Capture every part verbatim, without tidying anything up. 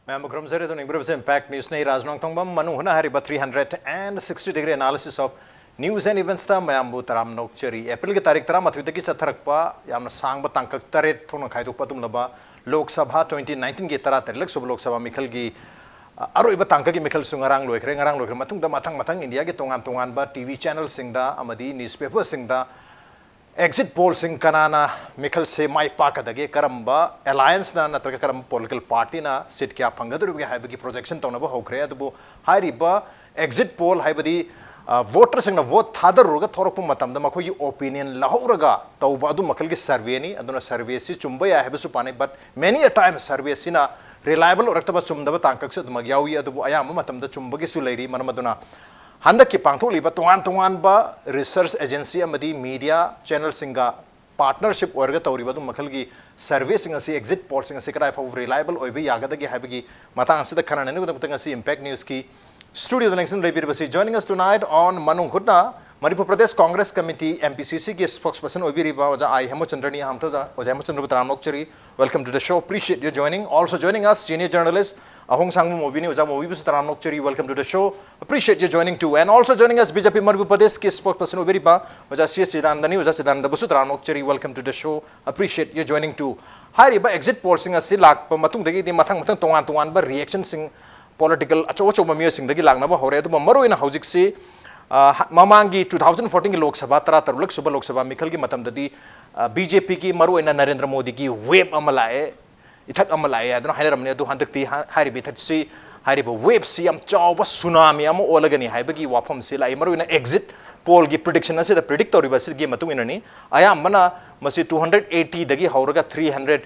ꯃꯌꯥꯝꯕꯨ ꯈꯨꯔꯨꯝꯖꯔꯤ꯫ ꯑꯗꯨꯅ ꯌꯦꯡꯕꯤꯔꯤꯕꯁꯤ Impact News ꯅꯤ꯫ ꯔꯥꯖ ꯅꯣꯡꯊꯣꯡꯕꯝ ꯃꯅꯨꯡ ꯍꯨꯠꯅ ꯍꯥꯏꯔꯤꯕ three hundred and sixty degree analysis of news and events ꯇ ꯃꯌꯥꯝꯕꯨ ꯇꯔꯥꯝꯅ ꯑꯣꯛꯆꯔꯤ꯫ ꯑꯦꯄ꯭ꯔꯤꯜꯒꯤ ꯇꯥꯔꯤꯛ ꯇꯔꯥꯃꯥꯊꯣꯏꯗꯒꯤ ꯆꯠꯊꯔꯛꯄ ꯌꯥꯝꯅ ꯁꯥꯡꯕ ꯇꯥꯡꯀꯛ ꯇꯔꯦꯠ ꯊꯣꯛꯅ ꯈꯥꯏꯗꯣꯛꯄ ꯑꯗꯨꯒꯨꯝꯂꯕ ꯂꯣꯛ ꯁꯚꯥ twenty nineteen ꯒꯤ ꯇꯔꯥꯇꯔꯦꯠꯂꯛ ꯁꯨꯕ ꯂꯣꯛ ꯁꯚꯥ ꯃꯤꯈꯜꯒꯤ, ꯑ, ꯑꯔꯣꯏꯕ ꯇꯥꯡꯀꯛꯀꯤ ꯃꯤꯈꯜꯁꯨ ꯉꯔꯥꯡ ꯂꯣꯏꯈ꯭ꯔꯦ꯫ ꯉꯔꯥꯡ ꯂꯣꯏꯈ꯭ꯔ ꯃꯇꯨꯡꯗ ꯃꯊꯪ ꯃꯊꯪ ꯏꯟꯗꯤꯌꯥꯒꯤ ꯇꯣꯉꯥꯟ ꯇꯣꯉꯥꯟꯕ ꯇꯤ ꯚꯤ ꯆꯦꯅꯦꯜꯁꯤꯡꯗ ꯑꯃꯗꯤ ꯅ꯭ꯌꯨꯁꯄꯦꯄꯔꯁꯤꯡꯗ ꯑꯦꯛꯖꯤꯠ ꯄꯣꯜꯁꯤꯡ ꯀꯅꯥꯅ ꯃꯤꯈꯜꯁꯦ ꯃꯥꯏ ꯄꯥꯛꯀꯗꯒꯦ, ꯀꯔꯝꯕ ꯑꯦꯂꯥꯌꯟꯁꯅ ꯅꯠꯇ꯭ꯔꯒ ꯀꯔꯝꯕ ꯄꯣꯂꯤꯇꯤꯀꯦꯜ ꯄꯥꯔꯇꯤꯅ ꯁꯤꯠ ꯀꯌꯥ ꯐꯪꯒꯗꯧꯔꯤꯕꯒꯦ ꯍꯥꯏꯕꯒꯤ ꯄ꯭ꯔꯣꯖꯦꯛꯁꯟ ꯇꯧꯅꯕ ꯍꯧꯈ꯭ꯔꯦ꯫ ꯑꯗꯨꯕꯨ ꯍꯥꯏꯔꯤꯕ ꯑꯦꯛꯖꯤꯠ ꯄꯣꯜ ꯍꯥꯏꯕꯗꯤ, ꯑ, ꯚꯣꯇꯔꯁꯤꯡꯅ ꯚꯣꯠ ꯊꯥꯗꯔꯨꯔꯒ ꯊꯣꯔꯛꯄ ꯃꯇꯝꯗ ꯃꯈꯣꯏꯒꯤ ꯑꯣꯄꯤꯅꯤꯌꯟ ꯂꯧꯍꯧꯔꯒ ꯇꯧꯕ ꯑꯗꯨ ꯃꯈꯜꯒꯤ ꯁꯔꯚꯦꯅꯤ꯫ ꯑꯗꯨꯅ ꯁꯔꯚꯦꯁꯤ ꯆꯨꯝꯕ ꯌꯥꯏ ꯍꯥꯏꯕꯁꯨ ꯄꯥꯅꯩ, but many a time ꯁꯔꯚꯦꯁꯤꯅ reliable ꯑꯣꯏꯔꯛꯇꯕ, ꯆꯨꯝꯗꯕ ꯇꯥꯡꯀꯛꯁꯨ ꯑꯗꯨꯃꯛ ꯌꯥꯎꯏ꯫ ꯑꯗꯨꯕꯨ ꯑꯌꯥꯝꯕ ꯃꯇꯝꯗ ꯆꯨꯝꯕꯒꯤꯁꯨ ꯂꯩꯔꯤ꯫ ꯃꯔꯝ ꯑꯗꯨꯅ ꯍꯟꯗꯛꯀꯤ ꯄꯥꯡꯊꯣꯛꯂꯤꯕ ꯇꯣꯉꯥꯟ ꯇꯣꯉꯥꯟꯕ ꯔꯤꯁꯔꯁ ꯑꯦꯖꯦꯟꯁꯤ ꯑꯃꯗꯤ ꯃꯤꯗꯤꯌꯥ ꯆꯦꯅꯦꯜꯁꯤꯡꯒ ꯄꯥꯔꯠꯅꯔꯁꯤꯞ ꯑꯣꯏꯔꯒ ꯇꯧꯔꯤꯕ ꯑꯗꯨꯝ ꯃꯈꯜꯒꯤ ꯁꯔꯚꯦꯁꯤꯡ ꯑꯁꯤ, ꯑꯦꯛꯖꯤꯠ ꯄꯣꯜꯁꯤꯡ ꯑꯁꯤ ꯀꯗꯥꯏ ꯐꯥꯎꯕ ꯔꯤꯂꯥꯏꯕꯜ ꯑꯣꯏꯕ ꯌꯥꯒꯗꯒꯦ ꯍꯥꯏꯕꯒꯤ ꯃꯇꯥꯡ ꯑꯁꯤꯗ ꯈꯟꯅꯅꯕꯒꯤꯗꯃꯛꯇ ꯉꯁꯤ ꯏꯝꯄꯦꯛ ꯅ꯭ꯌꯨꯁꯀꯤ ꯁ꯭ꯇꯨꯗꯤꯑꯣꯗ ꯂꯦꯡꯁꯤꯟ ꯂꯩꯕꯤꯔꯤꯕꯁꯤ, joining us tonight on ꯃꯅꯨꯡ ꯍꯨꯠꯅ, Manipur Pradesh Congress committee, M P C ꯁꯤꯒꯤ ꯁ꯭ꯄꯣꯛꯁꯄꯔꯁꯟ ꯑꯣꯏꯕꯤꯔꯤꯕ ꯑꯣꯖꯥ ꯑꯥꯏ ꯍꯦꯃꯆꯟꯗ꯭ꯔꯅꯤ꯫ ꯑꯍꯥꯟꯕꯗ ꯑꯣꯖꯥ, ꯑꯣꯖꯥ ꯍꯦꯃꯆꯟꯗ꯭ꯔꯕꯨ ꯇꯔꯥꯝꯅ ꯑꯣꯛꯆꯔꯤ꯫ Welcome to the show. Appreciate your joining. Also joining us, senior journalist ꯑꯍꯣꯡꯁꯥꯡꯕꯝ ꯃꯣꯕꯤꯅꯤ꯫ ꯑꯣꯖꯥ ꯃꯣꯕꯤꯕꯨꯁꯨ ꯇꯔꯥꯝꯅ ꯑꯣꯛꯆꯔꯤ꯫ Welcome to the show. Appreciate your joining too. And also joining us, B J P Manipur ꯄ꯭ꯔꯗꯦꯁꯀꯤ spokesperson ꯑꯣꯏꯕꯤꯔꯤꯕ ꯑꯣꯖꯥ ꯁꯤ ꯑꯦꯁ ꯆꯤꯗꯥꯅꯟꯗꯅꯤ꯫ ꯑꯣꯖꯥ ꯆꯤꯗꯥꯅꯟꯗꯕꯨꯁꯨ ꯇꯔꯥꯝꯅ ꯑꯣꯛꯆꯔꯤ꯫ Welcome to the show. Appreciate your joining too. ꯍꯥꯏꯔꯤꯕ exit ꯄꯣꯜꯁꯤꯡ ꯑꯁꯤ ꯂꯥꯛꯄ ꯃꯇꯨꯡꯗꯒꯤꯗꯤ ꯃꯊꯪ ꯃꯊꯪ ꯇꯣꯉꯥꯟ ꯇꯣꯉꯥꯟꯕ ꯔꯤꯌꯦꯛꯁꯟꯁꯤꯡ ꯄꯣꯂꯤꯇꯤꯀꯦꯜ ꯑꯆꯧ ꯑꯆꯧꯕ ꯃꯤꯑꯣꯏꯁꯤꯡꯗꯒꯤ ꯂꯥꯛꯅꯕ ꯍꯧꯔꯦ꯫ ꯑꯗꯨꯕꯨ ꯃꯔꯨꯑꯣꯏꯅ ꯍꯧꯖꯤꯛꯁꯤ, ꯑ, ꯍ-, ꯃꯃꯥꯡꯒꯤ two thousand fourteen ꯒꯤ ꯂꯣꯛ ꯁꯚꯥ, ꯇꯔꯥꯇꯔꯨꯛꯂꯛ ꯁꯨꯕ ꯂꯣꯛ ꯁꯚꯥ ꯃꯤꯈꯜꯒꯤ ꯃꯇꯝꯗꯗꯤ, ꯑ, ꯕꯤ ꯖꯦ ꯄꯤꯒꯤ, ꯃꯔꯨꯑꯣꯏꯅ ꯅꯔꯦꯟꯗ꯭ꯔ ꯃꯣꯗꯤꯒꯤ ꯋꯦꯕ ꯑꯃ ꯂꯥꯛꯑꯦ, ꯏꯊꯛ ꯑꯃ ꯂꯥꯛꯑꯦ ꯍꯥꯏꯗꯨꯅ ꯍꯥꯏꯅꯔꯝꯃꯤ꯫ ꯑꯗꯨ ꯍꯟꯗꯛꯇꯤ ꯍꯥ-, ꯍꯥꯏꯔꯤꯕ ꯏꯊꯛꯁꯤ, ꯍꯥꯏꯔꯤꯕ ꯋꯦꯕꯁꯤ ꯌꯥꯝ ꯆꯥꯎꯕ ꯁꯨꯅꯥꯃꯤ ꯑꯃ ꯑꯣꯜꯂꯒꯅꯤ ꯍꯥꯏꯕꯒꯤ ꯋꯥꯐꯝꯁꯤ ꯂꯥꯛꯏ꯫ ꯃꯔꯨꯑꯣꯏꯅ ꯑꯦꯛꯖꯤꯠ ꯄꯣꯜꯒꯤ ꯄ꯭ꯔꯤꯗꯤꯛꯁꯟ ꯑꯁꯤꯗ, ꯄ꯭ꯔꯤꯗꯤꯛ ꯇꯧꯔꯤꯕ ꯑꯁꯤꯒꯤ ꯃꯇꯨꯡ ꯏꯟꯅꯅꯤ꯫ ꯑꯌꯥꯝꯕꯅ ꯃꯁꯤ two hundred eighty ꯗꯒꯤ ꯍꯧꯔꯒ three hundred,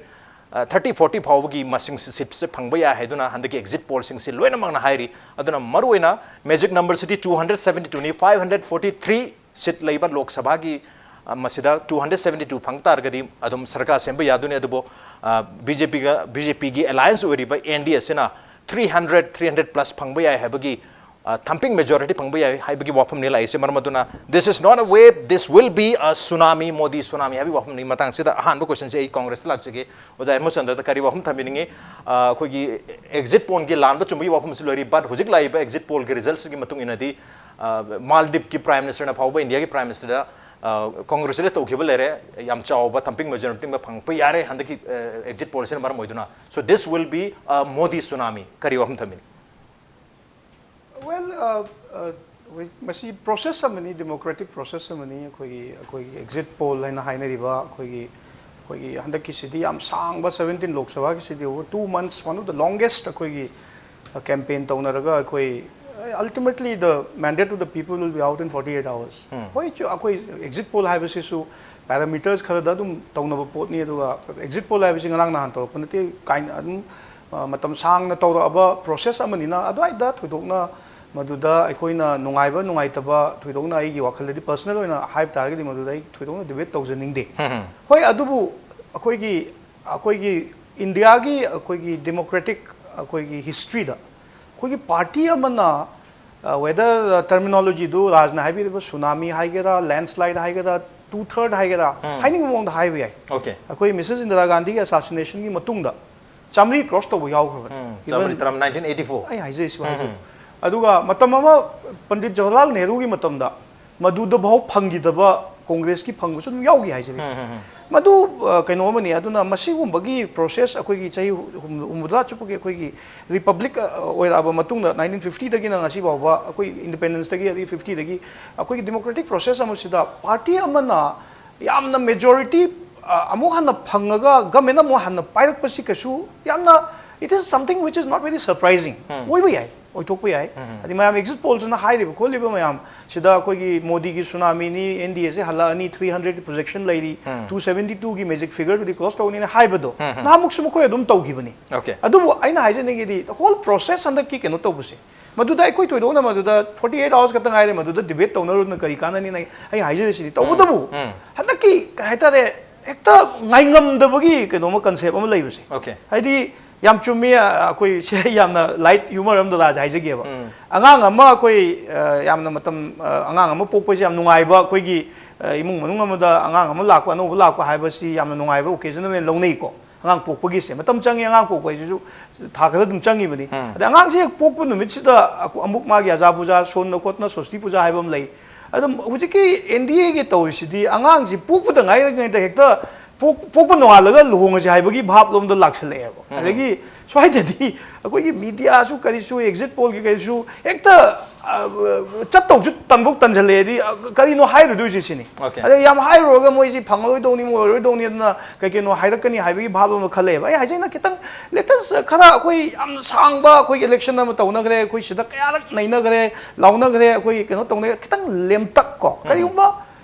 ꯑ, thirty, forty ꯐꯥꯎꯕꯒꯤ ꯃꯁꯤꯡ ꯁꯤ-, ꯁꯤꯠꯁꯦ ꯐꯪꯕ ꯌꯥꯏ ꯍꯥꯏꯗꯨꯅ ꯍꯟꯗꯛꯀꯤ ꯑꯦꯛꯖꯤꯠ ꯄꯣꯜꯁꯤꯡꯁꯤ ꯂꯣꯏꯅꯃꯛꯅ ꯍꯥꯏꯔꯤ꯫ ꯑꯗꯨꯅ ꯃꯔꯨꯑꯣꯏꯅ ꯃꯦꯖꯤꯛ ꯅꯝꯕꯔꯁꯤꯗꯤ two hundred seventy two ꯅꯤ, five hundred forty three ꯁꯤꯠ ꯂꯩꯕ ꯂꯣꯛ ꯁꯚꯥꯒꯤ, ꯑ, ꯃꯁꯤꯗ two hundred seventy two ꯐꯪ ꯇꯥꯔꯒꯗꯤ ꯑꯗꯨꯝ ꯁꯔꯀꯥꯔ ꯁꯦꯝꯕ ꯌꯥꯗꯣꯏꯅꯤ꯫ ꯑꯗꯨꯕꯨ, ꯑ, ꯕꯤ ꯖꯦ ꯄꯤꯒ, ꯕꯤ ꯖꯦ ꯄꯤꯒꯤ ꯑꯦꯂꯥꯌꯟꯁ ꯑꯣꯏꯔꯤꯕ ꯑꯦꯟ ꯗꯤ ꯑꯦꯁꯤꯅ three hundred, three hundred plus ꯐꯪꯕ ꯌꯥꯏ ꯍꯥꯏꯕꯒꯤ ꯑ, thumping majority ꯐꯪꯕ ꯌꯥꯏ ꯍꯥꯏꯕꯒꯤ ꯋꯥꯐꯝꯅꯤ ꯂꯥꯛꯏꯁꯦ꯫ ꯃꯔꯝ ꯑꯗꯨꯅ, this is not a wave, this will be a tsunami, Modi tsunami ꯍꯥꯏꯕꯒꯤ ꯋꯥꯐꯝꯅꯤ꯫ ꯃꯇꯥꯡꯁꯤꯗ ꯑꯍꯥꯟꯕ question ꯁꯦ ꯑꯩ ꯀꯣꯡꯒ꯭ꯔꯦꯁꯇ ꯂꯥꯛꯆꯒꯦ꯫ ꯑꯣꯖꯥ ꯍꯦꯃꯆꯟꯗ꯭ꯔꯗ ꯀꯔꯤ ꯋꯥꯐꯝ ꯊꯝꯕꯤꯅꯤꯡꯉꯤ? ꯑ, ꯑꯩꯈꯣꯏꯒꯤ exit poll ꯒꯤ ꯂꯥꯟꯕ ꯆꯨꯝꯕꯒꯤ ꯋꯥꯐꯝꯁꯨ ꯂꯩꯔꯤ, but ꯍꯧꯖꯤꯛ ꯂꯥꯛꯏꯕ exit poll ꯒꯤ result ꯁꯤꯒꯤ ꯃꯇꯨꯡ ꯏꯟꯅꯗꯤ, ꯑ, ꯃꯥꯜꯗꯤꯞꯀꯤ prime minister ꯅ ꯐꯥꯎꯕ ꯏꯟꯗꯤꯌꯥꯒꯤ prime minister ꯗ, ꯑ, congratulate ꯇꯧꯈꯤꯕ ꯂꯩꯔꯦ, ꯌꯥꯝ ꯆꯥꯎꯕ thumping majority ꯑꯃ ꯐꯪꯉꯛꯄ ꯌꯥꯔꯦ ꯍꯟꯗꯛꯀꯤ, ꯑ, exit poll ꯁꯤꯅ ꯃꯔꯝ ꯑꯣꯏꯗꯨꯅ꯫ So this will be a Modi tsunami꯫ ꯀꯔꯤ ꯋꯥꯐꯝ ꯊꯝꯕꯤꯅꯤ? Well, uh, uh, we- ꯃꯁꯤ process ꯑꯃꯅꯤ, democratic process ꯑꯃꯅꯤ꯫ ꯑꯩꯈꯣꯏꯒꯤ ꯑꯩꯈꯣꯏꯒꯤ exit poll ꯍꯥꯏꯅ ꯍꯥꯏꯅꯔꯤꯕ ꯑꯩꯈꯣꯏꯒꯤ ꯑꯩꯈꯣꯏꯒꯤ ꯍꯟꯗꯛꯀꯤꯁꯤꯗꯤ ꯌꯥꯝ ꯁꯥꯡꯕ, seventeen Lok Sabha ꯒꯤꯁꯤꯗꯤ over two months, one of the longest ꯑꯩꯈꯣꯏꯒꯤ campaign ꯇꯧꯅꯔꯒ ꯑꯩꯈꯣꯏ, ultimately the mandate to the people will be out in forty eight hours꯫ ꯍꯣꯏ, ꯆꯨ- ꯑꯩꯈꯣꯏ exit poll ꯍꯥꯏꯕꯁꯤꯁꯨ parameters ꯈꯔꯗ ꯑꯗꯨꯝ ꯇꯧꯅꯕ ꯄꯣꯠꯅꯤ꯫ ꯑꯗꯨꯒ exit poll ꯍꯥꯏꯕꯁꯤ ꯉꯔꯥꯡ ꯅꯍꯥꯟ ꯇꯧꯔꯛꯄ ꯅꯠꯇꯦ, ꯀꯥꯏꯅ ꯑꯗꯨꯝ, ꯑ, ꯃꯇꯝ ꯁꯥꯡꯅ ꯇꯧꯔꯛꯑꯕ process ꯑꯃꯅꯤꯅ, ꯑꯗꯨꯋꯥꯏꯗ ꯊꯣꯏꯗꯣꯛꯅ ꯃꯗꯨꯗ ꯑꯩꯈꯣꯏꯅ ꯅꯨꯡꯉꯥꯏꯕ ꯅꯨꯡꯉꯥꯏꯇꯕ ꯊꯣꯏꯗꯣꯛꯅ ꯑꯩꯒꯤ ꯋꯥꯈꯜꯗꯗꯤ personal ꯑꯣꯏꯅ ꯍꯥꯏꯕ ꯇꯥꯔꯒꯗꯤ ꯃꯗꯨꯗ ꯑꯩ ꯊꯣꯏꯗꯣꯛꯅ debate ꯇꯧꯖꯅꯤꯡꯗꯦ꯫ ꯍꯣꯏ, ꯑꯗꯨꯕꯨ ꯑꯩꯈꯣꯏꯒꯤ ꯑꯩꯈꯣꯏꯒꯤ ꯏꯟꯗꯤꯌꯥꯒꯤ ꯑꯩꯈꯣꯏꯒꯤ democratic ꯑꯩꯈꯣꯏꯒꯤ history ꯗ ꯑꯩꯈꯣꯏꯒꯤ party ꯑꯃꯅ, ꯑ, whether terminology ꯗꯨ ꯔꯥꯖꯅ ꯍꯥꯏꯕꯤꯔꯤꯕ tsunami ꯍꯥꯏꯒꯦꯔꯥ, landslide ꯍꯥꯏꯒꯦꯔꯥ, two third ꯍꯥꯏꯒꯦꯔꯥ, ꯍꯥꯏꯅꯤꯡꯕ ꯃꯑꯣꯡꯗ ꯍꯥꯏꯕ ꯌꯥꯏ꯫ Okay. ꯑꯩꯈꯣꯏ Missus Indira Gandhi ꯒꯤ assassination ꯒꯤ ꯃꯇꯨꯡꯗ ꯆꯥꯃꯔꯤ cross ꯇꯧꯕ ꯌꯥꯎꯈ꯭ꯔꯕꯅꯤ꯫ ꯎꯝ, Even ꯆꯥꯃꯔꯤ ꯇꯔꯥ, nineteen eighty four꯫ ꯑꯩ ꯍꯥꯏꯖꯩꯁꯤꯕꯨ ꯍꯥꯏꯖꯩ꯫ ꯑꯗꯨꯒ ꯃꯇꯝ ꯑꯃ ꯄꯟꯗꯤꯠ ꯖꯋꯥꯍꯔꯂꯥꯜ ꯅꯦꯍꯔꯨꯒꯤ ꯃꯇꯝꯗ ꯃꯗꯨꯗ ꯐꯥꯎ ꯐꯪꯈꯤꯗꯕ ꯀꯣꯡꯒ꯭ꯔꯦꯁꯀꯤ ꯐꯪꯕꯁꯨ ꯑꯗꯨꯝ ꯌꯥꯎꯈꯤ ꯍꯥꯏꯖꯔꯤ꯫ ꯃꯗꯨ, ꯑ, ꯀꯩꯅꯣ ꯑꯃꯅꯤ꯫ ꯑꯗꯨꯅ ꯃꯁꯤꯒꯨꯝꯕꯒꯤ process ꯑꯩꯈꯣꯏꯒꯤ ꯆꯍꯤ ꯍꯨꯝ- ꯍꯨꯝꯐꯨꯇꯔꯥ ꯆꯨꯞꯄꯒꯤ ꯑꯩꯈꯣꯏꯒꯤ republic, ꯑ, ꯑꯣꯏꯔꯛꯑꯕ ꯃꯇꯨꯡꯗ, nineteen fifty ꯗꯒꯤꯅ ꯉꯁꯤ ꯐꯥꯎꯕ ꯑꯩꯈꯣꯏ independence ꯗꯒꯤ ꯑꯗꯒꯤ fifty ꯗꯒꯤ ꯑꯩꯈꯣꯏꯒꯤ democratic process ꯑꯃꯁꯤꯗ party ꯑꯃꯅ ꯌꯥꯝꯅ majority, ꯑ, ꯑꯃꯨꯛ ꯍꯟꯅ ꯐꯪꯉꯒ government ꯑꯃꯨꯛ ꯍꯟꯅ ꯄꯥꯏꯔꯛꯄꯁꯤ ꯀꯩꯁꯨ ꯌꯥꯝꯅ, it is something which is not very surprising꯫ ꯑꯣꯏꯕ ꯌꯥꯏ, ꯑꯣꯏꯊꯣꯛꯄ ꯌꯥꯏ꯫ ꯍꯥꯏꯗꯤ ꯃꯌꯥꯝ exit poll ꯁꯤꯅ ꯍꯥꯏꯔꯤꯕ ꯈꯣꯠꯂꯤꯕ ꯃꯌꯥꯝ ꯁꯤꯗ ꯑꯩꯈꯣꯏꯒꯤ ꯃꯣꯗꯤꯒꯤ tsunami ꯅꯤ, N D A ꯁꯦ ꯍꯜꯂꯛꯑꯅꯤ, three hundred ꯒꯤ projection ꯂꯩꯔꯤ, two seventy two ꯒꯤ magic figure ꯗꯨꯗꯤ cross ꯇꯧꯅꯤꯅ ꯍꯥꯏꯕꯗꯣ ꯅꯍꯥꯟꯃꯨꯛꯁꯨ ꯃꯈꯣꯏ ꯑꯗꯨꯝ ꯇꯧꯈꯤꯕꯅꯤ꯫ Okay. ꯑꯗꯨꯕꯨ ꯑꯩꯅ ꯍꯥꯏꯖꯅꯤꯡꯉꯤꯗꯤ whole process ꯍꯟꯗꯛꯀꯤ ꯀꯩꯅꯣ ꯇꯧꯕꯁꯦ, ꯃꯗꯨꯗ ꯑꯩꯈꯣꯏ ꯊꯣꯏꯗꯣꯛꯅ ꯃꯗꯨꯗ forty eight hours ꯈꯛꯇ ꯉꯥꯏꯔꯦ, ꯃꯗꯨꯗ debate ꯇꯧꯅꯔꯨꯗꯅ ꯀꯔꯤ ꯀꯥꯟꯅꯅꯤꯅ ꯑꯩ, ꯑꯩ ꯍꯥꯏꯖꯔꯤꯁꯤꯅꯤ꯫ ꯇꯧꯕꯇꯕꯨ ꯍꯟꯗꯛꯀꯤ ꯀꯩ ꯍꯥꯏꯇꯥꯔꯦ, ꯍꯦꯛꯇ ꯉꯥꯏꯉꯝꯗꯕꯒꯤ ꯀꯩꯅꯣꯃ concept ꯑꯃ ꯂꯩꯕꯁꯦ꯫ Okay. ꯍꯥꯏꯗꯤ ꯌꯥꯝ ꯆꯨꯝꯃꯤ꯫ ꯑ, ꯑꯩꯈꯣꯏ ꯁꯤ ꯌꯥꯝꯅ light humor ꯑꯃ ꯗꯗꯥꯁꯦ ꯍꯥꯏꯖꯒꯦꯕ꯫ ꯎꯝ꯫ ꯑꯉꯥꯡ ꯑꯃ ꯑꯩꯈꯣꯏ, ꯑ, ꯌꯥꯝꯅ ꯃꯇꯝ, ꯑ, ꯑꯉꯥꯡ ꯑꯃ ꯄꯣꯛꯄꯁꯦ ꯌꯥꯝ ꯅꯨꯡꯉꯥꯏꯕ, ꯑꯩꯈꯣꯏꯒꯤ, ꯑ, ꯏꯃꯨꯡ ꯃꯅꯨꯡ ꯑꯃꯗ ꯑꯉꯥꯡ ꯑꯃ ꯂꯥꯛꯄ, ꯑꯅꯧꯕ ꯂꯥꯛꯄ ꯍꯥꯏꯕꯁꯤ ꯌꯥꯝꯅ ꯅꯨꯡꯉꯥꯏꯕ occasion ꯑꯃ ꯑꯣꯏꯅ ꯂꯧꯅꯩꯀꯣ꯫ ꯑꯉꯥꯡ ꯄꯣꯛꯄꯒꯤꯁꯦ ꯃꯇꯝ ꯆꯪꯉꯤ, ꯑꯉꯥꯡ ꯄꯣꯛꯄ ꯍꯥꯏꯁꯤꯁꯨ ꯊꯥ ꯈꯔ ꯑꯗꯨꯝ ꯆꯪꯉꯤꯕꯅꯤ꯫ ꯎꯝ꯫ ꯑꯗ ꯑꯉꯥꯡꯁꯦ ꯍꯦꯛ ꯄꯣꯛꯄ ꯅꯨꯃꯤꯠꯁꯤꯗ ꯑꯀꯨ-, ꯑꯃꯨꯛ ꯃꯥꯒꯤ ꯑꯖꯥ ꯄꯨꯖꯥ ꯁꯣꯟꯅ ꯈꯣꯠꯅ ꯁꯣꯁꯇꯤ ꯄꯨꯖꯥ ꯍꯥꯏꯕ ꯑꯃ ꯂꯩ꯫ ꯑꯗꯨꯝ ꯍꯧꯖꯤꯛꯀꯤ ꯑꯦꯟ ꯗꯤ ꯑꯦꯒꯤ ꯇꯧꯔꯤꯁꯤꯗꯤ ꯑꯉꯥꯡꯁꯤ ꯄꯣꯛꯄꯗ ꯉꯥꯏꯔꯤꯉꯩꯗ ꯍꯦꯛꯇ ꯄꯣꯛ-, ꯄꯣꯛꯄ ꯅꯣꯡꯉꯥꯜꯂꯒ ꯂꯨꯍꯣꯡꯉꯁꯤ ꯍꯥꯏꯕꯒꯤ ꯚꯥꯞꯂꯣꯝꯗ ꯂꯥꯛꯁꯜꯂꯛꯑꯦꯕ꯫ ꯎꯝ꯫ ꯑꯗꯒꯤ ꯁ꯭ꯋꯥꯏꯗꯗꯤ ꯑꯩꯈꯣꯏꯒꯤ ꯃꯤꯗꯤꯌꯥꯁꯨ ꯀꯔꯤꯁꯨ, exit pollꯒꯤ ꯀꯔꯤꯁꯨ ꯍꯦꯛꯇ, ꯑ, ꯆꯠꯇꯧꯁꯨ ꯇꯟꯕꯧ ꯇꯟꯁꯤꯜꯂꯛꯑꯦꯗꯤ, ꯑ, ꯀꯔꯤꯅꯣ ꯍꯥꯏꯔꯨꯗꯣꯏꯁꯦ ꯁꯤꯅꯤ꯫ Okay꯫ ꯑꯗ ꯌꯥꯝ ꯍꯥꯏꯔꯨꯔꯒ ꯃꯣꯏꯁꯤ ꯐꯪꯉꯔꯣꯏꯗꯧꯅꯤ, ꯃꯣꯏ ꯑꯣꯏꯔꯣꯏꯗꯧꯅꯤ, ꯑꯗꯨꯅ ꯀꯩ ꯀꯩꯅꯣ ꯍꯥꯏꯔꯛꯀꯅꯤ ꯍꯥꯏꯕꯒꯤ ꯚꯥꯞ ꯑꯃ ꯈꯜꯂꯛꯑꯦꯕ꯫ ꯑꯩ ꯍꯥꯏꯖꯩꯅ ꯈꯤꯇꯪ let us, ꯈꯔ ꯑꯩꯈꯣꯏ ꯌꯥꯝ ꯁꯥꯡꯕ ꯑꯩꯈꯣꯏꯒꯤ election ꯑꯃ ꯇꯧꯅꯈ꯭ꯔꯦ, ꯑꯩꯈꯣꯏ ꯁꯤꯗ ꯀꯌꯥꯔꯛ ꯅꯩꯅꯈ꯭ꯔꯦ, ꯂꯥꯎꯅꯈ꯭ꯔꯦ, ꯑꯩꯈꯣꯏ ꯀꯩꯅꯣ ꯇꯧꯅꯈ꯭ꯔꯦ, ꯈꯤꯇꯪ ꯂꯦꯝꯇꯛ ꯀꯣ꯫ ꯎꯝ꯫ ꯀꯔꯤꯒꯨꯝꯕ,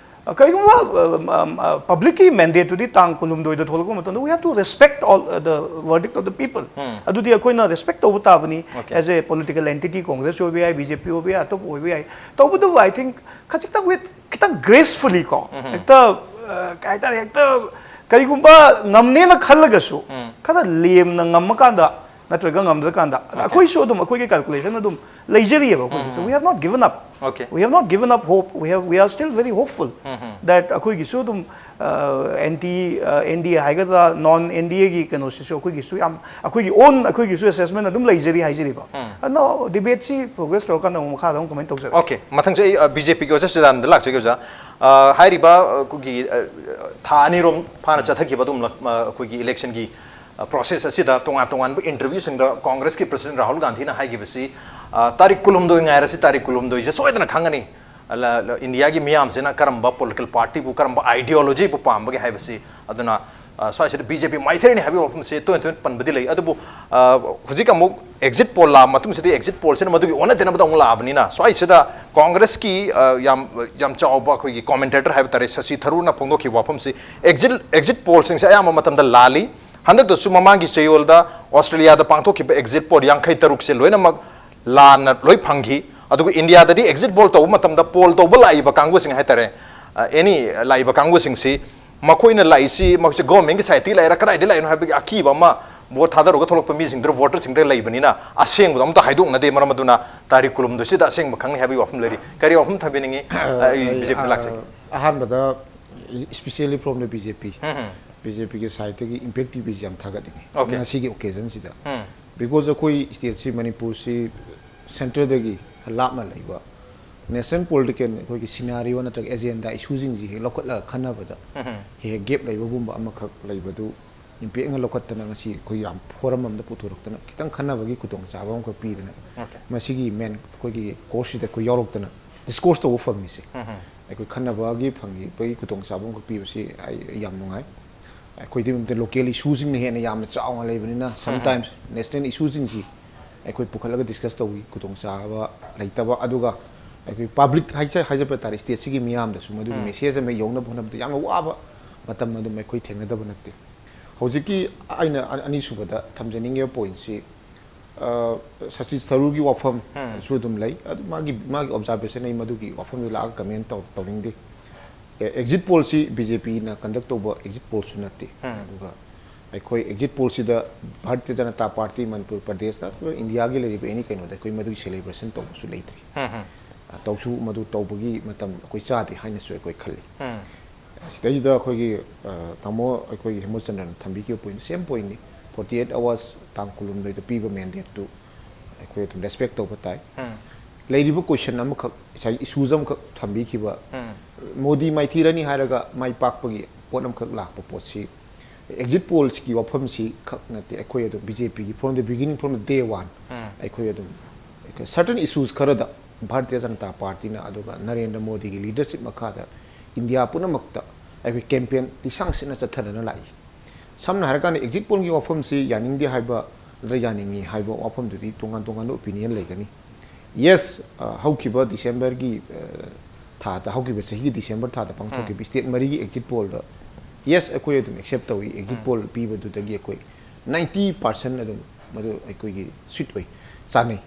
ꯀꯔꯤꯒꯨꯝꯕ, ꯑ, ꯑ, ꯑ, publicꯀꯤ mandateꯇꯨꯗꯤ ꯇꯥꯡ ꯀꯨꯟꯍꯨꯝꯗꯣꯏꯗ ꯊꯣꯛꯂꯛꯄ ꯃꯇꯝꯗ we have to respect all, uh, the verdict of the people꯫ ꯎꯝ꯫ ꯑꯗꯨꯗꯤ ꯑꯩꯈꯣꯏꯅ respect ꯇꯧꯕ ꯇꯥꯕꯅꯤ꯫ Okay꯫ As a political entity, Congress ꯑꯣꯏꯕ ꯌꯥꯏ, B J P ꯑꯣꯏꯕ ꯌꯥꯏ, ꯑꯇꯣꯞꯄ ꯑꯣꯏꯕ ꯌꯥꯏ꯫ ꯇꯧꯕꯇꯕꯨ I think ꯈꯖꯤꯛꯇꯪ with, ꯈꯤꯇꯪ gracefully ꯀꯣ, ꯎꯝ꯫ ꯍꯦꯛꯇ, ꯑ, ꯀꯩ ꯍꯥꯏꯇꯥꯔꯦ, ꯍꯦꯛꯇ ꯀꯔꯤꯒꯨꯝꯕ ꯉꯝꯅꯦꯅ ꯈꯜꯂꯒꯁꯨ ꯎꯝ꯫ ꯈꯔ ꯂꯦꯝꯅ ꯉꯝꯃꯀꯥꯟꯗ ꯅꯠꯇ꯭ꯔꯒ ꯉꯝꯗ꯭ꯔꯀꯥꯟꯗ, ꯑꯗ Okay꯫ ꯑꯩꯈꯣꯏꯁꯨ ꯑꯗꯨꯝ ꯑꯩꯈꯣꯏꯒꯤ calculation ꯑꯗꯨꯝ ꯂꯩꯖꯔꯤꯑꯕ ꯑꯩꯈꯣꯏꯒꯤꯁꯨ꯫ ꯎꯝ꯫ We have not given up. Okay꯫ We have not given up hope. We have, we are still very hopeful um. That ꯑꯩꯈꯣꯏꯒꯤꯁꯨ ꯑꯗꯨꯝ, ꯑ, anti, ꯑ, N D A ꯍꯥꯏꯒꯗ꯭ꯔꯥ, non N D Aꯒꯤ ꯀꯩꯅꯣꯁꯤꯁꯨ ꯑꯩꯈꯣꯏꯒꯤꯁꯨ ꯌꯥꯝ, ꯑꯩꯈꯣꯏꯒꯤ own ꯑꯩꯈꯣꯏꯒꯤꯁꯨ assessment ꯑꯗꯨꯝ ꯂꯩꯖꯔꯤ ꯍꯥꯏꯖꯔꯤꯕ꯫ ꯎꯝ꯫ ꯑꯗꯣ debateꯁꯤ progress ꯇꯧꯔꯀꯥꯟꯗ ꯑꯃꯨꯛ ꯃꯈꯥꯗ ꯑꯃꯨꯛ comment ꯇꯧꯖꯔꯛꯀꯦ꯫ Okay꯫ ꯃꯊꯪꯁꯦ ꯑꯩ, ꯑ, B J Pꯒꯤ ꯑꯣꯖꯥ ꯁꯤꯗꯥꯅꯟꯗ ꯂꯥꯛꯆꯒꯦ ꯑꯣꯖꯥ꯫ ꯑ, ꯍꯥꯏꯔꯤꯕ, ꯑ, ꯑꯩꯈꯣꯏꯒꯤ, ꯑ, ꯊꯥ ꯑꯅꯤꯔꯣꯝ ꯐꯥꯅ ꯆꯠꯊꯈꯤꯕ ꯑꯗꯨꯝ, ꯑ, ꯑꯩꯈꯣꯏꯒꯤ electionꯒꯤ ꯑ, process ꯑꯁꯤꯗ ꯇꯣꯉꯥꯟ ꯇꯣꯉꯥꯟꯕ interviewꯁꯤꯡꯗ Congressꯀꯤ President ꯔꯥꯍꯨꯜ ꯒꯥꯟꯙꯤꯅ ꯍꯥꯏꯈꯤꯕꯁꯤ, ꯑ, ꯇꯥꯔꯤꯛ ꯀꯨꯟꯍꯨꯝꯗꯣꯏ ꯉꯥꯏꯔꯁꯤ, ꯇꯥꯔꯤꯛ ꯀꯨꯟꯍꯨꯝꯗꯣꯏꯁꯦ ꯁꯣꯏꯗꯅ ꯈꯪꯒꯅꯤ꯫ ꯑ, ꯂ-, ꯂ-, ꯏꯟꯗꯤꯌꯥꯒꯤ ꯃꯤꯌꯥꯝꯁꯤꯅ ꯀꯔꯝꯕ political partyꯕꯨ, ꯀꯔꯝꯕ ideologyꯕꯨ ꯄꯥꯝꯕꯒꯦ ꯍꯥꯏꯕꯁꯤ꯫ ꯑꯗꯨꯅ, ꯑ, ꯁ꯭ꯋꯥꯏꯁꯤꯗ B J P ꯃꯥꯏꯊꯩꯔꯅꯤ ꯍꯥꯏꯕꯒꯤ ꯋꯥꯐꯝꯁꯤ ꯇꯣꯏꯅ ꯇꯣꯏꯅ ꯄꯟꯕꯗꯤ ꯂꯩ꯫ ꯑꯗꯨꯕꯨ, ꯑ, ꯍꯧꯖꯤꯛ ꯑꯃꯨꯛ exit poll ꯂꯥꯛꯑ ꯃꯇꯨꯡꯁꯤꯗ exit pollꯁꯤꯅ ꯃꯗꯨꯒꯤ ꯑꯣꯟꯅ ꯇꯩꯅꯕꯗ ꯑꯃꯨꯛ ꯂꯥꯛꯑꯕꯅꯤꯅ ꯁ꯭ꯋꯥꯏꯁꯤꯗ Congressꯀꯤ, ꯑ, ꯌꯥꯝ, ꯌꯥꯝ ꯆꯥꯎꯕ ꯑꯩꯈꯣꯏꯒꯤ commentator ꯍꯥꯏꯕ ꯇꯥꯔꯦ, ꯁꯁꯤ ꯊꯔꯨꯔꯅ ꯐꯣꯡꯗꯣꯛꯈꯤꯕ ꯋꯥꯐꯝꯁꯤ exit, exit pollꯁꯤꯡꯁꯦ ꯑꯌꯥꯝꯕ ꯃꯇꯝꯗ ꯂꯥꯜꯂꯤ꯫ ꯍꯟꯗꯛꯇꯁꯨ ꯃꯃꯥꯡꯒꯤ ꯆꯌꯣꯜꯗ ꯑꯣꯁꯇ꯭ꯔꯦꯂꯤꯌꯥꯗ ꯄꯥꯡꯊꯣꯛꯈꯤꯕ exit poll ꯌꯥꯡꯈꯩ ꯇꯔꯨꯛꯁꯦ ꯂꯣꯏꯅꯃꯛ ꯂꯥꯟꯅ ꯂꯣꯏ ꯐꯪꯈꯤ꯫ ꯑꯗꯨꯒ ꯏꯟꯗꯤꯌꯥꯗꯗꯤ exit poll ꯇꯧꯕ ꯃꯇꯝꯗ poll ꯇꯧꯕ ꯂꯥꯛꯏꯕ ꯀꯥꯡꯕꯨꯁꯤꯡ ꯍꯥꯏꯇꯥꯔꯦ, ꯑ, any ꯂꯥꯛꯏꯕ ꯀꯥꯡꯕꯨꯁꯤꯡꯁꯤ ꯃꯈꯣꯏꯅ ꯂꯥꯛꯏꯁꯤ, ꯃꯈꯣꯏꯁꯤ governmentꯀꯤ sideꯇꯒꯤ ꯂꯥꯛꯏꯔꯥ ꯀꯗꯥꯏꯗꯒꯤ ꯂꯥꯛꯏꯅꯣ ꯍꯥꯏꯕꯒꯤ ꯑꯀꯤꯕ ꯑꯃ ꯚꯣꯠ ꯊꯥꯗꯔꯨꯒ ꯊꯣꯛꯂꯛꯄ ꯃꯤꯁꯤꯡꯗꯨꯅ ꯚꯣꯇꯔꯁꯤꯡꯗ ꯂꯩꯕꯅꯤꯅ ꯑꯁꯦꯡꯕꯗꯣ ꯑꯝꯇ ꯍꯥꯏꯗꯣꯛꯅꯗꯦ꯫ ꯃꯔꯝ ꯑꯗꯨꯅ ꯇꯥꯔꯤꯛ ꯀꯨꯟꯍꯨꯝꯗꯣꯏꯁꯤꯗ ꯑꯁꯦꯡꯕ ꯈꯪꯅꯤ ꯍꯥꯏꯕꯒꯤ ꯋꯥꯐꯝ ꯂꯩꯔꯤ꯫ ꯀꯔꯤ ꯋꯥꯐꯝ ꯊꯝꯕꯤꯅꯤꯡꯉꯤ? ꯑ, ꯑꯩ ꯑ, ꯕꯤ ꯖꯦ ꯄꯤꯗ ꯂꯥꯛꯆꯒꯦ꯫ ꯑꯍꯥꯟꯕꯗ, especially from the B J P, um, um. B J P ꯒꯤ side ꯇꯒꯤ Impact T V ꯁꯤ ꯌꯥꯝ ꯊꯥꯒꯠꯅꯤꯡꯉꯤ Okay. ꯉꯁꯤꯒꯤ occasion ꯁꯤꯗ꯫ ꯎꯝ꯫ Because ꯑꯩꯈꯣꯏ state ꯁꯤ, ꯃꯅꯤꯄꯨꯔꯁꯤ centre ꯗꯒꯤ ꯈꯔ ꯂꯥꯞꯅ ꯂꯩꯕ, national political ꯑꯩꯈꯣꯏꯒꯤ scenario ꯅꯠꯇ꯭ꯔꯒ agenda issue ꯁꯤꯡꯁꯤ ꯍꯦꯛ ꯂꯧꯈꯠꯂꯒ ꯈꯟꯅꯕꯗ ꯎꯝ, ꯎꯝ꯫ ꯍꯦꯛ ꯍꯦꯛ gap ꯂꯩꯕꯒꯨꯝꯕ ꯑꯃꯈꯛ ꯂꯩꯕꯗꯨ Impact ꯅ ꯂꯧꯈꯠꯇꯅ ꯉꯁꯤ ꯑꯩꯈꯣꯏ ꯌꯥꯝ forum ꯑꯃꯗ ꯄꯨꯊꯣꯔꯛꯇꯅ ꯈꯤꯇꯪ ꯈꯟꯅꯕꯒꯤ ꯈꯨꯗꯣꯡꯆꯥꯕ ꯑꯃꯈꯛ ꯄꯤꯗꯅ Okay. ꯃꯁꯤꯒꯤ main ꯑꯩꯈꯣꯏꯒꯤ course ꯁꯤꯗ ꯑꯩꯈꯣꯏ ꯌꯥꯎꯔꯛꯇꯅ discourse ꯇꯧꯕ ꯐꯪꯉꯤꯁꯦ꯫ ꯎꯝ, ꯎꯝ꯫ ꯑꯩꯈꯣꯏ ꯈꯟꯅꯕꯒꯤ ꯐꯪꯉꯛꯄꯒꯤ ꯈꯨꯗꯣꯡꯆꯥꯕ ꯑꯃꯈꯛ ꯄꯤꯕꯁꯤ ꯑꯩ ꯌꯥꯝ ꯅꯨꯡꯉꯥꯏ꯫ ꯑꯩꯈꯣꯏꯗꯤ ꯑꯃꯨꯛꯇ local issue ꯁꯤꯡꯅ ꯍꯦꯟꯅ ꯌꯥꯝꯅ ꯆꯥꯎꯅ ꯂꯩꯕꯅꯤꯅ sometimes national issue ꯁꯤꯡꯁꯤ ꯑꯩꯈꯣꯏ ꯄꯨꯈꯠꯂꯒ discuss ꯇꯧꯕꯒꯤ ꯈꯨꯗꯣꯡꯆꯥꯕ ꯂꯩꯇꯕ, ꯑꯗꯨꯒ ꯑꯩꯈꯣꯏ public ꯍꯥꯏꯖ-, ꯍꯥꯏꯖꯕ ꯇꯥꯔꯦ, state ꯁꯤꯒꯤ ꯃꯤꯌꯥꯝꯗꯁꯨ ꯃꯗꯨꯒꯤ ꯎꯝ꯫ message ꯑꯃ ꯌꯧꯅꯕ ꯍꯣꯠꯅꯕꯗ ꯌꯥꯝꯅ ꯋꯥꯕ ꯃꯇꯝ ꯑꯗꯨꯝ ꯑꯩꯈꯣꯏ ꯊꯦꯡꯅꯗꯕ ꯅꯠꯇꯦ꯫ ꯍꯧꯖꯤꯛꯀꯤ ꯑꯩꯅ ꯑ-, ꯑꯅꯤꯁꯨꯕꯗ ꯊꯝꯖꯅꯤꯡꯉꯤꯕ point ꯁꯤ, ꯑ, ꯁꯇꯤꯁ ꯊꯔꯨꯔꯒꯤ ꯋꯥꯐꯝ ꯎꯝ꯫ ꯁꯨ ꯑꯗꯨꯝ ꯂꯩ꯫ ꯑꯗꯨ ꯃꯥꯒꯤ, ꯃꯥꯒꯤ observation, ꯑꯩ ꯃꯗꯨꯒꯤ ꯋꯥꯐꯝꯗꯨ ꯂꯥꯛꯑꯒ comment ꯇꯧ-, ꯇꯧꯅꯤꯡꯗꯦ꯫ ꯑꯦ, exit poll ꯁꯤ B J P ꯅ conduct ꯇꯧꯕ exit poll ꯁꯨ ꯅꯠꯇꯦ꯫ ꯎꯝ꯫ ꯑꯗꯨꯒ ꯑꯩꯈꯣꯏ exit poll ꯁꯤꯗ ꯚꯥꯔꯇꯤꯌ ꯖꯅꯇꯥ ꯄꯥꯔꯇꯤ ꯃꯅꯤꯄꯨꯔ ꯄ꯭ꯔꯗꯦꯁ ꯅꯠꯇ꯭ꯔꯒ ꯏꯟꯗꯤꯌꯥꯒꯤ ꯂꯩꯔꯤꯕ any ꯀꯩꯅꯣꯗ ꯑꯩꯈꯣꯏ ꯃꯗꯨꯒꯤ celebration ꯇꯧꯕꯁꯨ ꯂꯩꯇ꯭ꯔꯤ꯫ ꯎꯝ, ꯎꯝ꯫ ꯑ, ꯇꯧꯁꯨ ꯃꯗꯨ ꯇꯧꯕꯒꯤ ꯃꯇꯝ ꯑꯩꯈꯣꯏ ꯆꯥꯗꯦ ꯍꯥꯏꯅꯁꯨ ꯑꯩꯈꯣꯏ ꯈꯜꯂꯤ꯫ ꯎꯝ꯫ ꯁꯤꯗꯩꯁꯤꯗ ꯑꯩꯈꯣꯏꯒꯤ, ꯑ, ꯇꯥꯃꯣ ꯑꯩꯈꯣꯏꯒꯤ ꯍꯦꯃꯆꯟꯗ꯭ꯔꯅ ꯊꯝꯕꯤꯈꯤꯕ point, same point ꯅꯤ꯫ Forty eight hours, ꯇꯥꯡ ꯀꯨꯟꯍꯨꯝꯗꯣꯏꯗ ꯄꯤꯕ mandate ꯇꯨ ꯑꯩꯈꯣꯏ ꯑꯗꯨꯝ respect ꯇꯧꯕ ꯇꯥꯏ꯫ ꯎꯝ꯫ ꯂꯩꯔꯤꯕ question ꯑꯃꯈꯛ, ꯉꯁꯥꯏ issues ꯑꯃꯈꯛ ꯊꯝꯕꯤꯈꯤꯕ, ꯎꯝ꯫ ꯃꯣꯗꯤ ꯃꯥꯏꯊꯤꯔꯅꯤ ꯍꯥꯏꯔꯒ ꯃꯥꯏ ꯄꯥꯛꯄꯒꯤ ꯄꯣꯠ ꯑꯃꯈꯛ ꯂꯥꯛꯄ ꯄꯣꯠꯁꯤ, exit poll ꯁꯤꯒꯤ ꯋꯥꯐꯝꯁꯤ ꯈꯛ ꯅꯠꯇꯦ, ꯑꯩꯈꯣꯏ ꯑꯗꯨꯝ B J P ꯒꯤ from the beginning, from the day one, ꯎꯝ꯫ ꯑꯩꯈꯣꯏ ꯑꯗꯨꯝ certain issues ꯈꯔꯗ ꯚꯥꯔꯇꯤꯌ ꯖꯅꯇꯥ ꯄꯥꯔꯇꯤꯅ ꯑꯗꯨꯒ ꯅꯔꯦꯟꯗ꯭ꯔ ꯃꯣꯗꯤꯒꯤ leadership ꯃꯈꯥꯗ ꯏꯟꯗꯤꯌꯥ ꯄꯨꯝꯅꯃꯛꯇ ꯑꯩꯈꯣꯏ campaign ꯂꯤꯁꯥꯡ ꯁꯤꯠꯅ ꯆꯠꯊꯗꯨꯅ ꯂꯥꯛꯏ꯫ ꯁꯝꯅ ꯍꯥꯏꯔꯀꯥꯟꯗ exit poll ꯒꯤ ꯋꯥꯐꯝꯁꯤ ꯌꯥꯅꯤꯡꯗꯦ ꯍꯥꯏꯕ ꯅꯠꯇ꯭ꯔ ꯌꯥꯅꯤꯡꯉꯤ ꯍꯥꯏꯕ ꯋꯥꯐꯝꯗꯨꯗꯤ ꯇꯣꯉꯥꯟ ꯇꯣꯉꯥꯟꯕ opinion ꯂꯩꯒꯅꯤ꯫ Yes, ꯑ, ꯍꯧꯈꯤꯕ December ꯒꯤ, ꯑ, ꯊꯥꯗ, ꯍꯧꯈꯤꯕ ꯆꯍꯤꯒꯤ December ꯊꯥꯗ ꯄꯥꯡꯊꯣꯛꯈꯤꯕ state ꯃꯔꯤꯒꯤ exit poll ꯗ, yes, ꯑꯩꯈꯣꯏ ꯑꯗꯨꯝ accept ꯇꯧꯏ꯫ Exit poll ꯄꯤꯕꯗꯨꯗꯒꯤ ꯑꯩꯈꯣꯏ ninety percent ꯑꯗꯨꯝ ꯃꯗꯨ ꯑꯩꯈꯣꯏꯒꯤ suit ꯑꯣꯏ, ꯆꯥꯅꯩ꯫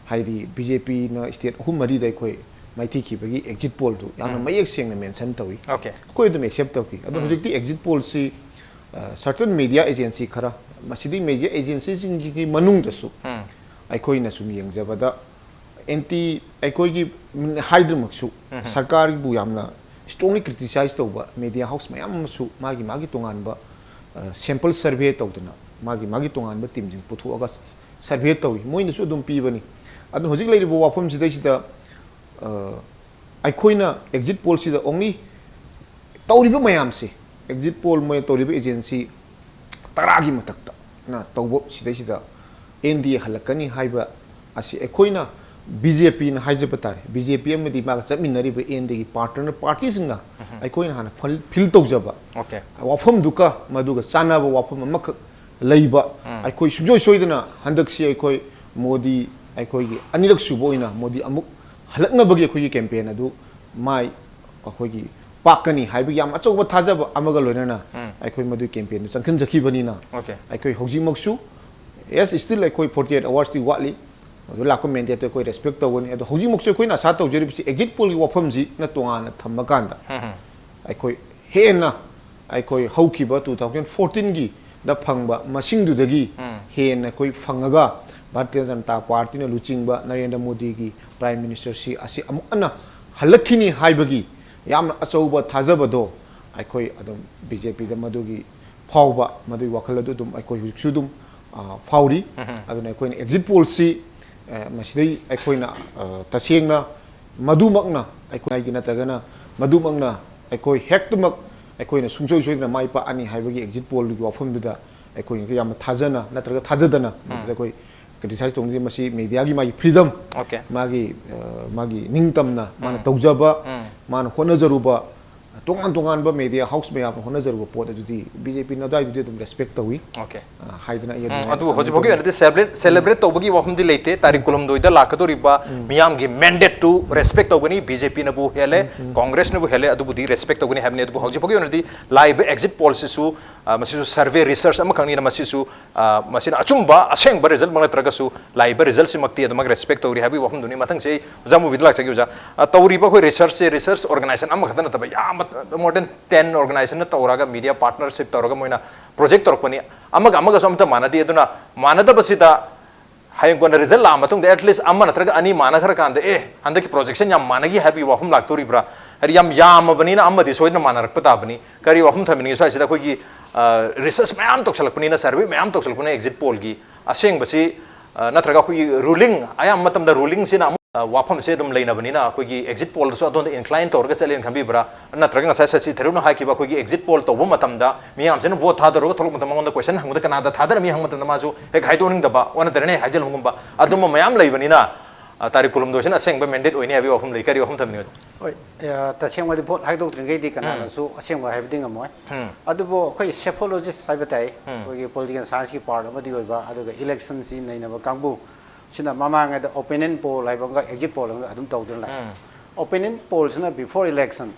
ꯍꯥꯏꯗꯤ B J P ꯅ state ꯑꯍꯨꯝ ꯃꯔꯤꯗ ꯑꯩꯈꯣꯏ ꯃꯥꯏꯊꯤꯈꯤꯕꯒꯤ exit poll ꯗꯨ ꯌꯥꯝꯅ ꯃꯌꯦꯛ ꯁꯦꯡꯅ mention ꯇꯧꯏ꯫ Okay. ꯑꯩꯈꯣꯏ ꯑꯗꯨꯝ accept ꯇꯧꯈꯤ꯫ ꯑꯗꯣ ꯍꯧꯖꯤꯛꯇꯤ exit poll ꯁꯤ, ꯑ, certain media agency ꯈꯔ, ꯃꯁꯤꯗꯤ ꯃꯦꯗꯤꯌꯥ ꯑꯦꯖꯦꯟꯁꯤꯁꯤꯡꯒꯤ ꯃꯅꯨꯡꯗꯁꯨ ꯑꯩꯈꯣꯏꯅ ꯁꯨꯝ ꯌꯦꯡꯖꯕꯗ ꯑꯦꯟꯇꯤ ꯑꯩꯈꯣꯏꯒꯤ ꯍꯥꯏꯗ꯭ꯔꯃꯛꯁꯨ ꯁꯔꯀꯥꯔꯕꯨ ꯌꯥꯝꯅ strongly criticize ꯇꯧꯕ ꯃꯦꯗꯤꯌꯥ ꯍꯥꯎꯁ ꯃꯌꯥꯝ ꯑꯃꯁꯨ ꯃꯥꯒꯤ ꯃꯥꯒꯤ ꯇꯣꯉꯥꯟꯕ ꯁꯦꯝꯄꯜ ꯁꯔꯚꯦ ꯇꯧꯗꯅ ꯃꯥꯒꯤ ꯃꯥꯒꯤ ꯇꯣꯉꯥꯟꯕ ꯇꯤꯝꯁꯤꯡ ꯄꯨꯊꯣꯛꯑꯒ ꯁꯔꯚꯦ ꯇꯧꯏ꯫ ꯃꯣꯏꯅꯁꯨ ꯑꯗꯨꯝ ꯄꯤꯕꯅꯤ꯫ ꯑꯗꯨ ꯍꯧꯖꯤꯛ ꯂꯩꯔꯤꯕ ꯋꯥꯐꯝꯁꯤꯗꯩꯁꯤꯗ ꯑꯩꯈꯣꯏꯅ ꯑꯦꯛꯖꯤꯠ ꯄꯣꯜꯁꯤꯗ only ꯇꯧꯔꯤꯕ ꯃꯌꯥꯝꯁꯤ, ꯑꯦꯛꯖꯤꯠ ꯄꯣꯜ ꯃꯣꯏ ꯇꯧꯔꯤꯕ ꯑꯦꯖꯦꯟꯁꯤ ꯇꯔꯥꯒꯤ ꯃꯊꯛꯇ ꯅ ꯇꯧꯕ ꯁꯤꯗꯩꯁꯤꯗ ꯑꯦꯟ ꯗꯤ ꯑꯦ ꯍꯜꯂꯛꯀꯅꯤ ꯍꯥꯏꯕ ꯑꯁꯤ ꯑꯩꯈꯣꯏꯅ ꯕꯤ ꯖꯦ ꯄꯤꯅ ꯍꯥꯏꯖꯕ ꯇꯥꯔꯦ꯫ ꯕꯤ ꯖꯦ ꯄꯤ ꯑꯃꯗꯤ ꯃꯥꯒ ꯆꯠꯃꯤꯟꯅꯔꯤꯕ ꯑꯦꯟ ꯗꯤ ꯑꯦꯒꯤ ꯄꯥꯔꯠꯅꯔ ꯄꯥꯔꯇꯤꯁꯤꯡꯅ ꯑꯩꯈꯣꯏꯅ ꯍꯥꯟꯅ ꯐꯤꯜ ꯇꯧꯖꯕ Okay. ꯋꯥꯐꯝꯗꯨꯒ ꯃꯗꯨꯒ ꯆꯥꯟꯅꯕ ꯋꯥꯐꯝ ꯑꯃꯈꯛ ꯂꯩꯕ꯫ ꯑꯩꯈꯣꯏ ꯁꯨꯡꯁꯣꯏ ꯁꯣꯏꯗꯅ ꯍꯟꯗꯛꯁꯤ ꯑꯩꯈꯣꯏ ꯃꯣꯗꯤ ꯑꯩꯈꯣꯏꯒꯤ ꯑꯅꯤꯔꯛ ꯁꯨꯕ ꯑꯣꯏꯅ ꯃꯣꯗꯤ ꯑꯃꯨꯛ ꯍꯜꯂꯛꯅꯕꯒꯤ ꯑꯩꯈꯣꯏꯒꯤ ꯀꯦꯝꯄꯦꯟ ꯑꯗꯨ ꯃꯥꯏ ꯑꯩꯈꯣꯏꯒꯤ ꯄꯥꯛꯀꯅꯤ ꯍꯥꯏꯕꯒꯤ ꯌꯥꯝ ꯑꯆꯧꯕ ꯊꯥꯖꯕ ꯑꯃꯒ ꯂꯣꯏꯅꯅ ꯑꯩꯈꯣꯏ ꯃꯗꯨꯒꯤ ꯀꯦꯝꯄꯦꯟꯗꯨ ꯆꯪꯁꯤꯟꯖꯈꯤꯕꯅꯤꯅ Okay. ꯑꯩꯈꯣꯏ ꯍꯧꯖꯤꯛꯃꯛꯁꯨ yes still ꯑꯩꯈꯣꯏ forty eight hours ꯇꯤ ꯋꯥꯠꯂꯤ꯫ ꯑꯗꯨ ꯂꯥꯛꯄ ꯃꯦꯟꯗꯦꯠꯇꯣ ꯑꯩꯈꯣꯏ ꯔꯦꯁꯄꯦꯛ ꯇꯧꯒꯅꯤ꯫ ꯑꯗꯣ ꯍꯧꯖꯤꯛꯃꯛꯁꯨ ꯑꯩꯈꯣꯏꯅ ꯑꯁꯥ ꯇꯧꯖꯔꯤꯕꯁꯤ ꯑꯦꯛꯖꯤꯠ ꯄꯣꯜꯒꯤ ꯋꯥꯐꯝꯁꯤꯅ ꯇꯣꯉꯥꯟꯅ ꯊꯝꯃꯀꯥꯟꯗ ꯑꯩꯈꯣꯏ ꯍꯦꯟꯅ ꯑꯩꯈꯣꯏ ꯍꯧꯈꯤꯕ two thousand fourteen ꯒꯤꯗ ꯐꯪꯕ ꯃꯁꯤꯡꯗꯨꯗꯒꯤ ꯍꯦꯟꯅ ꯑꯩꯈꯣꯏ ꯐꯪꯉꯒ ꯚꯥꯔꯇꯤꯌ ꯖꯅꯇꯥ ꯄꯥꯔꯇꯤꯅ ꯂꯨꯆꯤꯡꯕ ꯅꯔꯦꯟꯗ꯭ꯔ ꯃꯣꯗꯤꯒꯤ ꯄ꯭ꯔꯥꯏꯝ ꯃꯤꯅꯤꯁꯇꯔꯁꯤ ꯑꯁꯤ ꯑꯃꯨꯛ ꯍꯟꯅ ꯍꯜꯂꯛꯈꯤꯅꯤ ꯍꯥꯏꯕꯒꯤ ꯌꯥꯝꯅ ꯑꯆꯧꯕ ꯊꯥꯖꯕꯗꯣ ꯑꯩꯈꯣꯏ ꯑꯗꯨꯝ ꯕꯤ ꯖꯦ ꯄꯤꯗ ꯃꯗꯨꯒꯤ ꯐꯥꯎꯕ ꯃꯗꯨꯒꯤ ꯋꯥꯈꯜ ꯑꯗꯨ ꯑꯗꯨꯝ ꯑꯩꯈꯣꯏ ꯍꯧꯖꯤꯛꯁꯨ ꯑꯗꯨꯝ ꯑ, ꯐꯥꯎꯔꯤ꯫ ꯑꯗꯨꯅ ꯑꯩꯈꯣꯏꯅ ꯑꯦꯛꯖꯤꯠ ꯄꯣꯜꯁꯤ ꯑ, ꯃꯁꯤꯗꯩ ꯑꯩꯈꯣꯏꯅ ꯑ, ꯇꯁꯦꯡꯅ ꯃꯗꯨꯃꯛꯅ ꯑꯩꯈꯣꯏꯒꯤ ꯅꯠꯇ꯭ꯔꯒꯅ ꯃꯗꯨꯃꯛꯅ ꯑꯩꯈꯣꯏ ꯍꯦꯛꯇꯃꯛ ꯑꯩꯈꯣꯏꯅ ꯁꯨꯡꯁꯣꯏ ꯁꯣꯏꯗꯅ ꯃꯥꯏ ꯄꯥꯛꯑꯅꯤ ꯍꯥꯏꯕꯒꯤ ꯑꯦꯛꯖꯤꯠ ꯄꯣꯜꯒꯤ ꯋꯥꯐꯝꯗꯨꯗ ꯑꯩꯈꯣꯏ ꯌꯥꯝꯅ ꯊꯥꯖꯅ ꯅꯠꯇ꯭ꯔꯒ ꯊꯥꯖꯗꯅ ꯃꯗꯨꯗ ꯑꯩꯈꯣꯏ ꯀ꯭ꯔꯤꯇꯤꯁꯥꯏꯖ ꯇꯧꯅꯤꯡꯗꯦ꯫ ꯃꯁꯤ ꯃꯦꯗꯤꯌꯥꯒꯤ ꯃꯥꯒꯤ ꯐ꯭ꯔꯤꯗꯝ, Okay. ꯃꯥꯒꯤ ꯑ, ꯃꯥꯒꯤ ꯅꯤꯡꯇꯝꯅ ꯃꯥꯅ ꯇꯧꯖꯕ, ꯃꯥꯅ ꯍꯣꯠꯅꯖꯔꯨꯕ ꯇꯣꯉꯥꯟ ꯇꯣꯉꯥꯟꯕ ꯃꯦꯗꯤꯌꯥ ꯍꯥꯎꯁ ꯃꯌꯥꯝꯅ ꯍꯣꯠꯅꯖꯔꯨꯕ ꯄꯣꯠ ꯑꯗꯨꯗꯤ ꯕꯤ ꯖꯦ ꯄꯤꯅ ꯑꯗꯨꯋꯥꯏꯗꯨꯗꯤ ꯑꯗꯨꯝ ꯔꯦꯁꯄꯦꯛ ꯇꯧꯏ꯫ Okay. ꯑ, ꯍꯥꯏꯗꯅ ꯑꯩ ꯎꯝ, ꯑꯗꯨꯃꯥꯏꯅ ꯑꯗꯨ ꯍꯧꯖꯤꯛ ꯐꯥꯎꯒꯤ ꯑꯣꯏꯅꯗꯤ ꯁꯦꯂꯦꯕ꯭ꯔꯦꯠ ꯁꯦꯂꯦꯕ꯭ꯔꯦꯠ ꯇꯧꯕꯒꯤ ꯋꯥꯐꯝꯗꯤ ꯂꯩꯇꯦ꯫ ꯇꯥꯔꯤꯛ ꯀꯨꯟꯍꯨꯝꯗꯣꯏꯗ ꯂꯥꯛꯀꯗꯧꯔꯤꯕ ꯃꯤꯌꯥꯝꯒꯤ ꯃꯦꯟꯗꯦꯠꯇꯨ ꯔꯦꯁꯄꯦꯛ ꯇꯧꯒꯅꯤ꯫ ꯕꯤ ꯖꯦ ꯄꯤꯅꯕꯨ ꯍꯦꯜꯂꯦ, ꯀꯣꯡꯒ꯭ꯔꯦꯁꯅꯕꯨ ꯍꯦꯜꯂꯦ, ꯑꯗꯨꯕꯨꯗꯤ ꯔꯦꯁꯄꯦꯛ ꯇꯧꯒꯅꯤ ꯍꯥꯏꯕꯅꯤ꯫ ꯑꯗꯨꯕꯨ ꯍꯧꯖꯤꯛ ꯐꯥꯎꯒꯤ ꯑꯣꯏꯅꯗꯤ ꯂꯥꯛꯏꯕ ꯑꯦꯛꯖꯤꯠ ꯄꯣꯜꯁꯤꯁꯨ ꯑ, ꯃꯁꯤꯁꯨ ꯁꯔꯚꯦ ꯔꯤꯁꯔꯁ ꯑꯃꯈꯛꯅꯤꯅ ꯃꯁꯤꯁꯨ ꯑ, ꯃꯁꯤꯅ ꯑꯆꯨꯝꯕ ꯑꯁꯦꯡꯕ ꯔꯤꯖꯜꯃꯛ ꯅꯠꯇ꯭ꯔꯒꯁꯨ ꯂꯥꯛꯏꯕ ꯔꯤꯖꯜꯁꯤꯃꯛꯇꯤ ꯑꯗꯨꯃꯛ ꯔꯦꯁꯄꯦꯛ ꯇꯧꯔꯤ ꯍꯥꯏꯕꯒꯤ ꯋꯥꯐꯝꯗꯨꯅꯤ꯫ ꯃꯊꯪꯁꯤ ꯑꯩ ꯑꯣꯖꯥ ꯃꯨꯕꯤꯗ ꯂꯥꯛꯆꯒꯦ꯫ ꯑꯣꯖꯥ, ꯑ, ꯇꯧꯔꯤꯕ ꯑꯩꯈꯣꯏ ꯔꯤꯁꯔꯁꯁꯦ ꯔꯤꯁꯔꯁ ꯑꯣꯔꯒꯅꯥꯏꯖꯦꯁꯟ ꯑꯃꯈꯛꯇ ꯅꯠꯇꯕ ꯌꯥꯝ more than ten organization ꯅ ꯇꯧꯔꯒ ꯃꯤꯗꯤꯌꯥ ꯄꯥꯔꯠꯅꯔꯁꯤꯞ ꯇꯧꯔꯒ ꯃꯣꯏꯅ ꯄ꯭ꯔꯣꯖꯦꯛ ꯇꯧꯔꯛꯄꯅꯤ꯫ ꯑꯃꯒ ꯑꯃꯒꯁꯨ ꯑꯃꯠꯇ ꯃꯥꯟꯅꯗꯦ꯫ ꯑꯗꯨꯅ ꯃꯥꯟꯅꯗꯕꯁꯤꯗ ꯍꯌꯦꯡ ꯀꯣꯟꯅ ꯔꯤꯖꯜ ꯂꯥꯛꯑ ꯃꯇꯨꯡꯗ ꯑꯦꯠꯂꯤꯁ ꯑꯃ ꯅꯠꯇ꯭ꯔꯒ ꯑꯅꯤ ꯃꯥꯟꯅꯈ꯭ꯔꯀꯥꯟꯗ, ꯑꯦ, ꯍꯟꯗꯛꯀꯤ ꯄ꯭ꯔꯣꯖꯦꯛꯁꯟ ꯌꯥꯝ ꯃꯥꯟꯅꯈꯤ ꯍꯥꯏꯕꯒꯤ ꯋꯥꯐꯝ ꯂꯥꯛꯇꯣꯔꯤꯕ꯭ꯔꯥ? ꯍꯥꯏꯗꯤ ꯌꯥꯝ ꯌꯥꯝꯃꯕꯅꯤꯅ ꯑꯃꯗꯤ ꯁꯣꯏꯗꯅ ꯃꯥꯟꯅꯔꯛꯄ ꯇꯥꯕꯅꯤ꯫ ꯀꯔꯤ ꯋꯥꯐꯝ ꯊꯝꯅꯤꯡꯉꯤ? ꯁ꯭ꯋꯥꯏꯁꯤꯗ ꯑꯩꯈꯣꯏꯒꯤ ꯔꯤꯁꯔꯁ ꯃꯌꯥꯝ ꯇꯧꯁꯜꯂꯛꯄꯅꯤꯅ, ꯁꯔꯚꯦ ꯃꯌꯥꯝ ꯇꯧꯁꯜꯂꯛꯄꯅꯤꯅ, ꯑꯦꯛꯖꯤꯠ ꯄꯣꯜꯒꯤ ꯑꯁꯦꯡꯕꯁꯤ, ꯑ, ꯅꯠꯇ꯭ꯔꯒ ꯑꯩꯈꯣꯏꯒꯤ ꯔꯨꯂꯤꯡ, ꯑꯌꯥꯝꯕ ꯃꯇꯝꯗ ꯔꯨꯂꯤꯡꯁꯤꯅ ꯑꯃꯨꯛ, ꯑ, ꯋꯥꯐꯝꯁꯦ ꯑꯗꯨꯝ ꯂꯩꯅꯕꯅꯤꯅ, ꯑꯩꯈꯣꯏꯒꯤ ꯑꯦꯛꯖꯤꯠ ꯄꯣꯜꯗꯁꯨ ꯑꯗꯣꯝꯗ ꯏꯟꯀ꯭ꯂꯥꯏꯟ ꯇꯧꯔꯒ ꯆꯠꯂꯦꯅ ꯈꯟꯕꯤꯕ꯭ꯔꯥ? ꯅꯠꯇ꯭ꯔꯒ ꯉꯁꯥꯏ ꯁꯁꯤ ꯊꯔꯨꯞꯅ ꯍꯥꯏꯈꯤꯕ ꯑꯩꯈꯣꯏꯒꯤ ꯑꯦꯛꯖꯤꯠ ꯄꯣꯜ ꯇꯧꯕ ꯃꯇꯝꯗ ꯃꯤꯌꯥꯝꯁꯤꯅ ꯚꯣꯠ ꯊꯥꯗꯔꯒ ꯊꯣꯛꯂꯛꯄ ꯃꯇꯝꯗ ꯃꯉꯣꯟꯗ ꯀꯣꯏꯁꯟ ꯍꯪꯕꯗ ꯀꯅꯥꯗ ꯊꯥꯗꯔꯝꯃꯤ ꯍꯪꯕ ꯃꯇꯝꯗ ꯃꯥꯁꯨ ꯍꯦꯛ ꯍꯥꯏꯗꯣꯛꯅꯤꯡꯗꯕ, ꯑꯣꯟꯅ ꯇꯩꯅꯅ ꯍꯦꯛ ꯍꯥꯏꯖꯤꯜꯂꯝꯕꯒꯨꯝꯕ, ꯑꯗꯨꯝꯕ ꯃꯌꯥꯝ ꯂꯩꯕꯅꯤꯅ, ꯑ, ꯇꯥꯔꯤꯛ ꯀꯨꯟꯍꯨꯝꯗꯣꯏꯁꯤꯅ ꯑꯁꯦꯡꯕ ꯃꯦꯟꯗꯦꯠ ꯑꯣꯏꯅꯤ ꯍꯥꯏꯕꯒꯤ ꯋꯥꯐꯝ ꯂꯩ꯫ ꯀꯔꯤ ꯋꯥꯐꯝ ꯊꯝꯕꯤꯅꯤꯡꯉꯤ? ꯍꯣꯏ, ꯑ, ꯇꯁꯦꯡꯕꯗꯤ ꯚꯣꯠ ꯍꯥꯏꯗꯣꯛꯇ꯭ꯔꯤꯉꯩꯗꯤ ꯀꯅꯥꯅꯁꯨ ꯑꯁꯦꯡꯕ ꯍꯥꯏꯕꯗꯤ ꯉꯝꯃꯣꯏ꯫ ꯎꯝ꯫ ꯑꯗꯨꯕꯨ ꯑꯩꯈꯣꯏ ꯁꯦꯐꯣꯂꯣꯖꯤꯁ ꯍꯥꯏꯕ ꯇꯥꯏ, ꯎꯝ꯫ ꯑꯩꯈꯣꯏꯒꯤ ꯄꯣꯂꯤꯇꯤꯀꯦꯜ ꯁꯥꯏꯟꯁꯀꯤ ꯄꯥꯔꯠ ꯑꯃꯗꯤ ꯑꯣꯏꯕ, ꯑꯗꯨꯒ ꯏꯂꯦꯛꯁꯟꯁꯤ ꯅꯩꯅꯕ ꯀꯥꯡꯕꯨ, ꯁꯤꯅ ꯃꯃꯥꯡꯉꯩꯗ ꯑꯣꯄꯤꯅꯤꯌꯟ ꯄꯣꯜ ꯍꯥꯏꯕ ꯑꯃꯒ ꯑꯦꯛꯖꯤꯠ ꯄꯣꯜ ꯑꯃꯒ ꯑꯗꯨꯝ ꯇꯧꯗꯨꯅ ꯂꯥꯛꯑꯦ꯫ ꯎꯝ꯫ ꯑꯣꯄꯤꯅꯤꯌꯟ ꯄꯣꯜꯁꯤꯅ ꯕꯤꯐꯣꯔ ꯏꯂꯦꯛꯁꯟ,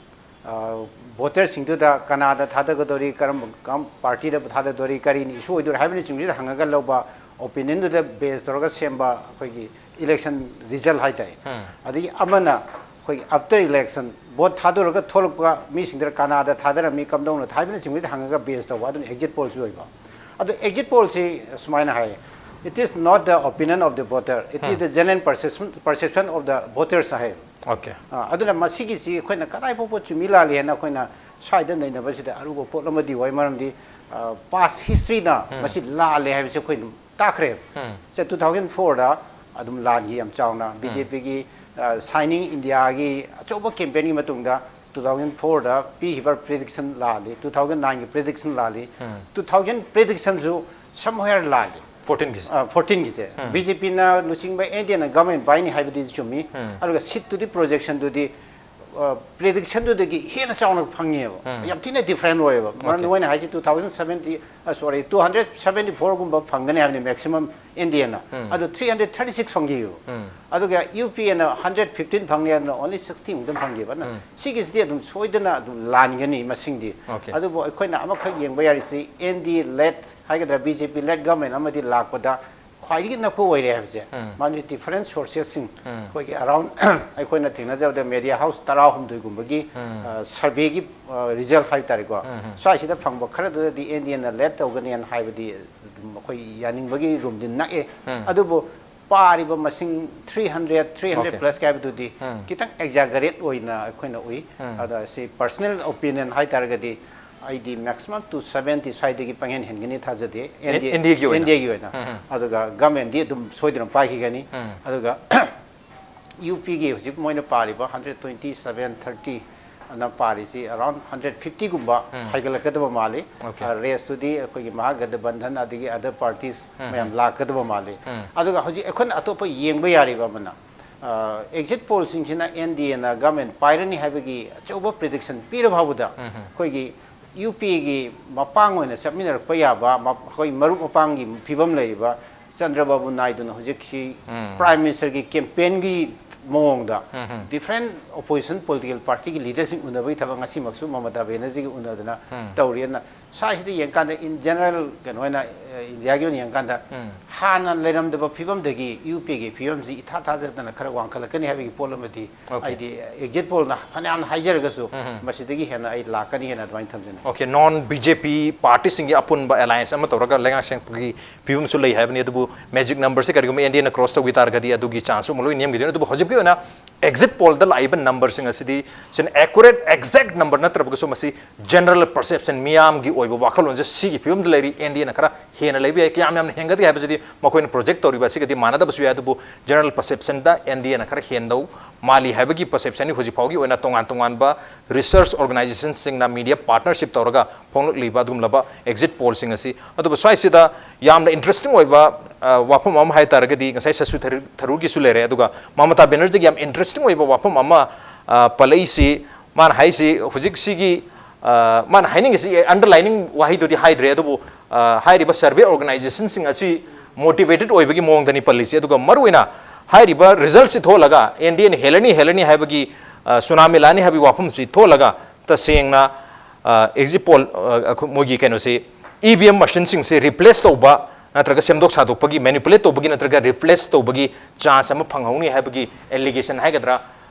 ꯑ, ꯚꯣꯇꯔꯁꯤꯡꯗꯨꯗ ꯀꯅꯥꯗ ꯊꯥꯗꯒꯗꯧꯔꯤ, ꯀꯔꯝꯕ, ꯀꯔꯝ-, ꯄꯥꯔꯇꯤꯗ ꯊꯥꯗꯗꯧꯔꯤ, ꯀꯔꯤꯅ ꯏꯁꯨ ꯑꯣꯏꯗꯣꯔꯤ ꯍꯥꯏꯕꯅꯆꯤꯡꯕꯁꯤꯗ ꯍꯪꯉꯒ ꯂꯧꯕ, ꯑꯣꯄꯤꯅꯤꯌꯟꯗꯨꯗ ꯕꯦꯁ ꯇꯧꯔꯒ ꯁꯦꯝꯕ ꯑꯩꯈꯣꯏꯒꯤ ꯏꯂꯦꯛꯁꯟ ꯔꯤꯖꯜ ꯍꯥꯏ ꯇꯥꯏ꯫ ꯎꯝ꯫ ꯑꯗꯒꯤ ꯑꯃꯅ ꯑꯩꯈꯣꯏꯒꯤ ꯑꯥꯐꯇꯔ ꯏꯂꯦꯛꯁꯟ, ꯚꯣꯠ ꯊꯥꯗꯣꯔꯒ ꯊꯣꯛꯂꯛꯄ ꯃꯤꯁꯤꯡꯗꯨꯗ ꯀꯅꯥꯗ ꯊꯥꯗꯔꯝꯃꯤ, ꯀꯝꯗꯧꯅ ꯊꯥ-, ꯍꯥꯏꯕꯅꯆꯤꯡꯕꯁꯤꯗ ꯍꯪꯉꯒ ꯕꯦꯁ ꯇꯧꯕ, ꯑꯗꯨꯅ ꯑꯦꯛꯖꯤꯠ ꯄꯣꯜꯁꯨ ꯑꯣꯏꯕ꯫ ꯑꯗꯣ ꯑꯦꯛꯖꯤꯠ ꯄꯣꯜꯁꯤ ꯁꯨꯃꯥꯏꯅ ꯍꯥꯏ, "It is not the opinion of the voter, it is um. the genuine perception, perception of the voters" ꯍꯥꯏ꯫ ꯑꯣꯀꯦ꯫ ꯑ, ꯑꯗꯨꯅ ꯃꯁꯤꯒꯤꯁꯤ ꯑꯩꯈꯣꯏꯅ ꯀꯗꯥꯏ ꯐꯥꯎꯕ ꯆꯨꯝꯃꯤ ꯂꯥꯜꯂꯤ ꯍꯥꯏꯅ ꯑꯩꯈꯣꯏꯅ ꯁ꯭ꯋꯥꯏꯗ ꯅꯩꯅꯕꯁꯤꯗ ꯑꯔꯨꯕ ꯄꯣꯠ ꯑꯃꯗꯤ ꯑꯣꯏ, ꯃꯔꯝꯗꯤ, ꯑ, ꯄꯥꯁ ꯍꯤꯁꯇ꯭ꯔꯤꯅ ꯎꯝ꯫ ꯃꯁꯤ ꯂꯥꯜꯂꯦ ꯍꯥꯏꯕꯁꯤ ꯑꯩꯈꯣꯏ ꯑꯗꯨꯝ ꯇꯥꯈ꯭ꯔꯦꯕ꯫ ꯎꯝ꯫ ꯁꯦ, ꯇꯨ ꯊꯥꯎꯖꯟ ꯐꯣꯔꯗ ꯑꯗꯨꯝ ꯂꯥꯟꯈꯤ ꯌꯥꯝ ꯆꯥꯎꯅ꯫ ꯎꯝ꯫ ꯕꯤ ꯖꯦ ꯄꯤꯒꯤ, ꯑ, ꯁꯥꯏꯅꯤꯡ ꯏꯟꯗꯤꯌꯥꯒꯤ ꯑꯆꯧꯕ ꯀꯦꯝꯄꯦꯟꯒꯤ ꯃꯇꯨꯡꯗ ꯇꯨ ꯊꯥꯎꯖꯟ ꯐꯣꯔꯗ ꯄꯤꯈꯤꯕ ꯄ꯭ꯔꯤꯗꯤꯛꯁꯟ ꯂꯥꯜꯂꯤ, ꯇꯨ ꯊꯥꯎꯖꯟ ꯅꯥꯏꯟꯒꯤ ꯄ꯭ꯔꯤꯗꯤꯛꯁꯟ ꯂꯥꯜꯂꯤ, ꯎꯝ꯫ ꯇꯨ ꯊꯥꯎꯖꯟ ꯄ꯭ꯔꯤꯗꯤꯛꯁꯟꯁꯨ ꯁꯝꯍꯦꯌꯔ ꯂꯥꯜꯂꯤ꯫ ꯐꯣꯔꯇꯤꯟꯒꯤꯁꯦ꯫ ꯑ, ꯐꯣꯔꯇꯤꯟꯒꯤꯁꯦ꯫ ꯎꯝ꯫ ꯕꯤ ꯖꯦ ꯄꯤꯅ ꯂꯨꯆꯤꯡꯕ ꯑꯦꯟ ꯗꯤ ꯑꯦꯅ ꯒꯚꯔꯟꯃꯦꯟ ꯄꯥꯏꯅꯤ ꯍꯥꯏꯕꯗꯤ ꯆꯨꯝꯃꯤ꯫ ꯎꯝ꯫ ꯑꯗꯨꯒ ꯁꯤꯠꯇꯨꯗꯤ ꯄ꯭ꯔꯣꯖꯦꯛꯁꯟꯗꯨꯗꯤ, ꯑ, ꯄ꯭ꯔꯤꯗꯤꯛꯁꯟꯗꯨꯗꯤ ꯍꯦꯟꯅ ꯆꯥꯎꯅ ꯐꯪꯉꯦꯕ꯫ ꯎꯝ꯫ ꯌꯥꯝ ꯊꯤꯅ ꯗꯤꯐ꯭ꯔꯦꯟ ꯑꯣꯏꯌꯦꯕ꯫ ꯃꯔꯝꯗꯤ ꯑꯣꯀꯦ꯫ ꯃꯣꯏꯅ ꯍꯥꯏꯁꯤ ꯇꯨ ꯊꯥꯎꯖꯟ ꯁꯚꯦꯟꯇꯤ, ꯑ, ꯁꯣꯔꯤ, ꯇꯨ ꯍꯟꯗ꯭ꯔꯦꯠ ꯁꯚꯦꯟꯇꯤ ꯐꯣꯔꯒꯨꯝꯕ ꯐꯪꯒꯅꯤ ꯍꯥꯏꯕꯅꯤ ꯃꯦꯛꯁꯤꯃꯝ ꯑꯦꯟ ꯗꯤ ꯑꯦꯅ꯫ ꯎꯝ꯫ ꯑꯗꯨ ꯊ꯭ꯔꯤ ꯍꯟꯗ꯭ꯔꯦꯠ ꯊꯥꯔꯇꯤ ꯁꯤꯛꯁ ꯐꯪꯈꯤꯕ꯫ ꯎꯝ꯫ ꯑꯗꯨꯒ ꯌꯨ ꯄꯤ ꯑꯦꯅ ꯍꯟꯗ꯭ꯔꯦꯠ ꯐꯤꯐꯇꯤꯟ ꯐꯪꯅꯤ, ꯑꯗꯨꯅ ꯑꯣꯟꯂꯤ ꯁꯤꯛꯁꯇꯤ ꯃꯨꯛꯇꯪ ꯐꯪꯈꯤꯕ꯫ ꯑꯗꯨꯅ ꯎꯝ꯫ ꯁꯤꯒꯤꯁꯤꯗꯤ ꯑꯗꯨꯝ ꯁꯣꯏꯗꯅ ꯑꯗꯨꯝ ꯂꯥꯟꯒꯅꯤ ꯃꯁꯤꯡꯗꯤ꯫ ꯑꯣꯀꯦ꯫ ꯑꯗꯨꯕꯨ ꯑꯩꯈꯣꯏꯅ ꯑꯃꯈꯛ ꯌꯦꯡꯕ ꯌꯥꯔꯤꯁꯤ ꯑꯦꯟ ꯗꯤ ꯑꯦ ꯂꯦꯠ ꯍꯥꯏꯒꯗ꯭ꯔꯥ, ꯕꯤ ꯖꯦ ꯄꯤ ꯂꯦꯠ ꯒꯚꯔꯟꯃꯦꯟ ꯑꯃꯗꯤ ꯂꯥꯛꯄꯗ ꯈ꯭ꯋꯥꯏꯗꯒꯤ ꯅꯛꯄ ꯑꯣꯏꯔꯦ ꯍꯥꯏꯕꯁꯦ, ꯎꯝ꯫ ꯃꯥꯒꯤ different sourcesꯁꯤꯡ, ꯎꯝ꯫ ꯑꯩꯈꯣꯏꯒꯤ around ꯑꯩꯈꯣꯏꯅ ꯊꯦꯡꯅꯖꯕꯗ media house ꯇꯔꯥꯍꯨꯝꯗꯣꯏꯒꯨꯝꯕꯒꯤ, ꯎꯝ꯫ ꯑ, surveyꯒꯤ, ꯑ, result ꯍꯥꯏ ꯇꯥꯔꯦꯀꯣ꯫ ꯎꯝ, ꯎꯝ꯫ ꯁ꯭ꯋꯥꯏꯁꯤꯗ ꯐꯪꯕ ꯈꯔꯗꯨꯗꯗꯤ N D Aꯅ lead ꯇꯧꯒꯅꯤꯅ ꯍꯥꯏꯕꯗꯤ ꯑꯗꯨꯝ ꯑꯩꯈꯣꯏ ꯌꯥꯅꯤꯡꯕꯒꯤ roomꯗꯤ ꯅꯛꯑꯦ꯫ ꯎꯝ꯫ ꯑꯗꯨꯕꯨ ꯄꯥꯔꯤꯕ ꯃꯁꯤꯡ three hundred, three hundred Okay. plusꯀꯤ ꯍꯥꯏꯕꯗꯨꯗꯤ ꯎꯝ꯫ ꯈꯤꯇꯪ exaggerate ꯑꯣꯏꯅ ꯑꯩꯈꯣꯏꯅ ꯎꯏ꯫ ꯎꯝ꯫ ꯑꯗ ꯁꯤ personal opinion ꯍꯥꯏ ꯇꯥꯔꯒꯗꯤ ꯑꯩꯗꯤ maximum to seventy ꯁ꯭ꯋꯥꯏꯗꯒꯤ ꯄꯪꯍꯦꯟ ꯍꯦꯟꯒꯅꯤ ꯊꯥꯖꯗꯦ꯫ N D A, N D Aꯒꯤ ꯑꯣꯏꯅ꯫ N D Aꯒꯤ ꯑꯣꯏꯅ꯫ ꯎꯝ, ꯎꯝ꯫ ꯑꯗꯨꯒ governmentꯗꯤ ꯑꯗꯨꯝ ꯁꯣꯏꯗꯅ ꯄꯥꯏꯈꯤꯒꯅꯤ꯫ ꯎꯝ꯫ ꯑꯗꯨꯒ UPꯒꯤ ꯍꯧꯖꯤꯛ ꯃꯣꯏꯅ ꯄꯥꯔꯤꯕ hundred twenty seven thirty ꯑꯅ ꯄꯥꯔꯤꯁꯤ around hundred fiftyꯒꯨꯝꯕ ꯎꯝ꯫ ꯍꯥꯏꯒꯠꯂꯛꯀꯗꯕ ꯃꯥꯜꯂꯤ꯫ Okay꯫ ꯑ, raceꯇꯨꯗꯤ ꯑꯩꯈꯣꯏꯒꯤ ꯃꯍꯥꯒꯊꯕꯟꯙꯟ ꯑꯗꯒꯤ other parties ꯎꯝ, ꯃꯌꯥꯝ ꯎꯝ꯫ ꯂꯥꯛꯀꯗꯕ ꯃꯥꯜꯂꯤ꯫ ꯎꯝ꯫ ꯑꯗꯨꯒ ꯍꯧꯖꯤꯛ ꯑꯩꯈꯣꯏꯅ ꯑꯇꯣꯞꯄ ꯌꯦꯡꯕ ꯌꯥꯔꯤꯕ ꯑꯃꯅ, ꯑ, exit pollꯁꯤꯡꯁꯤꯅ N D Aꯅ government ꯄꯥꯏꯔꯅꯤ ꯍꯥꯏꯕꯒꯤ ꯑꯆꯧꯕ prediction ꯄꯤꯔ ꯐꯥꯎꯕꯗ ꯎꯝ, ꯎꯝ꯫ ꯑꯩꯈꯣꯏꯒꯤ UPAꯒꯤ ꯃꯄꯥꯡ ꯑꯣꯏꯅ ꯆꯠꯃꯤꯟꯅꯔꯛꯄ ꯌꯥꯕ, ꯃ-, ꯑꯩꯈꯣꯏ ꯃꯔꯨꯞ ꯃꯄꯥꯡꯒꯤ ꯐꯤꯕꯝ ꯂꯩꯔꯤꯕ ꯆꯟꯗ꯭ꯔꯕꯥꯕꯨ ꯅꯥꯏꯗꯨꯅ ꯍꯧꯖꯤꯛꯁꯤ ꯎꯝ꯫ Prime Ministerꯒꯤ campaignꯒꯤ ꯃꯑꯣꯡꯗ ꯎꯝ, ꯎꯝ꯫ Different opposition political partyꯒꯤ leaderꯁꯤꯡ ꯎꯅꯕꯒꯤ ꯊꯕꯛ ꯉꯁꯤꯃꯛꯁꯨ ꯃꯃꯇꯥ ꯕꯦꯅꯔꯖꯤꯒ ꯎꯅꯗꯅ ꯎꯝ꯫ ꯇꯧꯔꯤꯑꯅ ꯁ꯭ꯋꯥꯏꯁꯤꯗ ꯌꯦꯡꯀꯥꯟꯗ in general ꯀꯩꯅꯣ ꯑꯣꯏꯅ, ꯑ, ꯏꯟꯗꯤꯌꯥꯒꯤ ꯑꯣꯏꯅ ꯌꯦꯡꯀꯥꯟꯗ ꯎꯝ꯫ ꯍꯥꯟꯅ ꯂꯩꯔꯝꯗꯕ ꯐꯤꯕꯝꯗꯒꯤ UPAꯒꯤ ꯐꯤꯕꯝꯁꯤ ꯏꯊꯥ ꯊꯥꯖꯗꯅ ꯈꯔ ꯋꯥꯡꯈꯠꯂꯛꯀꯅꯤ ꯍꯥꯏꯕꯒꯤ ꯄꯣꯠ ꯑꯃꯗꯤ Okay꯫ ꯍꯥꯏꯗꯤ exit pollꯅ ꯐꯅꯌꯥꯝ ꯍꯥꯏꯖꯔꯒꯁꯨ ꯎꯝ, ꯎꯝ꯫ ꯃꯁꯤꯗꯒꯤ ꯍꯦꯟꯅ ꯑꯩ ꯂꯥꯛꯀꯅꯤ ꯍꯥꯏꯅ ꯑꯗꯨꯃꯥꯏꯅ ꯊꯝꯖꯅꯤꯡꯉꯤ꯫ Okay, non BJP partyꯁꯤꯡꯒꯤ ꯑꯄꯨꯟꯕ alliance ꯑꯃ ꯇꯧꯔꯒ ꯂꯩꯉꯥꯛ ꯁꯦꯝꯕꯒꯤ ꯐꯤꯕꯝꯁꯨ ꯂꯩ ꯍꯥꯏꯕꯅꯤ, ꯑꯗꯨꯕꯨ magic numberꯁꯦ ꯀꯔꯤꯒꯨꯝꯕ N D Aꯅ cross ꯇꯧꯈꯤ ꯇꯥꯔꯒꯗꯤ ꯑꯗꯨꯒꯤ chanceꯁꯨ ꯑꯃꯨꯛ ꯂꯣꯏ ꯅꯦꯝꯈꯤꯗꯣꯏꯅꯤ꯫ ꯑꯗꯨꯕꯨ ꯍꯧꯖꯤꯛꯀꯤ ꯑꯣꯏꯅ exit pollꯗ ꯂꯥꯛꯏꯕ numberꯁꯤꯡ ꯑꯁꯤꯗꯤ ꯁꯤꯅ accurate exact number ꯅꯠꯇ꯭ꯔꯕꯒꯁꯨ ꯃꯁꯤ general perception, ꯃꯤꯌꯥꯝꯒꯤ ꯑꯣꯏꯕ ꯋꯥꯈꯜꯂꯣꯟꯁꯦ ꯁꯤꯒꯤ ꯐꯤꯕꯝꯗ ꯂꯩꯔꯤ, N D Aꯅ ꯈꯔ ꯍꯦꯟꯅ ꯂꯩꯕ ꯌꯥꯏ꯫ ꯀꯌꯥꯝ ꯌꯥꯝꯅ ꯍꯦꯟꯒꯠꯀꯦ ꯍꯥꯏꯕꯁꯤꯗꯤ ꯃꯈꯣꯏꯅ project ꯇꯧꯔꯤꯕ ꯑꯁꯤꯒꯗꯤ ꯃꯥꯟꯅꯗꯕꯁꯨ ꯌꯥꯏ, ꯑꯗꯨꯕꯨ general perceptionꯗ N D Aꯅ ꯈꯔ ꯍꯦꯟꯗꯧ ꯃꯥꯜꯂꯤ ꯍꯥꯏꯕꯒꯤ perceptionꯅꯤ ꯍꯧꯖꯤꯛ ꯐꯥꯎꯒꯤ ꯑꯣꯏꯅ ꯇꯣꯉꯥꯟ ꯇꯣꯉꯥꯟꯕ research organizationꯁꯤꯡꯅ media partnership ꯇꯧꯔꯒ ꯐꯣꯡꯂꯛꯂꯤꯕ ꯑꯗꯨꯒꯨꯝꯂꯕ exit pollꯁꯤꯡ ꯑꯁꯤ꯫ ꯑꯗꯨꯕꯨ ꯁ꯭ꯋꯥꯏꯁꯤꯗ ꯌꯥꯝꯅ interesting ꯑꯣꯏꯕ, ꯑ, ꯋꯥꯐꯝ ꯑꯃ ꯍꯥꯏ ꯇꯥꯔꯒꯗꯤ ꯉꯁꯥꯏ ꯁꯁꯨ ꯊꯔꯨ-, ꯊꯔꯨꯔꯒꯤꯁꯨ ꯂꯩꯔꯦ, ꯑꯗꯨꯒ ꯃꯃꯇꯥ ꯕꯦꯅꯔꯖꯤꯒꯤ ꯌꯥꯝ interesting ꯑꯣꯏꯕ ꯋꯥꯐꯝ ꯑꯃ, ꯑ, ꯄꯜꯂꯛꯏꯁꯤ, ꯃꯥꯅ ꯍꯥꯏꯁꯤ ꯍꯧꯖꯤꯛ ꯁꯤꯒꯤ, ꯑ, ꯃꯥꯅ ꯍꯥꯏꯅꯤꯡꯉꯤꯁꯤ underlining ꯋꯥꯍꯩꯗꯨꯗꯤ ꯍꯥꯏꯗ꯭ꯔꯦ, ꯑꯗꯨꯕꯨ, ꯑ, ꯍꯥꯏꯔꯤꯕ survey organizationꯁꯤꯡ ꯑꯁꯤ motivated ꯑꯣꯏꯕꯒꯤ ꯃꯑꯣꯡꯗꯅꯤ ꯄꯜꯂꯤꯁꯤ꯫ ꯑꯗꯨꯒ ꯃꯔꯨꯑꯣꯏꯅ ꯍꯥꯏꯔꯤꯕ resultꯁꯤ ꯊꯣꯛꯂꯒ N D Aꯅ ꯍꯦꯜꯂꯅꯤ, ꯍꯦꯜꯂꯅꯤ ꯍꯥꯏꯕꯒꯤ, ꯑ, ꯁꯨꯅꯥꯃꯤ ꯂꯥꯛꯑꯅꯤ ꯍꯥꯏꯕꯒꯤ ꯋꯥꯐꯝꯁꯤ ꯊꯣꯛꯂꯒ ꯇꯁꯦꯡꯅ, ꯑ, exit poll, ꯑ, ꯑꯩꯈꯣꯏ ꯃꯣꯏꯒꯤ ꯀꯩꯅꯣꯁꯤ, E V M machineꯁꯤꯡꯁꯤ replace ꯇꯧꯕ ꯅꯠꯇ꯭ꯔꯒ ꯁꯦꯝꯗꯣꯛ ꯁꯥꯗꯣꯛꯄꯒꯤ, ꯃꯦꯅꯤꯄꯨꯂꯦꯠ ꯇꯧꯕꯒꯤ ꯅꯠꯇ꯭ꯔꯒ ꯔꯤꯄ꯭ꯂꯦꯁ ꯇꯧꯕꯒꯤ ꯆꯥꯟꯁ ꯑꯃ ꯐꯪꯍꯧꯅꯤ ꯍꯥꯏꯕꯒꯤ ꯑꯦꯂꯤꯒꯦꯁꯟ ꯍꯥꯏꯒꯗ꯭ꯔꯥ,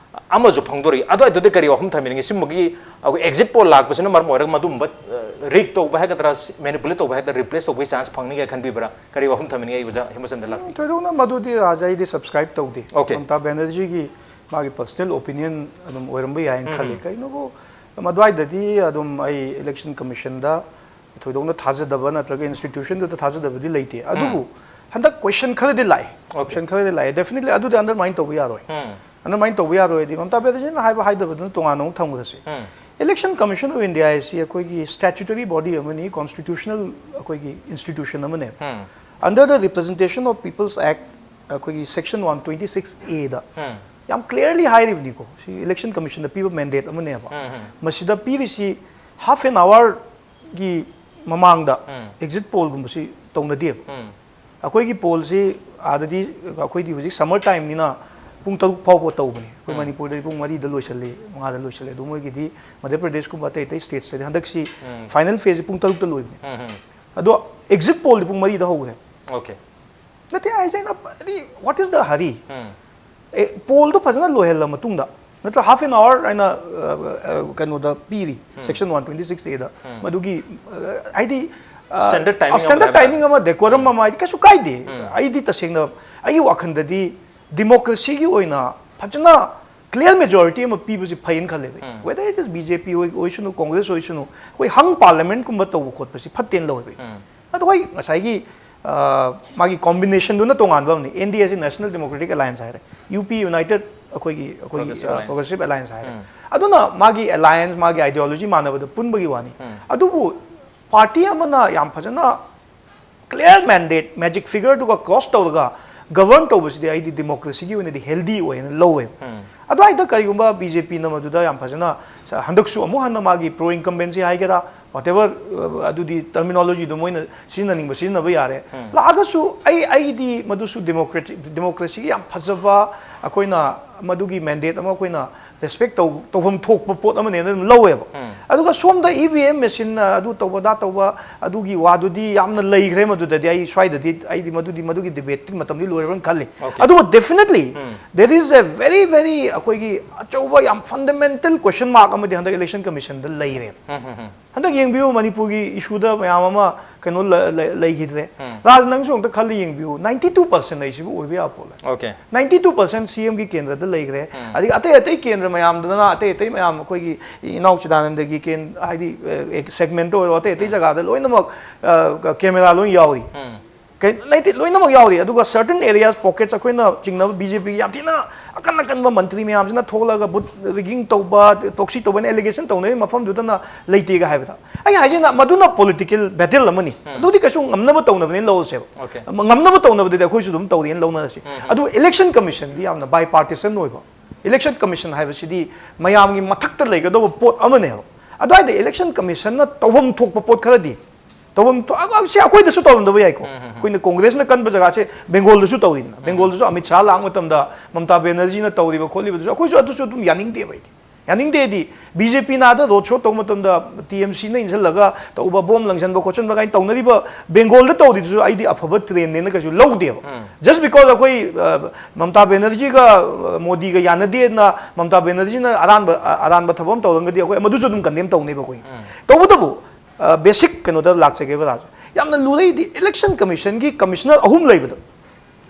ꯑꯃꯁꯨ ꯐꯪꯗꯣꯔꯤ꯫ ꯑꯗꯨꯋꯥꯏꯗꯨꯗ ꯀꯔꯤ ꯋꯥꯐꯝ ꯊꯝꯕꯤꯅꯤꯡꯉꯤ? ꯁꯤꯒꯨꯝꯕꯒꯤ ꯑꯩꯈꯣꯏ ꯑꯦꯛꯖꯤꯠ ꯄꯣꯜ ꯂꯥꯛꯄꯁꯤꯅ ꯃꯔꯝ ꯑꯣꯏꯔꯒ ꯃꯗꯨꯝꯕ ꯔꯤꯛ ꯇꯧꯕ ꯍꯥꯏꯒꯗ꯭ꯔꯥ, ꯃꯦꯅꯤꯄꯨꯂꯦꯠ ꯇꯧꯕ ꯍꯥꯏꯒꯗ꯭ꯔꯥ, ꯔꯤꯄ꯭ꯂꯦꯁ ꯇꯧꯕꯒꯤ ꯆꯥꯟꯁ ꯐꯪꯅꯤ ꯀꯥꯏꯅ ꯈꯟꯕꯤꯕ꯭ꯔꯥ? ꯀꯔꯤ ꯋꯥꯐꯝ ꯊꯝꯕꯤꯅꯤꯡꯉꯤ? ꯑꯩ ꯑꯣꯖꯥ ꯍꯦꯃꯆꯟꯗ꯭ꯔ ꯂꯥꯛꯄꯤ꯫ ꯊꯣꯏꯗꯣꯛꯅ ꯃꯗꯨꯗꯤ ꯔꯥꯖ ꯑꯩꯗꯤ ꯁꯕꯁꯀ꯭ꯔꯥꯏꯕ ꯇꯧꯗꯦ꯫ Okay. ꯃꯃꯇꯥ ꯕꯦꯅꯔꯖꯤꯒꯤ ꯃꯥꯒꯤ ꯄꯔꯁꯅꯦꯜ ꯑꯣꯄꯤꯅꯤꯌꯟ ꯑꯗꯨꯝ ꯑꯣꯏꯔꯝꯕ ꯌꯥꯏꯅ ꯈꯜꯂꯤ꯫ ꯀꯩꯅꯣꯕꯨ, ꯃꯗꯨꯋꯥꯏꯗꯗꯤ ꯑꯗꯨꯝ ꯑꯩ ꯏꯂꯦꯛꯁꯟ ꯀꯃꯤꯁꯟꯗ ꯊꯣꯏꯗꯣꯛꯅ ꯊꯥꯖꯗꯕ ꯅꯠꯇ꯭ꯔꯒ ꯏꯟꯁꯇꯤꯇ꯭ꯌꯨꯁꯟꯗꯨꯗ ꯊꯥꯖꯗꯕꯗꯤ ꯂꯩꯇꯦ꯫ ꯑꯗꯨꯕꯨ ꯍꯟꯗꯛ ꯀꯣꯏꯁꯟ ꯈꯔꯗꯤ ꯂꯥꯛꯑꯦ꯫ ꯀꯣꯏꯁꯟ ꯈꯔꯗꯤ ꯂꯥꯛꯑꯦ꯫ ꯗꯦꯐꯤꯅꯦꯠꯂꯤ ꯑꯗꯨꯗꯤ ꯑꯟꯗꯔꯃꯥꯏꯟ ꯇꯧꯕ ꯌꯥꯔꯣꯏ꯫ ꯑꯟꯗꯔꯃꯥꯏꯟ ꯇꯧꯕ ꯌꯥꯔꯣꯏꯗꯤ ꯃꯃꯇꯥ ꯕꯦꯅꯔꯖꯤꯅ ꯍꯥꯏꯕ ꯍꯥꯏꯗꯕꯗꯨꯅ ꯇꯣꯉꯥꯟꯅ ꯑꯃꯨꯛ ꯊꯝꯈ꯭ꯔꯁꯤ꯫ ꯏꯂꯦꯛꯁꯟ ꯀꯃꯤꯁꯟ ꯑꯣꯐ ꯏꯟꯗꯤꯌꯥ ꯍꯥꯏꯁꯤ ꯑꯩꯈꯣꯏꯒꯤ ꯁ꯭ꯇꯦꯆꯨꯇꯔꯤ ꯕꯣꯗꯤ ꯑꯃꯅꯤ, ꯀꯣꯟꯁꯇꯤꯇ꯭ꯌꯨꯁꯅꯦꯜ ꯑꯩꯈꯣꯏꯒꯤ ꯏꯟꯁꯇꯤꯇ꯭ꯌꯨꯁꯟ ꯑꯃꯅꯦ꯫ Under the Representation of People's Act, ꯑꯩꯈꯣꯏꯒꯤ ꯁꯦꯛꯁꯟ ꯋꯥꯟ ꯇ꯭ꯋꯦꯟꯇꯤ ꯁꯤꯛꯁ ꯑꯦꯗ ꯌꯥꯝ ꯀ꯭ꯂꯤꯌꯔꯂꯤ ꯍꯥꯏꯔꯤꯕꯅꯤꯀꯣ꯫ ꯁꯤ ꯏꯂꯦꯛꯁꯟ ꯀꯃꯤꯁꯟꯗ ꯄꯤꯕ ꯃꯦꯟꯗꯦꯠ ꯑꯃꯅꯦꯕ꯫ ꯃꯁꯤꯗ ꯄꯤꯔꯤꯁꯤ ꯍꯥꯐ ꯑꯦꯟ ꯑꯋꯥꯔꯒꯤ ꯃꯃꯥꯡꯗ ꯑꯦꯛꯖꯤꯠ ꯄꯣꯜꯒꯨꯝꯕꯁꯤ ꯇꯧꯅꯗꯦꯕ꯫ ꯑꯩꯈꯣꯏꯒꯤ ꯄꯣꯜꯁꯤ ꯑꯥꯗꯗꯤ, ꯑꯩꯈꯣꯏꯗꯤ ꯍꯧꯖꯤꯛ ꯁꯝꯃꯔ ꯇꯥꯏꯝꯅꯤꯅ ꯄꯨꯡ ꯇꯔꯨꯛ ꯐꯥꯎꯕ ꯇꯧꯕꯅꯤ꯫ ꯑꯩꯈꯣꯏ ꯃꯅꯤꯄꯨꯔꯗꯗꯤ ꯄꯨꯡ ꯃꯔꯤꯗ ꯂꯣꯏꯁꯤꯜꯂꯤ, ꯃꯉꯥꯗ ꯂꯣꯏꯁꯤꯜꯂꯤ꯫ ꯑꯗꯣ ꯃꯣꯏꯒꯤꯗꯤ ꯃꯙ꯭ꯌ ꯄ꯭ꯔꯗꯦꯁꯀꯨꯝꯕ ꯑꯇꯩ ꯑꯇꯩ ꯁ꯭ꯇꯦꯠꯁꯇꯗꯤ ꯍꯟꯗꯛꯁꯤ ꯐꯥꯏꯅꯦꯜ ꯐꯦꯖꯁꯤ ꯄꯨꯡ ꯇꯔꯨꯛꯇ ꯂꯣꯏꯕꯅꯤ꯫ ꯑꯗꯣ ꯑꯦꯛꯖꯤꯠ ꯄꯣꯜꯗꯤ ꯄꯨꯡ ꯃꯔꯤꯗ ꯍꯧꯈ꯭ꯔꯦ꯫ Okay. ꯅꯠꯇꯦ ꯍꯥꯏꯁꯦ ꯑꯩꯅ, what is the hurry? ꯑꯦ, ꯄꯣꯜꯗꯣ ꯐꯖꯅ ꯂꯣꯏꯍꯜꯂ ꯃꯇꯨꯡꯗ, ꯅꯠꯇ꯭ꯔ ꯍꯥꯐ ꯑꯦꯟ ꯑꯋꯥꯔ ꯍꯥꯏꯅ ꯑ, ꯑ, ꯀꯩꯅꯣꯗ ꯄꯤꯔꯤ, ꯁꯦꯛꯁꯟ ꯋꯥꯟ ꯇ꯭ꯋꯦꯟꯇꯤ ꯁꯤꯛꯁ ꯑꯦꯗ꯫ ꯃꯗꯨꯒꯤ, ꯑ, ꯍꯥꯏꯗꯤ, Standard timing ꯑꯃ ꯁ꯭ꯇꯦꯟꯗꯔꯗ ꯍꯥꯏꯕ ꯇꯥꯏꯃꯤꯡ ꯑꯃ, ꯗꯦꯀꯣꯔꯝ ꯑꯃ ꯍꯥꯏꯗꯤ ꯀꯩꯁꯨ ꯀꯥꯏꯗꯦ꯫ ꯑꯩꯗꯤ ꯇꯁꯦꯡꯅ ꯑꯩꯒꯤ ꯋꯥꯈꯜꯗꯗꯤ ꯗꯤꯃꯣꯀ꯭ꯔꯦꯁꯤꯒꯤ ꯑꯣꯏꯅ ꯐꯖꯅ ꯀ꯭ꯂꯤꯌꯥꯔ ꯃꯦꯖꯣꯔꯤꯇꯤ ꯑꯃ ꯄꯤꯕꯁꯤ ꯐꯩꯌꯦꯅ ꯈꯜꯂꯦꯕ꯫ Whether it is B J P ꯑꯣꯏ-, ꯑꯣꯏꯁꯅꯨ, ꯀꯣꯡꯒ꯭ꯔꯦꯁ ꯑꯣꯏꯁꯅꯨ, ꯑꯩꯈꯣꯏ ꯍꯪ ꯄꯥꯔꯂꯤꯌꯥꯃꯦꯟꯠꯀꯨꯝꯕ ꯇꯧꯕ ꯈꯣꯠꯄꯁꯤ ꯐꯠꯇꯦꯅ ꯂꯧꯋꯦꯕ꯫ ꯑꯗꯣ ꯍꯣꯏ, ꯉꯁꯥꯏꯒꯤ, ꯑ, ꯃꯥꯒꯤ ꯀꯣꯝꯕꯤꯅꯦꯁꯟꯗꯨꯅ ꯇꯣꯉꯥꯟꯕ ꯑꯃꯅꯤ꯫ N D A ꯁꯤ National Democratic Alliance ꯍꯥꯏꯔꯦ, U P United ꯑꯩꯈꯣꯏꯒꯤ, ꯑꯩꯈꯣꯏꯒꯤ, Progressive ꯑ, Alliance. Progressive Alliance ꯍꯥꯏꯔꯦ꯫ ꯑꯗꯨꯅ ꯃꯥꯒꯤ ꯑꯦꯂꯥꯏꯌꯟꯁ, ꯃꯥꯒꯤ ꯑꯥꯏꯗꯤꯌꯣꯂꯣꯖꯤ ꯃꯥꯟꯅꯕꯗ ꯄꯨꯟꯕꯒꯤ ꯋꯥꯅꯤ꯫ ꯑꯗꯨꯕꯨ ꯄꯥꯔꯇꯤ ꯑꯃꯅ ꯌꯥꯝ ꯐꯖꯅ ꯀ꯭ꯂꯤꯌꯥꯔ ꯃꯦꯟꯗꯦꯠ, ꯃꯦꯖꯤꯛ ꯐꯤꯒꯔꯗꯨꯒ ꯀ꯭ꯔꯣꯁ ꯇꯧꯔꯒ ꯒꯕꯔꯟ ꯇꯧꯕꯁꯤꯗꯤ ꯑꯩꯗꯤ ꯗꯤꯃꯣꯀ꯭ꯔꯦꯁꯤꯒꯤ ꯑꯣꯏꯅꯗꯤ ꯍꯦꯜꯗꯤ ꯑꯣꯏꯅ ꯂꯧꯋꯦꯕ꯫ ꯑꯗꯨꯋꯥꯏꯗ ꯀꯔꯤꯒꯨꯝꯕ B J P ꯅ ꯃꯗꯨꯗ ꯌꯥꯝ ꯐꯖꯅ ꯁ-, ꯍꯟꯗꯛꯁꯨ ꯑꯃꯨꯛ ꯍꯟꯅ ꯃꯥꯒꯤ ꯄ꯭ꯔꯣ ꯏꯟꯀꯝꯕꯦꯟꯁꯤ ꯍꯥꯏꯒꯦꯔꯥ, ꯋꯥꯠ ꯑꯦꯚꯔ, ꯑꯗꯨꯗꯤ ꯇꯔꯃꯤꯅꯣꯂꯣꯖꯤꯗꯣ ꯃꯣꯏꯅ ꯁꯤꯖꯤꯟꯅꯅꯤꯡꯕ ꯁꯤꯖꯤꯟꯅꯕ ꯌꯥꯔꯦ꯫ ꯂꯥꯛꯑꯒꯁꯨ ꯑꯩ, ꯑꯩꯗꯤ ꯃꯗꯨꯁꯨ ꯗꯤꯃꯣꯀ꯭ꯔꯦꯇꯤꯛ, ꯗꯤꯃꯣꯀ꯭ꯔꯦꯁꯤꯒꯤ ꯌꯥꯝ ꯐꯖꯕ, ꯑꯩꯈꯣꯏꯅ ꯃꯗꯨꯒꯤ ꯃꯦꯟꯗꯦꯠ ꯑꯃ ꯑꯩꯈꯣꯏꯅ ꯔꯦꯁꯄꯦꯛ ꯇꯧ ꯇꯧꯐꯝ ꯊꯣꯛꯄ ꯄꯣꯠ ꯑꯃꯅꯦꯅ ꯑꯗꯨꯝ ꯂꯧꯋꯦꯕ꯫ ꯑꯗꯨꯒ ꯁꯣꯝꯗ ꯏ ꯚꯤ ꯑꯦꯝ ꯃꯦꯆꯤꯟꯅ ꯑꯗꯨ ꯇꯧꯕ ꯑꯗꯥ ꯇꯧꯕ ꯑꯗꯨꯒꯤ ꯋꯥꯗꯨꯗꯤ ꯌꯥꯝꯅ ꯂꯩꯈ꯭ꯔꯦ꯫ ꯃꯗꯨꯗꯗꯤ ꯑꯩ ꯁ꯭ꯋꯥꯏꯗꯗꯤ ꯑꯩꯗꯤ ꯃꯗꯨꯗꯤ ꯃꯗꯨꯒꯤ ꯗꯤꯕꯦꯠꯀꯤ ꯃꯇꯝꯗꯤ ꯂꯣꯏꯔꯕ꯭ꯔꯅ ꯈꯜꯂꯤ꯫ ꯑꯗꯨꯕꯨ definitely there is a very very ꯑꯩꯈꯣꯏꯒꯤ ꯑꯆꯧꯕ ꯌꯥꯝ fundamental question mark ꯑꯃꯗꯤ ꯍꯟꯗꯛ election commissionꯗ ꯂꯩꯔꯦ꯫ ꯍꯟꯗꯛ ꯌꯦꯡꯕꯤꯌꯨ, ꯃꯅꯤꯄꯨꯔꯒꯤ ꯏꯁꯨꯗ ꯃꯌꯥꯝ ꯑꯃ ꯀꯩꯅꯣ ꯂ- ꯂ- ꯂꯩꯈꯤꯗ꯭ꯔꯦ꯫ ꯔꯥꯖ, ꯅꯪꯁꯨ ꯑꯝꯇ ꯈꯜꯂ ꯌꯦꯡꯕꯤꯌꯨ, ninety two percent ꯍꯥꯏꯁꯤꯕꯨ ꯑꯣꯏꯕ ꯌꯥꯕ ꯄꯣꯠꯂ? ꯑꯣꯀꯦ꯫ Ninety two percent ꯁꯤ ꯑꯦꯝꯒꯤ ꯀꯦꯟꯗ꯭ꯔꯗ ꯂꯩꯈ꯭ꯔꯦ꯫ ꯑꯗꯒꯤ ꯑꯇꯩ ꯑꯇꯩ ꯀꯦꯟꯗ꯭ꯔ ꯃꯌꯥꯝꯗꯨꯅ ꯑꯇꯩ ꯑꯇꯩ ꯃꯌꯥꯝ ꯑꯩꯈꯣꯏꯒꯤ ꯏꯅꯥꯎ ꯆꯤꯗꯥꯅꯟꯗꯒꯤ ꯀꯦꯟ ꯍꯥꯏꯗꯤ ꯁꯦꯒꯃꯦꯟꯇ ꯑꯣꯏꯔꯣ, ꯑꯇꯩ ꯑꯇꯩ ꯖꯒꯥꯗ ꯂꯣꯏꯅꯃꯛ ꯀꯦꯃꯦꯔꯥ ꯂꯣꯏ ꯌꯥꯎꯔꯤ꯫ ꯀꯩ- ꯂꯩꯇꯦ, ꯂꯣꯏꯅꯃꯛ ꯌꯥꯎꯔꯤ꯫ ꯑꯗꯨꯒ certain areas, pockets ꯑꯩꯈꯣꯏꯅ ꯆꯤꯡꯅꯕ ꯕꯤ ꯖꯦ ꯄꯤꯒꯤ ꯌꯥꯝ ꯊꯤꯅ ꯑꯀꯟ ꯑꯀꯟꯕ ꯃꯟꯇ꯭ꯔꯤ ꯃꯌꯥꯝꯁꯤꯅ ꯊꯣꯛꯂꯒ ꯕꯨꯠ ꯔꯤꯒꯤꯡ ꯇꯧꯕ, ꯄ꯭ꯔꯣꯛꯁꯤ ꯇꯧꯕꯅ allegation ꯇꯧꯅꯔꯤꯕ ꯃꯐꯝꯗꯨꯗꯅ ꯂꯩꯇꯦꯒ ꯍꯥꯏꯕꯗ, ꯑꯩ ꯍꯥꯏꯁꯤꯅ ꯃꯗꯨꯅ political battle ꯑꯃꯅꯤ꯫ ꯑꯗꯨꯗꯤ ꯀꯩꯁꯨ ꯉꯝꯅꯕ ꯇꯧꯅꯕꯅꯦꯅ ꯂꯧꯔꯁꯦꯕ꯫ Okay. ꯉꯝꯅꯕ ꯇꯧꯅꯕꯗꯨꯗꯤ ꯑꯩꯈꯣꯏꯁꯨ ꯑꯗꯨꯝ ꯇꯧꯔꯤꯅ ꯂꯧꯅꯔꯁꯤ꯫ ꯑꯗꯨ election commissionꯗꯤ ꯌꯥꯝꯅ bipartisan ꯑꯣꯏꯕ, election commission ꯍꯥꯏꯕꯁꯤꯗꯤ ꯃꯌꯥꯝꯒꯤ ꯃꯊꯛꯇ ꯂꯩꯒꯗꯧꯕ ꯄꯣꯠ ꯑꯃꯅꯦꯕ꯫ ꯑꯗꯨꯋꯥꯏꯗ election commissionꯅ ꯇꯧꯐꯝ ꯊꯣꯛꯄ ꯄꯣꯠ ꯈꯔꯗꯤ ꯇꯧꯐꯝ ꯊꯣꯛ ꯑ- ꯁꯤ ꯑꯩꯈꯣꯏꯗꯁꯨ ꯇꯧꯔꯝꯗꯕ ꯌꯥꯏꯀꯣ꯫ ꯑꯩꯈꯣꯏꯅ ꯀꯣꯡꯒ꯭ꯔꯦꯁꯅ ꯀꯟꯕ ꯖꯒꯥꯁꯦ ꯕꯦꯡꯒꯣꯜꯗꯁꯨ ꯇꯧꯔꯤꯗꯅ, ꯕꯦꯡꯒꯣꯜꯗꯁꯨ ꯑꯃꯤꯠ ꯁꯥꯍ ꯂꯥꯛꯄ ꯃꯇꯝꯗ ꯃꯃꯇꯥ ꯕꯦꯅꯔꯖꯤꯅ ꯇꯧꯔꯤꯕ ꯈꯣꯠꯂꯤꯕꯗꯨꯁꯨ ꯑꯩꯈꯣꯏꯁꯨ ꯑꯗꯨꯁꯨ ꯑꯗꯨꯝ ꯌꯥꯅꯤꯡꯗꯦꯕ꯫ ꯑꯩꯗꯤ ꯌꯥꯅꯤꯡꯗꯦꯗꯤ ꯕꯤ ꯖꯦ ꯄꯤꯅ ꯑꯥꯗ ꯔꯣꯗ ꯁꯣ ꯇꯧꯕ ꯃꯇꯝꯗ ꯇꯤ ꯑꯦꯝ ꯁꯤꯅ ꯏꯟꯁꯤꯜꯂꯒ ꯇꯧꯕ, ꯕꯣꯝ ꯂꯪꯁꯟꯕ ꯈꯣꯠꯆꯟꯕ ꯀꯥꯏꯅ ꯇꯧꯅꯔꯤꯕ ꯕꯦꯡꯒꯣꯜꯗ ꯇꯧꯔꯤꯗꯨꯁꯨ ꯑꯩꯗꯤ ꯑꯐꯕ ꯇ꯭ꯔꯦꯟꯅꯦꯅ ꯀꯩꯁꯨ ꯂꯧꯗꯦꯕ꯫ Just because ꯑꯩꯈꯣꯏ ꯑ, ꯃꯃꯇꯥ ꯕꯦꯅꯔꯖꯤꯒ ꯑ, ꯃꯣꯗꯤꯒ ꯌꯥꯅꯗꯦꯅ ꯃꯃꯇꯥ ꯕꯦꯅꯔꯖꯤꯅ ꯑꯔꯥꯟꯕ ꯑ, ꯑꯔꯥꯟꯕ ꯊꯕꯛ ꯑꯃ ꯇꯧꯔꯝꯒꯗꯤ ꯑꯩꯈꯣꯏ ꯃꯗꯨꯁꯨ ꯑꯗꯨꯝ ꯀꯟꯗꯦꯝ ꯇꯧꯅꯦꯕ ꯑꯩꯈꯣꯏ꯫ ꯇꯧꯕꯇꯕꯨ ꯕꯦꯁꯤꯛ ꯀꯩꯅꯣꯗ ꯂꯥꯛꯆꯒꯦꯕ ꯔꯥꯖ, ꯌꯥꯝꯅ ꯂꯨꯔꯩꯗꯤ election commissionꯒꯤ commissioner ꯑꯍꯨꯝ ꯂꯩꯕꯗꯣ꯫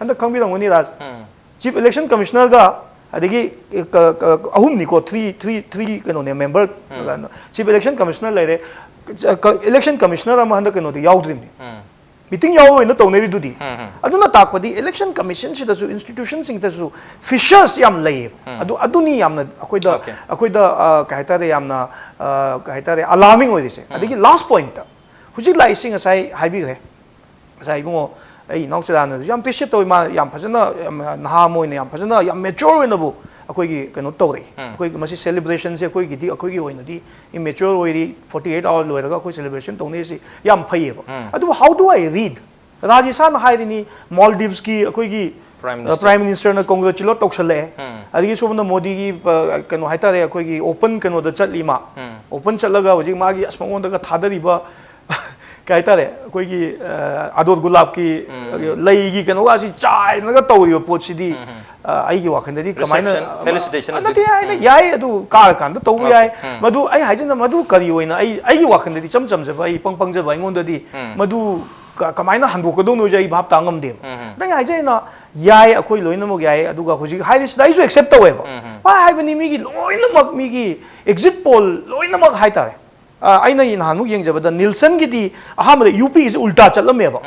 ꯍꯟꯗꯛ ꯈꯪꯕꯤꯔꯝꯒꯅꯤ ꯔꯥꯖ, chief election commissionerꯒ ꯑꯗꯒꯤ ꯀ- ꯀ- ꯑꯍꯨꯝꯅꯤꯀꯣ, three three three ꯀꯩꯅꯣꯅꯦ member꯫ Chief election commissioner ꯂꯩꯔꯦ, election commissioner ꯑꯃ ꯍꯟꯗꯛ ꯀꯩꯅꯣꯗ ꯌꯥꯎꯗ꯭ꯔꯤꯕꯅꯤ꯫ Meeting ꯌꯥꯎꯔꯣꯏꯅ ꯇꯧꯅꯔꯤꯗꯨꯗꯤ꯫ ꯑꯗꯨꯅ ꯇꯥꯛꯄꯗꯤ election commissionꯁꯤꯗꯁꯨ institutionꯁꯤꯡꯗꯁꯨ fissures ꯌꯥꯝ ꯂꯩꯌꯦꯕ꯫ ꯑꯗꯨ ꯑꯗꯨꯅꯤ ꯌꯥꯝꯅ ꯑꯩꯈꯣꯏꯗ Okay. ꯑꯩꯈꯣꯏꯗ ꯑ, ꯀꯩ ꯍꯥꯏꯇꯥꯔꯦ, ꯌꯥꯝꯅ ꯑ, ꯀꯩ ꯍꯥꯏꯇꯥꯔꯦ, alarming ꯑꯣꯏꯔꯤꯁꯦ꯫ ꯑꯗꯒꯤ last pointꯇ ꯍꯧꯖꯤꯛ ꯂꯥꯛꯏꯁꯤ ꯉꯁꯥꯏ ꯍꯥꯏꯕꯤꯈ꯭ꯔꯦ꯫ ꯉꯁꯥꯏ ꯏꯕꯨꯡꯉꯣ, ꯑꯩ ꯏꯅꯥꯎ ꯆꯤꯗꯥꯅꯁꯨ ꯌꯥꯝ appreciate ꯇꯧꯋꯤ꯫ ꯃꯥ ꯌꯥꯝ ꯐꯖꯅ, ꯌꯥꯝ ꯅꯍꯥ ꯑꯃ ꯑꯣꯏꯅ ꯌꯥꯝ ꯐꯖꯅ, ꯌꯥꯝ mature ꯑꯣꯏꯅꯕꯨ ꯑꯩꯈꯣꯏꯒꯤ ꯀꯩꯅꯣ ꯇꯧꯔꯛꯏ꯫ ꯑꯩꯈꯣꯏꯒꯤ ꯃꯁꯤ celebrationꯁꯦ ꯑꯩꯈꯣꯏꯒꯤꯗꯤ, ꯑꯩꯈꯣꯏꯒꯤ ꯑꯣꯏꯅꯗꯤ immature ꯑꯣꯏꯔꯤ꯫ Forty eight hour ꯂꯣꯏꯔꯒ ꯑꯩꯈꯣꯏ celebration ꯇꯧꯅꯩꯁꯤ ꯌꯥꯝ ꯐꯩꯌꯦꯕ꯫ ꯑꯗꯨꯕꯨ how do I read? ꯔꯥꯖ, ꯏꯁꯥꯅ ꯍꯥꯏꯔꯤꯅꯤ, Maldives ꯀꯤ ꯑꯩꯈꯣꯏꯒꯤ Prime Minister꯫ Prime Ministerꯅ congratulate ꯇꯧꯁꯜꯂꯛꯑꯦ꯫ ꯑꯗꯒꯤ ꯁꯣꯝꯗ ꯃꯣꯗꯤꯒꯤ, ꯑ, ꯀꯩꯅꯣ ꯍꯥꯏꯇꯥꯔꯦ, ꯑꯩꯈꯣꯏꯒꯤ open ꯀꯩꯅꯣꯗ ꯆꯠꯂꯤ ꯃꯥ꯫ Open ꯆꯠꯂꯒ ꯍꯧꯖꯤꯛ ꯃꯥꯒꯤ ꯑꯁ ꯃꯉꯣꯟꯗꯒ ꯊꯥꯗꯔꯤꯕ ꯀꯩ ꯍꯥꯏꯇꯥꯔꯦ, ꯑꯩꯈꯣꯏꯒꯤ, ꯑ, ꯑꯗꯣꯔ ꯒꯨꯂꯥꯞꯀꯤ ꯂꯩꯒꯤ ꯀꯩꯅꯣꯒꯁꯤ ꯆꯥꯏꯅꯒ ꯇꯧꯔꯤꯕ ꯄꯣꯠꯁꯤꯗꯤ, ꯑ, ꯑꯩꯒꯤ ꯋꯥꯈꯜꯗꯗꯤ ꯀꯃꯥꯏꯅ, Reception, felicitation ꯑ, ꯅꯠꯇꯦ, ꯑꯗꯨꯗꯤ꯫ ꯑꯩꯅ ꯌꯥꯏ, ꯑꯗꯨ ꯀꯥꯔꯀꯥꯟꯗ ꯇꯧꯕ Okay꯫ ꯌꯥꯏ꯫ ꯃꯗꯨ ꯑꯩ ꯍꯥꯏꯖꯅ, ꯃꯗꯨ ꯀꯔꯤ ꯑꯣꯏꯅ, ꯑꯩ, ꯑꯩꯒꯤ ꯋꯥꯈꯜꯗꯗꯤ ꯏꯆꯝ ꯆꯝꯖꯕ, ꯑꯩ ꯏꯄꯪ ꯄꯪꯖꯕ ꯑꯩꯉꯣꯟꯗꯗꯤ ꯃꯗꯨ ꯀ-, ꯀꯃꯥꯏꯅ ꯍꯟꯗꯣꯛꯀꯗꯧꯅꯣꯁꯦ ꯑꯩ ꯚꯥꯞ ꯇꯥ ꯉꯝꯗꯦꯕ꯫ ꯅꯪ ꯍꯥꯏꯖꯩꯅ, ꯌꯥꯏ, ꯑꯩꯈꯣꯏ ꯂꯣꯏꯅꯃꯛ ꯌꯥꯏ, ꯑꯗꯨꯒ ꯍꯧꯖꯤꯛ ꯍꯥꯏꯔꯤꯁꯤꯗ ꯑꯩꯁꯨ accept ꯇꯧꯋꯦꯕ꯫ ꯃꯥ ꯍꯥꯏꯕꯅꯤ, ꯃꯤꯒꯤ ꯂꯣꯏꯅꯃꯛ, ꯃꯤꯒꯤ exit poll ꯂꯣꯏꯅꯃꯛ ꯍꯥꯏꯇꯥꯔꯦ꯫ ꯑ, ꯑꯩꯅ ꯅꯍꯥꯟꯃꯨꯛ ꯌꯦꯡꯖꯕꯗ ꯅꯤꯜꯁꯟꯒꯤꯗꯤ ꯑꯍꯥꯟꯕꯗ UPꯒꯤꯁꯦ ꯎꯜꯇꯥ ꯆꯠꯂꯝꯃꯦꯕ꯫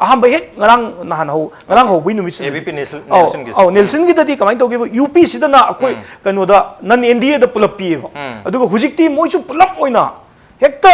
ꯑꯍꯥꯟꯕ ꯍꯦꯛ ꯉꯔꯥꯡ ꯅꯍꯥꯟ ꯍꯧ-, ꯉꯔꯥꯡ ꯍꯧꯕꯩ ꯅꯨꯃꯤꯠꯁꯤꯗꯗꯤ꯫ ABP ꯅꯤꯜꯁꯟ-, ꯑꯧ, ꯅꯤꯜꯁꯟꯒꯤꯁꯦ꯫ ꯑꯧ, ꯅꯤꯜꯁꯟꯒꯤꯗꯗꯤ ꯀꯃꯥꯏꯅ ꯇꯧꯒꯦꯕ? UPꯁꯤꯗꯅ ꯑꯩꯈꯣꯏ ꯀꯩꯅꯣꯗ non NDAꯗ ꯄꯨꯂꯞ ꯄꯤꯌꯦꯕ꯫ ꯑꯗꯨꯒ ꯍꯧꯖꯤꯛꯇꯤ ꯃꯣꯏꯁꯨ ꯄꯨꯂꯞ ꯑꯣꯏꯅ ꯍꯦꯛꯇ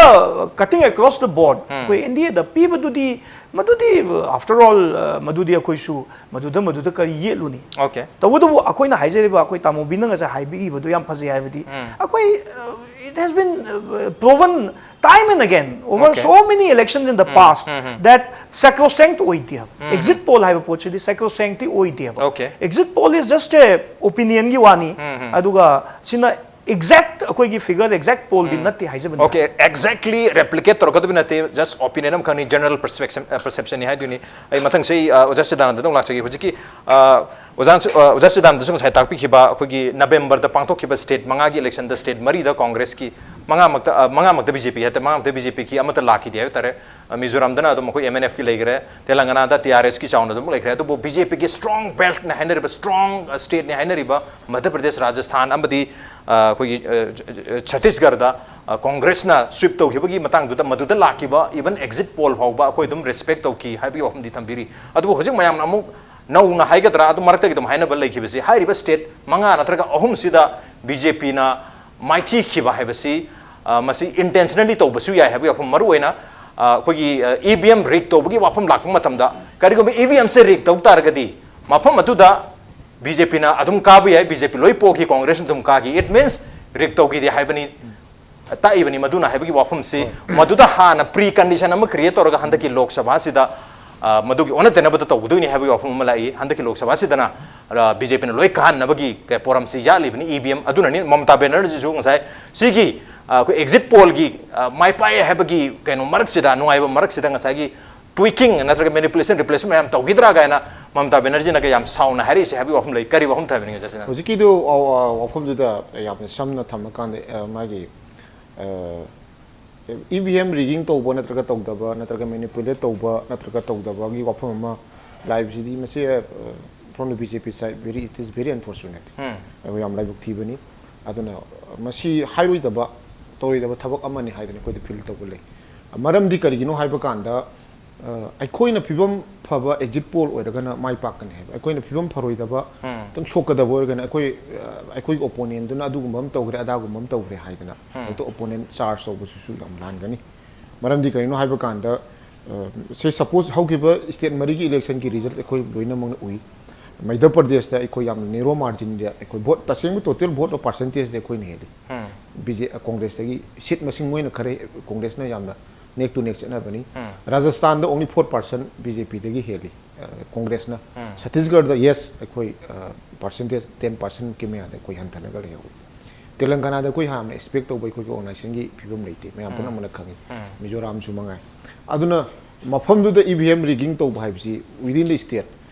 cutting across the board ꯑꯩꯈꯣꯏ NDAꯗ ꯄꯤꯕꯗꯨꯗꯤ, ꯃꯗꯨꯗꯤ, after all, ꯑ, ꯃꯗꯨꯗꯤ ꯑꯩꯈꯣꯏꯁꯨ ꯃꯗꯨꯗ, ꯃꯗꯨꯗ ꯀꯔꯤ ꯌꯦꯠꯂꯨꯅꯤ? Okay꯫ ꯇꯧꯕꯇꯕꯨ ꯑꯩꯈꯣꯏꯅ ꯍꯥꯏꯖꯔꯤꯕ, ꯑꯩꯈꯣꯏ ꯇꯥꯃꯣꯕꯤꯅ ꯉꯁꯥꯏ ꯍꯥꯏꯕꯤꯈꯤꯕꯗꯨ ꯌꯥꯝ ꯐꯖꯩ ꯍꯥꯏꯕꯗꯤ, ꯑꯩꯈꯣꯏ, uh, it has been, uh, proven time and again over Okay꯫ so many elections in the past that sacrosanct ꯑꯣꯏꯗꯦ ꯍꯥꯏꯕ꯫ Exit poll ꯍꯥꯏꯕ ꯄꯣꯠꯁꯤꯗꯤ sacrosanctꯇꯤ ꯑꯣꯏꯗꯦꯕ꯫ Okay꯫ Exit poll is just a opinionꯒꯤ ꯋꯥꯅꯤ꯫ ꯑꯗꯨꯒ ꯁꯤꯅ exact ꯑꯩꯈꯣꯏꯒꯤ figure, exact pollꯗꯤ ꯅꯠꯇꯦ ꯍꯥꯏꯖꯕꯅꯤ꯫ Okay, exactly replicate ꯇꯧꯔꯛꯀꯗꯕ ꯅꯠꯇꯦ, just opinion ꯑꯃꯈꯛꯅꯤ, general perception, ꯑ, perceptionꯅꯤ ꯍꯥꯏꯗꯣꯏꯅꯤ꯫ ꯑꯩ ꯃꯊꯪꯁꯦ ꯑꯩ, ꯑ, ꯑꯣꯖꯥ ꯆꯤꯗꯥꯅꯟꯗꯗ ꯑꯃꯨꯛ ꯂꯥꯛꯆꯒꯦ꯫ ꯍꯧꯖꯤꯛꯀꯤ, ꯑ, ꯑꯣꯖꯥ, ꯑ, ꯑꯣꯖꯥ ꯆꯤꯗꯥꯅꯟꯗꯁꯨ ꯉꯁꯥꯏ ꯇꯥꯛꯄꯤꯈꯤꯕ ꯑꯩꯈꯣꯏꯒꯤ Novemberꯗ ꯄꯥꯡꯊꯣꯛꯈꯤꯕ state ꯃꯉꯥꯒꯤ electionꯗ state ꯃꯔꯤꯗ Congressꯀꯤ, ꯃꯉꯥꯃꯛꯇ, ꯑ, ꯃꯉꯥꯃꯛꯇ BJPꯒꯤ ꯍꯥꯏ ꯇꯥꯔꯦ, ꯃꯉꯥꯃꯛꯇ BJPꯒꯤ ꯑꯃꯠꯇ ꯂꯥꯛꯈꯤꯗꯦ ꯍꯥꯏꯕ ꯇꯥꯔꯦ꯫ ꯑ, ꯃꯤꯖꯣꯔꯥꯝꯗꯅ ꯑꯗꯨꯝ ꯑꯩꯈꯣꯏ MNFꯀꯤ ꯂꯩꯈ꯭ꯔꯦ, ꯇꯦꯂꯪꯒꯥꯅꯥꯗ TRSꯀꯤ ꯆꯥꯎꯅ ꯑꯗꯨꯝ ꯂꯩꯈ꯭ꯔꯦ꯫ ꯑꯗꯨꯕꯨ BJPꯒꯤ strong beltꯅ ꯍꯥꯏꯅꯔꯤꯕ, strong, ꯑ, stateꯅꯤ ꯍꯥꯏꯅꯔꯤꯕ ꯃꯙ꯭ꯌ ꯄ꯭ꯔꯗꯦꯁ, ꯔꯥꯖꯁꯊꯥꯟ ꯑꯃꯗꯤ, ꯑ, ꯑꯩꯈꯣꯏꯒꯤ, ꯑ, ꯆ-, ꯆ-, ꯆ-, ꯆꯇꯤꯁꯒꯔꯗ, ꯑ, Congressꯅ sweep ꯇꯧꯈꯤꯕꯒꯤ ꯃꯇꯥꯡꯗꯨꯗ ꯃꯗꯨꯗ ꯂꯥꯛꯈꯤꯕ even exit poll ꯐꯥꯎꯕ ꯑꯩꯈꯣꯏ ꯑꯗꯨꯝ respect ꯇꯧꯈꯤ ꯍꯥꯏꯕꯒꯤ ꯋꯥꯐꯝꯗꯤ ꯊꯝꯕꯤꯔꯤ꯫ ꯑꯗꯨꯕꯨ ꯍꯧꯖꯤꯛ ꯃꯌꯥꯝꯅ ꯑꯃꯨꯛ ꯅꯧꯅ ꯍꯥꯏꯒꯗ꯭ꯔꯥ, ꯑꯗꯨ ꯃꯔꯛꯇꯒꯤ ꯑꯗꯨꯝ ꯍꯥꯏꯅꯕ ꯂꯩꯈꯤꯕꯁꯤ, ꯍꯥꯏꯔꯤꯕ state ꯃꯉꯥ ꯅꯠꯇ꯭ꯔꯒ ꯑꯍꯨꯝꯁꯤꯗ BJPꯅ ꯃꯥꯏꯊꯤꯈꯤꯕ ꯍꯥꯏꯕꯁꯤ, ꯑ, ꯃꯁꯤ intentionally ꯇꯧꯕꯁꯨ ꯌꯥꯏ ꯍꯥꯏꯕꯒꯤ ꯋꯥꯐꯝ, ꯃꯔꯨꯑꯣꯏꯅ, ꯑ, ꯑꯩꯈꯣꯏꯒꯤ, ꯑ, EVM rig ꯇꯧꯕꯒꯤ ꯋꯥꯐꯝ ꯂꯥꯛꯄ ꯃꯇꯝꯗ, ꯀꯔꯤꯒꯨꯝꯕ EVMꯁꯦ rig ꯇꯧ ꯇꯥꯔꯒꯗꯤ ꯃꯐꯝ ꯑꯗꯨꯗ BJPꯅ ꯑꯗꯨꯝ ꯀꯥꯕ ꯌꯥꯏ, BJP ꯂꯣꯏ ꯄꯣꯈꯤ, Congressꯅ ꯑꯗꯨꯝ ꯀꯥꯈꯤ, it means rig ꯇꯧꯈꯤꯗꯦ ꯍꯥꯏꯕꯅꯤ, ꯇꯥꯛꯏꯕꯅꯤ꯫ ꯃꯗꯨꯅ ꯍꯥꯏꯕꯒꯤ ꯋꯥꯐꯝꯁꯤ, ꯃꯗꯨꯗ ꯍꯥꯟꯅ precondition ꯑꯃ create ꯇꯧꯔꯒ ꯍꯟꯗꯛꯀꯤ ꯂꯣꯛ ꯁꯚꯥꯁꯤꯗ ꯑ, ꯃꯗꯨꯒꯤ ꯑꯣꯟꯅ ꯇꯩꯅꯕꯗ ꯇꯧꯒꯗꯣꯏꯅꯤ ꯍꯥꯏꯕꯒꯤ ꯋꯥꯐꯝ ꯑꯃ ꯂꯥꯛꯏ꯫ ꯍꯟꯗꯛꯀꯤ ꯂꯣꯛ ꯁꯚꯥꯁꯤꯗꯅ, ꯑ, ꯕꯤ ꯖꯦ ꯄꯤꯅ ꯂꯣꯏ ꯀꯥꯍꯟꯅꯕꯒꯤ ꯀ-, ꯄꯣꯔꯝꯁꯤ ꯌꯥꯠꯂꯤꯕꯅꯤ, ꯏ ꯚꯤ ꯑꯦꯝ꯫ ꯑꯗꯨꯅꯅꯤ ꯃꯃꯇꯥ ꯕꯦꯅꯔꯖꯤꯁꯨ ꯉꯁꯥꯏ ꯁꯤꯒꯤ, ꯑ, ꯑꯩꯈꯣꯏ ꯑꯦꯛꯖꯤꯠ ꯄꯣꯜꯒꯤ, ꯑ, ꯃꯥꯏ ꯄꯥꯛꯑꯦ ꯍꯥꯏꯕꯒꯤ ꯀꯩꯅꯣ ꯃꯔꯛꯁꯤꯗ, ꯅꯨꯡꯉꯥꯏꯕ ꯃꯔꯛꯁꯤꯗ ꯉꯁꯥꯏꯒꯤ tweaking ꯅꯠꯇ꯭ꯔꯒ manipulation, replacement ꯃꯌꯥꯝ ꯇꯧꯈꯤꯗ꯭ꯔꯥ ꯀꯥꯏꯅ ꯃꯃꯇꯥ ꯕꯦꯅꯔꯖꯤꯅꯒ ꯌꯥꯝ ꯁꯥꯎꯅ ꯍꯥꯏꯔꯛꯏꯁꯦ ꯍꯥꯏꯕꯒꯤ ꯋꯥꯐꯝ ꯂꯩ꯫ ꯀꯔꯤ ꯋꯥꯐꯝ ꯊꯝꯕꯤꯅꯤꯡꯉꯤ, ꯆꯠꯁꯤꯅ? ꯍꯧꯖꯤꯛꯀꯤꯗꯨ, ꯑ, ꯑ, ꯋꯥꯐꯝꯗꯨꯗ ꯌꯥꯝꯅ ꯁꯝꯅ ꯊꯝꯃꯀꯥꯟꯗ, ꯑ, ꯃꯥꯒꯤ, ꯑ, ꯏ ꯚꯤ ꯑꯦꯝ rigging ꯇꯧꯕ ꯅꯠꯇ꯭ꯔꯒ ꯇꯧꯗꯕ, ꯅꯠꯇ꯭ꯔꯒ manipulate ꯇꯧꯕ ꯅꯠꯇ꯭ꯔꯒ ꯇꯧꯗꯕꯒꯤ ꯋꯥꯐꯝ ꯑꯃ ꯂꯥꯛꯏꯕꯁꯤꯗꯤ, ꯃꯁꯤ, ꯑ, from the B J P side, very, it is very unfortunate꯫ ꯎꯝ꯫ ꯑꯩꯈꯣꯏ ꯌꯥꯝ ꯂꯥꯏꯕꯛ ꯊꯤꯕꯅꯤ꯫ ꯑꯗꯨꯅ ꯃꯁꯤ ꯍꯥꯏꯔꯣꯏꯗꯕ, ꯇꯧꯔꯣꯏꯗꯕ ꯊꯕꯛ ꯑꯃꯅꯤ ꯍꯥꯏꯗꯅ ꯑꯩꯈꯣꯏꯗ feel ꯇꯧꯕ ꯂꯩ꯫ ꯃꯔꯝꯗꯤ ꯀꯔꯤꯒꯤꯅꯣ ꯍꯥꯏꯕ ꯀꯥꯟꯗ, ꯑ, ꯑꯩꯈꯣꯏꯅ ꯐꯤꯕꯝ ꯐꯕ exit poll ꯑꯣꯏꯔꯒꯅ ꯃꯥꯏ ꯄꯥꯛꯀꯅꯤ ꯍꯥꯏꯕ, ꯑꯩꯈꯣꯏꯅ ꯐꯤꯕꯝ ꯐꯔꯣꯏꯗꯕ, ꯎꯝ꯫ ꯈꯤꯇꯪ ꯁꯣꯛꯀꯗꯕ ꯑꯣꯏꯔꯒꯅ ꯑꯩꯈꯣꯏ, ꯑ, ꯑꯩꯈꯣꯏꯒꯤ opponentꯗꯨꯅ ꯑꯗꯨꯒꯨꯝꯕ ꯑꯃ ꯇꯧꯈ꯭ꯔꯦ, ꯑꯗꯥꯒꯨꯝꯕ ꯑꯃ ꯇꯧꯈ꯭ꯔꯦ ꯍꯥꯏꯗꯅ ꯎꯝ꯫ ꯍꯦꯛꯇ opponent charge ꯇꯧꯕꯁꯤꯁꯨ ꯌꯥꯝ ꯂꯥꯟꯒꯅꯤ꯫ ꯃꯔꯝꯗꯤ ꯀꯔꯤꯅꯣ ꯍꯥꯏꯕ ꯀꯥꯟꯗ, ꯑ, say suppose ꯍꯧꯈꯤꯕ state ꯃꯔꯤꯒꯤ electionꯒꯤ result ꯑꯩꯈꯣꯏ ꯂꯣꯏꯅꯃꯛꯅ ꯎꯏ꯫ ꯃꯙ꯭ꯌ ꯄ꯭ꯔꯗꯦꯁꯇ ꯑꯩꯈꯣꯏ ꯌꯥꯝꯅ narrow marginꯗ ꯑꯩꯈꯣꯏ vote, ꯇꯁꯦꯡꯕ total vote of percentageꯗ ꯑꯩꯈꯣꯏꯅ ꯍꯦꯜꯂꯤ꯫ ꯎꯝ꯫ ꯕꯤ ꯖꯦ, ꯀꯣꯡꯒ꯭ꯔꯦꯁꯇꯒꯤ seat ꯃꯁꯤꯡ ꯃꯣꯏꯅ ꯈꯔ, ꯀꯣꯡꯒ꯭ꯔꯦꯁꯅ ꯌꯥꯝꯅ neck to neck ꯆꯠꯅꯕꯅꯤ꯫ ꯎꯝ꯫ ꯔꯥꯖꯁꯊꯥꯟꯗ only four percent B J ꯄꯤꯗꯒꯤ ꯍꯦꯜꯂꯤ, ꯑ, ꯀꯣꯡꯒ꯭ꯔꯦꯁꯅ꯫ ꯎꯝ꯫ ꯁꯠꯇꯤꯁꯒꯔꯗ, yes, ꯑꯩꯈꯣꯏ, ꯑ, percentage ten percentꯀꯤ ꯃꯌꯥꯗ ꯑꯩꯈꯣꯏ ꯍꯟꯊꯅꯒ ꯂꯩꯍꯧꯏ꯫ ꯇꯦꯂꯪꯒꯅꯥꯗ ꯑꯩꯈꯣꯏ ꯍꯥꯟꯅ expect ꯇꯧꯕ ꯑꯩꯈꯣꯏꯒꯤ organizationꯒꯤ ꯐꯤꯕꯝ ꯂꯩꯇꯦ, ꯃꯌꯥꯝ ꯎꯝ꯫ ꯄꯨꯝꯅꯃꯛꯅ ꯈꯪꯉꯤ꯫ ꯎꯝ꯫ ꯃꯤꯖꯣꯔꯥꯝꯁꯨ ꯃꯉꯥꯏ꯫ ꯑꯗꯨꯅ ꯃꯐꯝꯗꯨꯗ ꯏ ꯚꯤ ꯑꯦꯝ rigging ꯇꯧꯕ ꯍꯥꯏꯕꯁꯤ within the state,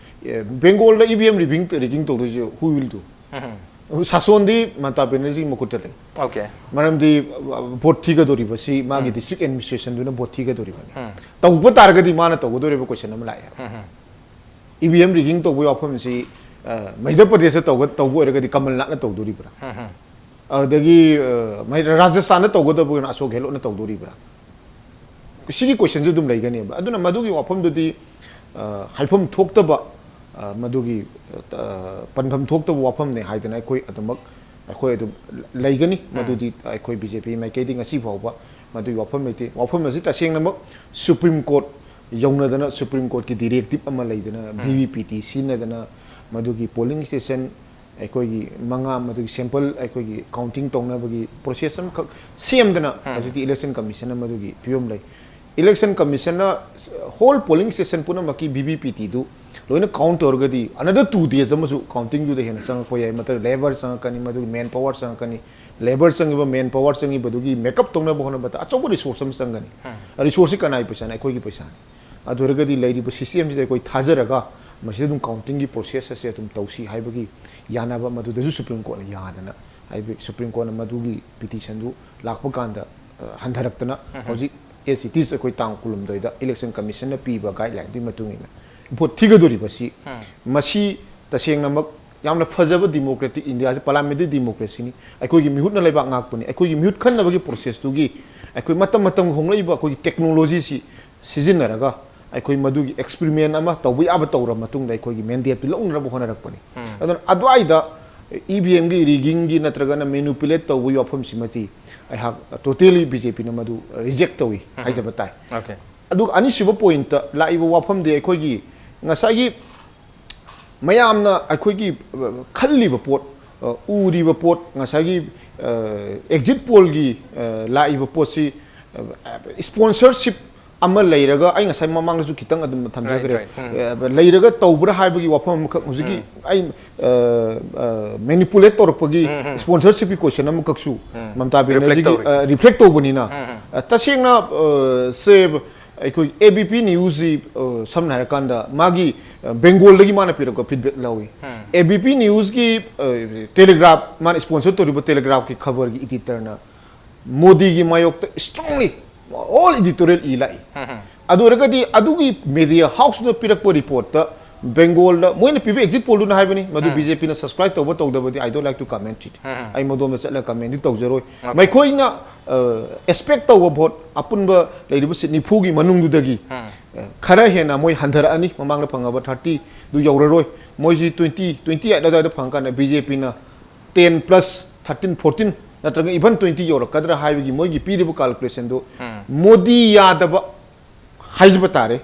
ꯑꯦ, ꯕꯦꯡꯒꯣꯜꯗ E V M rigging, rigging ꯇꯧꯗꯣꯏꯁꯦ who will do? ꯎꯝ꯫ ꯁꯥꯁꯣꯟꯗꯤ ꯃꯃꯇꯥ ꯕꯦꯅꯔꯖꯤꯒꯤ ꯃꯈꯨꯠꯇ ꯂꯩ꯫ Okay꯫ ꯃꯔꯝꯗꯤ, ꯑ, vote ꯊꯤꯒꯗꯧꯔꯤꯕꯁꯤ ꯃꯥꯒꯤ ꯎꯝ꯫ District administrationꯗꯨꯅ vote ꯊꯤꯒꯗꯧꯔꯤꯕꯅꯤ꯫ ꯎꯝ꯫ ꯇꯧꯕ ꯇꯥꯔꯒꯗꯤ ꯃꯥꯅ ꯇꯧꯒꯗꯧꯔꯤꯕ question ꯑꯃ ꯂꯥꯛꯑꯦ꯫ ꯎꯝ꯫ ꯏ ꯚꯤ ꯑꯦꯝ rigging ꯇꯧꯕꯒꯤ ꯋꯥꯐꯝꯁꯤ, ꯑ, ꯃꯙ꯭ꯌ ꯄ꯭ꯔꯗꯦꯁꯇ ꯇꯧꯒ-, ꯇꯧꯕ ꯑꯣꯏꯔꯒꯗꯤ ꯀꯃꯜꯅꯥꯊꯅ ꯇꯧꯗꯣꯔꯤꯕ꯭ꯔꯥ? ꯎꯝ, ꯎꯝ꯫ ꯑꯗꯒꯤ, ꯑ, ꯃꯍꯤ-, ꯔꯥꯖꯁꯊꯥꯟꯗ ꯇꯧꯒꯗꯕ ꯑꯣꯏꯅ ꯑꯁꯣꯛ ꯒꯦꯍꯂꯣꯠꯅ ꯇꯧꯗꯣꯔꯤꯕ꯭ꯔꯥ? ꯁꯤꯒꯤ questionꯁꯨ ꯑꯗꯨꯝ ꯂꯩꯒꯅꯦꯕ꯫ ꯑꯗꯨꯅ ꯃꯗꯨꯒꯤ ꯋꯥꯐꯝꯗꯨꯗꯤ, ꯑ, ꯍꯥꯏꯐꯝ ꯊꯣꯛꯇꯕ, ꯑ, ꯃꯗꯨꯒꯤ, ꯑ, ꯄꯟꯐꯝ ꯊꯣꯛꯇꯕ ꯋꯥꯐꯝꯅꯦ ꯍꯥꯏꯗꯅ ꯑꯩꯈꯣꯏ ꯑꯗꯨꯃꯛ, ꯑꯩꯈꯣꯏ ꯑꯗꯨꯝ ꯂꯩꯒꯅꯤ꯫ ꯎꯝ꯫ ꯃꯗꯨꯗꯤ ꯑꯩꯈꯣꯏ ꯕꯤ ꯖꯦ ꯄꯤ ꯃꯥꯏꯀꯩꯗꯤ ꯉꯁꯤ ꯐꯥꯎꯕ ꯃꯗꯨꯒꯤ ꯋꯥꯐꯝ ꯂꯩꯇꯦ꯫ ꯋꯥꯐꯝ ꯑꯁꯤ ꯇꯁꯦꯡꯅꯃꯛ Supreme Court ꯌꯧꯅꯗꯅ, Supreme Courtꯀꯤ directive ꯑꯃ ꯂꯩꯗꯅ, ꯎꯝ꯫ ꯚꯤ ꯚꯤ ꯄꯤ ꯇꯤ ꯁꯤꯖꯤꯟꯅꯗꯅ, ꯃꯗꯨꯒꯤ polling station ꯑꯩꯈꯣꯏꯒꯤ ꯃꯉꯥ, ꯃꯗꯨꯒꯤ sample ꯑꯩꯈꯣꯏꯒꯤ counting ꯇꯧꯅꯕꯒꯤ process ꯑꯃꯈꯛ ꯁꯦꯝꯗꯅ ꯎꯝ꯫ ꯍꯧꯖꯤꯛꯇꯤ election commissionꯅ ꯃꯗꯨꯒꯤ ꯐꯤꯕꯝ ꯂꯩ꯫ Election Commission ꯅ whole polling station ꯄꯨꯝꯅꯃꯛꯀꯤ V V P P T ꯗꯨ ꯂꯣꯏꯅ count ꯇꯧꯔꯒꯗꯤ another two days ꯑꯃꯁꯨ counting ꯗꯨꯗ ꯍꯦꯟꯅ ꯆꯪꯉꯛꯄ ꯌꯥꯏ꯫ ꯃꯊꯪ labour ꯆꯪꯉꯛꯀꯅꯤ, ꯃꯗꯨꯒꯤ man power ꯆꯪꯉꯛꯀꯅꯤ꯫ Labour ꯆꯪꯉꯤꯕ, man power ꯆꯪꯉꯤꯕꯗꯨꯒꯤ make up ꯇꯧꯅꯕ ꯍꯣꯠꯅꯕꯗ ꯑꯆꯧꯕ resource ꯑꯃ ꯆꯪꯒꯅꯤ꯫ Resource ꯁꯤ ꯀꯅꯥꯒꯤ ꯄꯩꯁꯥꯅꯤ? ꯑꯩꯈꯣꯏꯒꯤ ꯄꯩꯁꯥꯅꯤ꯫ ꯑꯗꯨ ꯑꯣꯏꯔꯒꯗꯤ ꯂꯩꯔꯤꯕ system ꯁꯤꯗ ꯑꯩꯈꯣꯏ ꯊꯥꯖꯔꯒ ꯃꯁꯤꯗ ꯑꯗꯨꯝ counting ꯒꯤ process ꯑꯁꯦ ꯑꯗꯨꯝ ꯇꯧꯁꯤ ꯍꯥꯏꯕꯒꯤ ꯌꯥꯅꯕ ꯃꯗꯨꯗꯁꯨ Supreme Court ꯅ ꯌꯥꯗꯅ, ꯍꯥꯏꯕꯗꯤ Supreme Court ꯅ ꯃꯗꯨꯒꯤ petition ꯗꯨ ꯂꯥꯛꯄ ꯀꯥꯟꯗ, ꯑ, ꯍꯟꯊꯔꯛꯇꯅ ꯍꯧꯖꯤꯛ as it is ꯑꯩꯈꯣꯏ ꯇꯥꯡ ꯀꯨꯟꯍꯨꯝꯗꯣꯏꯗ Election Commission ꯅ ꯄꯤꯕ guideline ꯗꯨꯒꯤ ꯃꯇꯨꯡ ꯏꯟꯅ vote ꯊꯤꯒꯗꯧꯔꯤꯕꯁꯤ, ꯃꯁꯤ ꯇꯁꯦꯡꯅꯃꯛ ꯌꯥꯝꯅ ꯐꯖꯕ democratic India ꯁꯤ parliamentary democracy ꯅꯤ꯫ ꯑꯩꯈꯣꯏꯒꯤ ꯃꯤꯍꯨꯠꯅ ꯂꯩꯕꯥꯛ ꯉꯥꯛꯄꯅꯤ꯫ ꯑꯩꯈꯣꯏꯒꯤ ꯃꯤꯍꯨꯠ ꯈꯟꯅꯕꯒꯤ process ꯇꯨꯒꯤ ꯑꯩꯈꯣꯏ ꯃꯇꯝ ꯃꯇꯝꯒꯤ ꯍꯣꯡꯂꯛꯏꯕ ꯑꯩꯈꯣꯏꯒꯤ technology ꯁꯤ ꯁꯤꯖꯤꯟꯅꯔꯒ ꯑꯩꯈꯣꯏ ꯃꯗꯨꯒꯤ experiment ꯑꯃ ꯇꯧꯕ ꯌꯥꯕ ꯇꯧꯔ ꯃꯇꯨꯡꯗ ꯑꯩꯈꯣꯏꯒꯤ mandate ꯇꯨ ꯂꯧꯅꯅꯕ ꯍꯣꯠꯅꯔꯛꯄꯅꯤ꯫ ꯑꯗꯨꯅ ꯑꯗꯨꯋꯥꯏꯗ E V M ꯒꯤ rigging ꯒꯤ ꯅꯠꯇ꯭ꯔꯒꯅ manipulate ꯇꯧꯕꯒꯤ ꯋꯥꯐꯝꯁꯤꯃꯗꯤ ꯑꯩꯍꯥꯛ totally B J P ꯅ ꯃꯗꯨ reject ꯇꯧꯏ ꯍꯥꯏꯖꯕ ꯇꯥꯏ꯫ Okay. ꯑꯗꯨꯒ ꯑꯅꯤꯁꯨꯕ point ꯇ ꯂꯥꯛꯏꯕ ꯋꯥꯐꯝꯗꯤ ꯑꯩꯈꯣꯏꯒꯤ ꯉꯁꯥꯏꯒꯤ ꯃꯌꯥꯝꯅ ꯑꯩꯈꯣꯏꯒꯤ, ꯑ, ꯈꯜꯂꯤꯕ ꯄꯣꯠ, ꯑ, ꯎꯔꯤꯕ ꯄꯣꯠ, ꯉꯁꯥꯏꯒꯤ, ꯑ, exit poll ꯒꯤ, ꯑ, ꯂꯥꯛꯏꯕ ꯄꯣꯠꯁꯤ, ꯑ, sponsorship ꯑꯃ ꯂꯩꯔꯒ, ꯑꯩ ꯉꯁꯥꯏ ꯃꯃꯥꯡꯗꯁꯨ ꯈꯤꯇꯪ ꯑꯗꯨꯝ ꯊꯝꯖꯈ꯭ꯔꯦ꯫ Right, right. ꯎꯝ. ꯑ, ꯂꯩꯔꯒ ꯇꯧꯕ꯭ꯔꯥ ꯍꯥꯏꯕꯒꯤ ꯋꯥꯐꯝ ꯑꯃꯈꯛ ꯍꯧꯖꯤꯛꯀꯤ ꯑꯩ, ꯑ, ꯑ, manipulate ꯇꯧꯔꯛꯄꯒꯤ sponsorship ꯀꯤ question ꯑꯃꯈꯛꯁꯨ ꯃꯃꯇꯥ Reflect ꯕꯦꯅꯔꯖꯤꯒꯤ, ꯇꯧꯔꯤ. ꯑ, reflect ꯇꯧꯕꯅꯤꯅ, ꯑ, ꯇꯁꯦꯡꯅ, ꯑ, ꯁꯦ ꯑꯩꯈꯣꯏ A B P news ꯁꯤ, ꯑ, ꯁꯝꯅ ꯍꯥꯏꯔꯀꯥꯟꯗ ꯃꯥꯒꯤ, ꯑ, Bengal ꯗꯒꯤ ꯃꯥꯅ ꯄꯤꯔꯛꯄ feedback ꯂꯧꯏ꯫ A B P news ꯀꯤ, ꯑ, Telegraph, ꯃꯥꯅ sponsor ꯇꯧꯔꯤꯕ Telegraph ꯀꯤ ꯈꯕꯔꯒꯤ editor ꯅ ꯃꯣꯗꯤꯒꯤ ꯃꯥꯌꯣꯛꯇ strongly all editorial ꯏ ꯂꯥꯛꯏ꯫ ꯑꯗꯨ ꯑꯣꯏꯔꯒꯗꯤ ꯑꯗꯨꯒꯤ media house ꯅ ꯄꯤꯔꯛꯄ report ꯇ Bengal ꯗ ꯃꯣꯏꯅ ꯄꯤꯕ exit poll ꯗꯨꯅ ꯍꯥꯏꯕꯅꯤ, ꯃꯗꯨ B J P ꯅ subscribe ꯇꯧꯕ ꯇꯧꯗꯕꯗꯤ I don't like to comment it. ꯑꯩ ꯃꯗꯣꯝꯗ ꯆꯠꯂꯒ comment ꯗꯤ ꯇꯧꯖꯔꯣꯏ꯫ ꯃꯈꯣꯏꯅ, ꯑ, expect ꯇꯧꯕ vote, ꯑꯄꯨꯟꯕ ꯂꯩꯔꯤꯕ seat ꯅꯤꯐꯨꯒꯤ ꯃꯅꯨꯡꯗꯨꯗꯒꯤ, ꯑ, ꯈꯔ ꯍꯦꯟꯅ ꯃꯣꯏ ꯍꯟꯊꯔꯛꯑꯅꯤ, ꯃꯃꯥꯡꯗ ꯐꯪꯉꯕ thirty ꯗꯨ ꯌꯧꯔꯔꯣꯏ꯫ ꯃꯣꯏꯁꯤ twenty, twenty eight ꯑꯗꯨꯋꯥꯏꯗ ꯐꯪꯉꯀꯥꯟꯗ B J P ꯅ ten plus thirteen, fourteen ꯅꯠꯇ꯭ꯔꯒ even twenty ꯌꯧꯔꯛꯀꯗ꯭ꯔꯥ ꯍꯥꯏꯕꯒꯤ ꯃꯣꯏꯒꯤ ꯄꯤꯔꯤꯕ calculation ꯗꯨ ꯃꯣꯗꯤ ꯌꯥꯗꯕ ꯍꯥꯏꯖꯕ ꯇꯥꯔꯦ꯫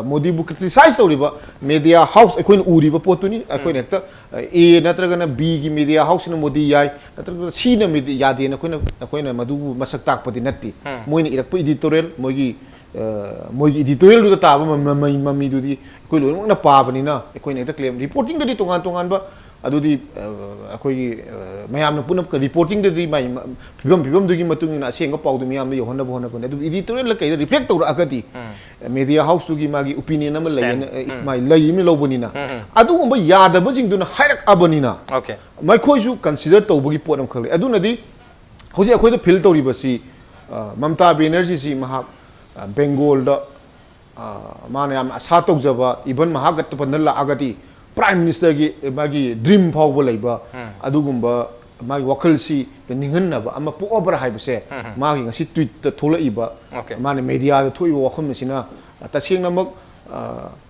ꯃꯣꯗꯤꯕꯨ ꯀ꯭ꯔꯤꯇꯤꯁꯥꯏꯖ ꯇꯧꯔꯤꯕ ꯃꯦꯗꯤꯌꯥ ꯍꯥꯎꯁ ꯑꯩꯈꯣꯏꯅ ꯎꯔꯤꯕ ꯄꯣꯠꯇꯨꯅꯤ꯫ ꯑꯩꯈꯣꯏꯅ ꯍꯦꯛꯇ ꯑꯦ ꯅꯠꯇ꯭ꯔꯒꯅ ꯕꯤꯒꯤ ꯃꯦꯗꯤꯌꯥ ꯍꯥꯎꯁꯁꯤꯅ ꯃꯣꯗꯤ ꯌꯥꯏ, ꯅꯠꯇ꯭ꯔꯒꯅ ꯁꯤꯅ ꯌꯥꯗꯦꯅ ꯑꯩꯈꯣꯏꯅ ꯑꯩꯈꯣꯏꯅ ꯃꯗꯨꯕꯨ ꯃꯁꯛ ꯇꯥꯛꯄꯗꯤ ꯅꯠꯇꯦ꯫ ꯃꯣꯏꯅ ꯏꯔꯛꯄ ꯏꯗꯤꯇꯣꯔꯤꯌꯦꯜ, ꯃꯣꯏꯒꯤ ꯃꯣꯏꯒꯤ ꯏꯗꯤꯇꯣꯔꯤꯌꯦꯜꯗꯨꯗ ꯇꯥꯕ ꯃꯃꯤ ꯃꯃꯤꯗꯨꯗꯤ ꯑꯩꯈꯣꯏ ꯂꯣꯏꯅꯃꯛꯅ ꯄꯥꯕꯅꯤꯅ ꯑꯩꯈꯣꯏꯅ ꯍꯦꯛꯇ ꯀ꯭ꯂꯦꯝ, ꯔꯤꯄꯣꯔꯇꯤꯡꯗꯗꯤ ꯇꯣꯉꯥꯟ ꯇꯣꯉꯥꯟꯕ ꯑꯗꯨꯗꯤ ꯑꯩꯈꯣꯏꯒꯤ ꯃꯌꯥꯝꯅ ꯄꯨꯟꯅ ꯔꯤꯄꯣꯔꯇꯤꯡꯗꯗꯤ ꯃꯥꯏ ꯐꯤꯕꯝ ꯐꯤꯕꯝꯗꯨꯒꯤ ꯃꯇꯨꯡ ꯏꯟꯅ ꯑꯁꯦꯡꯕ ꯄꯥꯎꯗꯨ ꯃꯤꯌꯥꯝꯗ ꯌꯧꯍꯟꯅꯕ ꯍꯣꯠꯅꯕꯅꯤ꯫ ꯑꯗꯨꯕꯨ ꯏꯗꯤꯇꯣꯔꯤꯌꯦꯜꯗ ꯀꯩꯗ ꯔꯤꯐ꯭ꯂꯦꯛ ꯇꯧꯔꯛꯑꯒꯗꯤ ꯃꯦꯗꯤꯌꯥ ꯍꯥꯎꯁꯇꯨꯒꯤ ꯃꯥꯒꯤ ꯑꯣꯄꯤꯅꯤꯌꯟ ꯑꯃ ꯂꯩꯌꯦꯅ, ꯃꯥꯏ ꯂꯩ ꯑꯃ ꯂꯧꯕꯅꯤꯅ, ꯑꯗꯨꯒꯨꯝꯕ ꯌꯥꯗꯕꯁꯤꯡꯗꯨꯅ ꯍꯥꯏꯔꯛꯑꯕꯅꯤꯅ ꯃꯈꯣꯏꯁꯨ ꯀꯟꯁꯤꯗꯔ ꯇꯧꯕꯒꯤ ꯄꯣꯠ ꯑꯃꯈꯛ ꯂꯩ꯫ ꯑꯗꯨꯅꯗꯤ ꯍꯧꯖꯤꯛ ꯑꯩꯈꯣꯏꯗ ꯐꯤꯜ ꯇꯧꯔꯤꯕꯁꯤ, ꯃꯃꯇꯥ ꯕꯦꯅꯔꯖꯤꯁꯤ ꯃꯍꯥꯛ ꯕꯦꯡꯒꯣꯜꯗ ꯃꯥꯅ ꯌꯥꯝꯅ ꯑꯁꯥ ꯇꯧꯖꯕ, ꯏꯚꯟ ꯃꯍꯥꯛ ꯒꯠꯇꯄꯟꯗ ꯂꯥꯛꯑꯒꯗꯤ ꯄ꯭ꯔꯥꯏꯝ ꯃꯤꯅꯤꯁꯇꯔꯒꯤ ꯃꯥꯒꯤ ꯗ꯭ꯔꯤꯝ ꯐꯥꯎꯕ ꯂꯩꯕ ꯑꯗꯨꯒꯨꯝꯕ ꯃꯥꯒꯤ ꯋꯥꯈꯜꯁꯤ ꯅꯤꯡꯍꯟꯅꯕ ꯑꯃ ꯄꯣꯛꯑꯕ꯭ꯔꯥ ꯍꯥꯏꯕꯁꯦ ꯃꯥꯒꯤ ꯉꯁꯤ ꯇ꯭ꯋꯤꯠꯇ ꯊꯣꯛꯂꯛꯏꯕ, ꯃꯥꯅ ꯃꯦꯗꯤꯌꯥꯗ ꯊꯣꯛꯏꯕ ꯋꯥꯐꯝ ꯑꯁꯤꯅ ꯇꯁꯦꯡꯅꯃꯛ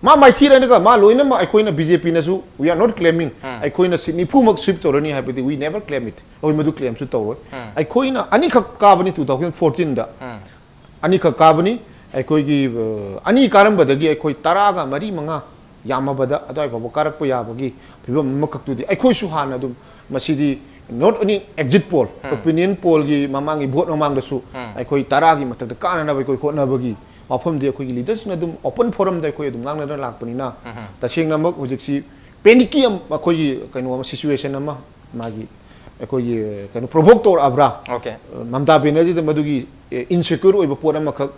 ꯃꯥ ꯃꯥꯏꯊꯤꯔꯅꯒ ꯃꯥ ꯂꯣꯏꯅꯃꯛ ꯑꯩꯈꯣꯏꯅ ꯕꯤ ꯖꯦ ꯄꯤꯅꯁꯨ, we are not claiming, ꯑꯩꯈꯣꯏꯅ ꯁꯤꯠ ꯅꯤꯐꯨꯃꯛ ꯁ꯭ꯋꯤꯞ ꯇꯧꯔꯅꯤ ꯍꯥꯏꯕꯗꯤ we never claim it, ꯑꯩꯈꯣꯏ ꯃꯗꯨ ꯀ꯭ꯂꯦꯝꯁꯨ ꯇꯧꯔꯣꯏ꯫ ꯑꯩꯈꯣꯏꯅ ꯑꯅꯤꯈꯛ ꯀꯥꯕꯅꯤ ꯇꯨ ꯊꯥꯎꯖꯟ ꯐꯣꯔꯇꯤꯟꯗ, ꯑꯅꯤꯈꯛ ꯀꯥꯕꯅꯤ꯫ ꯑꯩꯈꯣꯏꯒꯤ ꯑꯅꯤ ꯀꯥꯔꯝꯕꯗꯒꯤ ꯑꯩꯈꯣꯏ ꯇꯔꯥꯒ ꯃꯔꯤ ꯃꯉꯥ ꯌꯥꯝꯃꯕꯗ ꯑꯗꯨꯋꯥꯏ ꯐꯥꯎꯕ ꯀꯥꯔꯛꯄ ꯌꯥꯕꯒꯤ ꯐꯤꯕꯝ ꯑꯃꯈꯛꯇꯨꯗꯤ ꯑꯩꯈꯣꯏꯁꯨ ꯍꯥꯟꯅ ꯑꯗꯨꯝ, ꯃꯁꯤꯗꯤ not only exit poll, opinion pollꯒꯤ ꯃꯃꯥꯡꯒꯤ ꯚꯣꯠ ꯃꯃꯥꯡꯗꯁꯨ ꯑꯩꯈꯣꯏ ꯇꯔꯥꯒꯤ ꯃꯊꯛꯇ ꯀꯥꯅꯅꯕ ꯑꯩꯈꯣꯏ ꯍꯣꯠꯅꯕꯒꯤ ꯋꯥꯐꯝꯗꯤ ꯑꯩꯈꯣꯏꯒꯤ ꯂꯤꯗꯔꯁꯤꯡꯅ ꯑꯗꯨꯝ ꯑꯣꯄꯟ ꯐꯣꯔꯝꯗ ꯑꯩꯈꯣꯏ ꯑꯗꯨꯝ ꯉꯥꯡꯅꯗꯨꯅ ꯂꯥꯛꯄꯅꯤꯅ, ꯇꯁꯦꯡꯅꯃꯛ ꯍꯧꯖꯤꯛꯁꯤ ꯄꯦꯅꯤꯛꯀꯤ ꯑꯃ, ꯑꯩꯈꯣꯏꯒꯤ ꯀꯩꯅꯣ ꯑꯃ, ꯁꯤꯆꯨꯋꯦꯁꯟ ꯑꯃ ꯃꯥꯒꯤ ꯑꯩꯈꯣꯏꯒꯤ ꯀꯩꯅꯣ ꯄ꯭ꯔꯣꯚꯣꯛ ꯇꯧꯔꯛꯑꯕ꯭ꯔꯥ? Okay. ꯃꯃꯇꯥ ꯕꯦꯅꯔꯖꯤꯗ ꯃꯗꯨꯒꯤ ꯏꯟꯁꯦꯀ꯭ꯌꯨꯔ ꯑꯣꯏꯕ ꯄꯣꯠ ꯑꯃꯈꯛ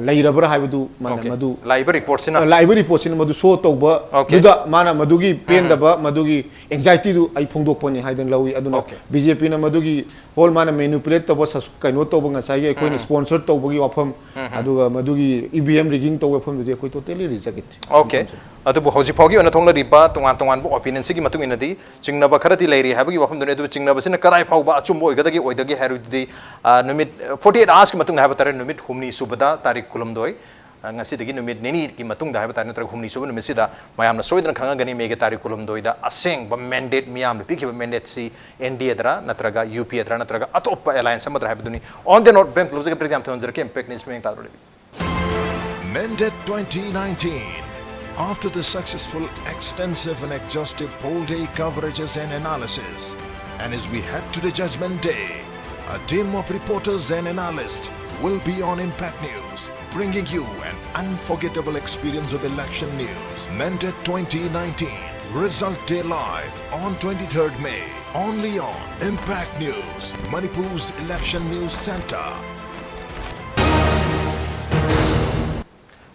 ꯂꯩꯔꯕ꯭ꯔꯥ ꯍꯥꯏꯕꯗꯨ ꯃꯥꯅ, okay, ꯃꯗꯨ ꯂꯥꯛꯏꯕ ꯔꯤꯄꯣꯔꯠꯁꯤꯅ, ꯂꯥꯛꯏꯕ ꯔꯤꯄꯣꯔꯠꯁꯤꯅ ꯃꯗꯨ ꯁꯣ ꯇꯧꯕ, okay, ꯗꯨꯗ ꯃꯥꯅ ꯃꯗꯨꯒꯤ ꯄꯦꯟꯗꯕ, ꯃꯗꯨꯒꯤ ꯑꯦꯡꯖꯥꯏꯇꯤꯗꯨ ꯑꯩ ꯐꯣꯡꯗꯣꯛꯄꯅꯤ ꯍꯥꯏꯗꯅ ꯂꯧꯏ꯫ ꯑꯗꯨꯅ, okay, ꯕꯤ ꯖꯦ ꯄꯤꯅ ꯃꯗꯨꯒꯤ ꯍꯣꯜ ꯃꯥꯅ ꯃꯦꯅꯨꯄꯨꯂꯦꯠ ꯇꯧꯕ, ꯁꯁ-, ꯀꯩꯅꯣ ꯇꯧꯕ, ꯉꯁꯥꯏꯒꯤ ꯑꯩꯈꯣꯏꯅ ꯁ꯭ꯄꯣꯟꯁꯔ ꯇꯧꯕꯒꯤ ꯋꯥꯐꯝ, ꯑꯗꯨꯒ ꯃꯗꯨꯒꯤ ꯏ ꯚꯤ ꯑꯦꯝ ꯔꯤꯒꯤꯡ ꯇꯧꯕ ꯋꯥꯐꯝꯗꯨꯗꯤ ꯑꯩꯈꯣꯏ ꯇꯣꯇꯦꯂꯤ ꯔꯤꯖꯦꯛ ꯏꯠ꯫ Okay. ꯑꯗꯨꯕꯨ ꯍꯧꯖꯤꯛ ꯐꯥꯎꯒꯤ ꯑꯣꯏꯅ ꯊꯣꯛꯅꯔꯤꯕ ꯇꯣꯉꯥꯟ ꯇꯣꯉꯥꯟꯕ ꯑꯣꯄꯤꯅꯤꯌꯟꯁꯤꯒꯤ ꯃꯇꯨꯡ ꯏꯟꯅꯗꯤ ꯆꯤꯡꯅꯕ ꯈꯔꯗꯤ ꯂꯩꯔꯤ ꯍꯥꯏꯕꯒꯤ ꯋꯥꯐꯝꯗꯨꯅꯤ꯫ ꯑꯗꯨꯕꯨ ꯆꯤꯡꯅꯕꯁꯤꯅ ꯀꯗꯥꯏ ꯐꯥꯎꯕ ꯑꯆꯨꯝꯕ ꯑꯣꯏꯒꯗꯒꯦ, ꯑꯣꯏꯗꯒꯦ ꯍꯥꯏꯔꯗꯨꯗꯤ, ꯑ, ꯅꯨꯃꯤꯠ forty eight hours ꯀꯤ ꯃꯇꯨꯡꯗ ꯍꯥꯏꯕ ꯇꯥꯔꯦ, ꯅꯨꯃꯤꯠ ꯍꯨꯝꯅꯤ ꯁꯨꯕꯗ, ꯇꯥꯔꯤꯛ ꯀꯨꯟꯍꯨꯝꯗꯣꯏ, ꯑ, ꯉꯁꯤꯗꯒꯤ ꯅꯨꯃꯤꯠ ꯅꯤꯅꯤꯒꯤ ꯃꯇꯨꯡꯗ ꯍꯥꯏꯕ ꯇꯥꯔꯦ, ꯅꯠꯇ꯭ꯔꯒ ꯍꯨꯝꯅꯤ ꯁꯨꯕ ꯅꯨꯃꯤꯠꯁꯤꯗ ꯃꯌꯥꯝꯅ ꯁꯣꯏꯗꯅ ꯈꯪꯉꯒꯅꯤ꯫ ꯃꯦꯒꯤ ꯇꯥꯔꯤꯛ ꯀꯨꯟꯍꯨꯝꯗꯣꯏꯗ ꯑꯁꯦꯡꯕ ꯃꯦꯟꯗꯦꯠ, ꯃꯤꯌꯥꯝꯅ ꯄꯤꯈꯤꯕ ꯃꯦꯟꯗꯦꯠꯁꯤ ꯑꯦꯟ ꯗꯤ ꯑꯦꯗꯔ ꯅꯠꯇ꯭ꯔꯒ ꯌꯨ ꯄꯤ ꯑꯦꯗꯔ ꯅꯠꯇ꯭ꯔꯒ ꯑꯇꯣꯞꯄ ꯑꯦꯂꯥꯏꯟꯁ ꯑꯃꯗꯔ ꯍꯥꯏꯕꯗꯨꯅꯤ꯫ On the note, ꯕ꯭ꯔꯦꯛ ꯂꯧꯖꯒꯦ, ꯕ꯭ꯔꯦꯛ ꯌꯥꯝ ꯊꯨꯅ ꯍꯟꯖꯔꯛꯀꯦ, ꯏꯝꯄꯦꯛ ꯅ꯭ꯌꯨꯁ ꯃꯤꯠꯌꯦꯡ ꯇꯥꯔꯨꯔꯤꯕꯤ꯫ Mandate twenty nineteen. After the successful, extensive and exhaustive poll day coverages and analysis, and as we head to the judgment day, a team of reporters and analysts will be on Impact News, bringing you an unforgettable experience of election news. Mandate twenty nineteen. Result Day Live on twenty-third May. Only on Impact News, Manipur's election news center.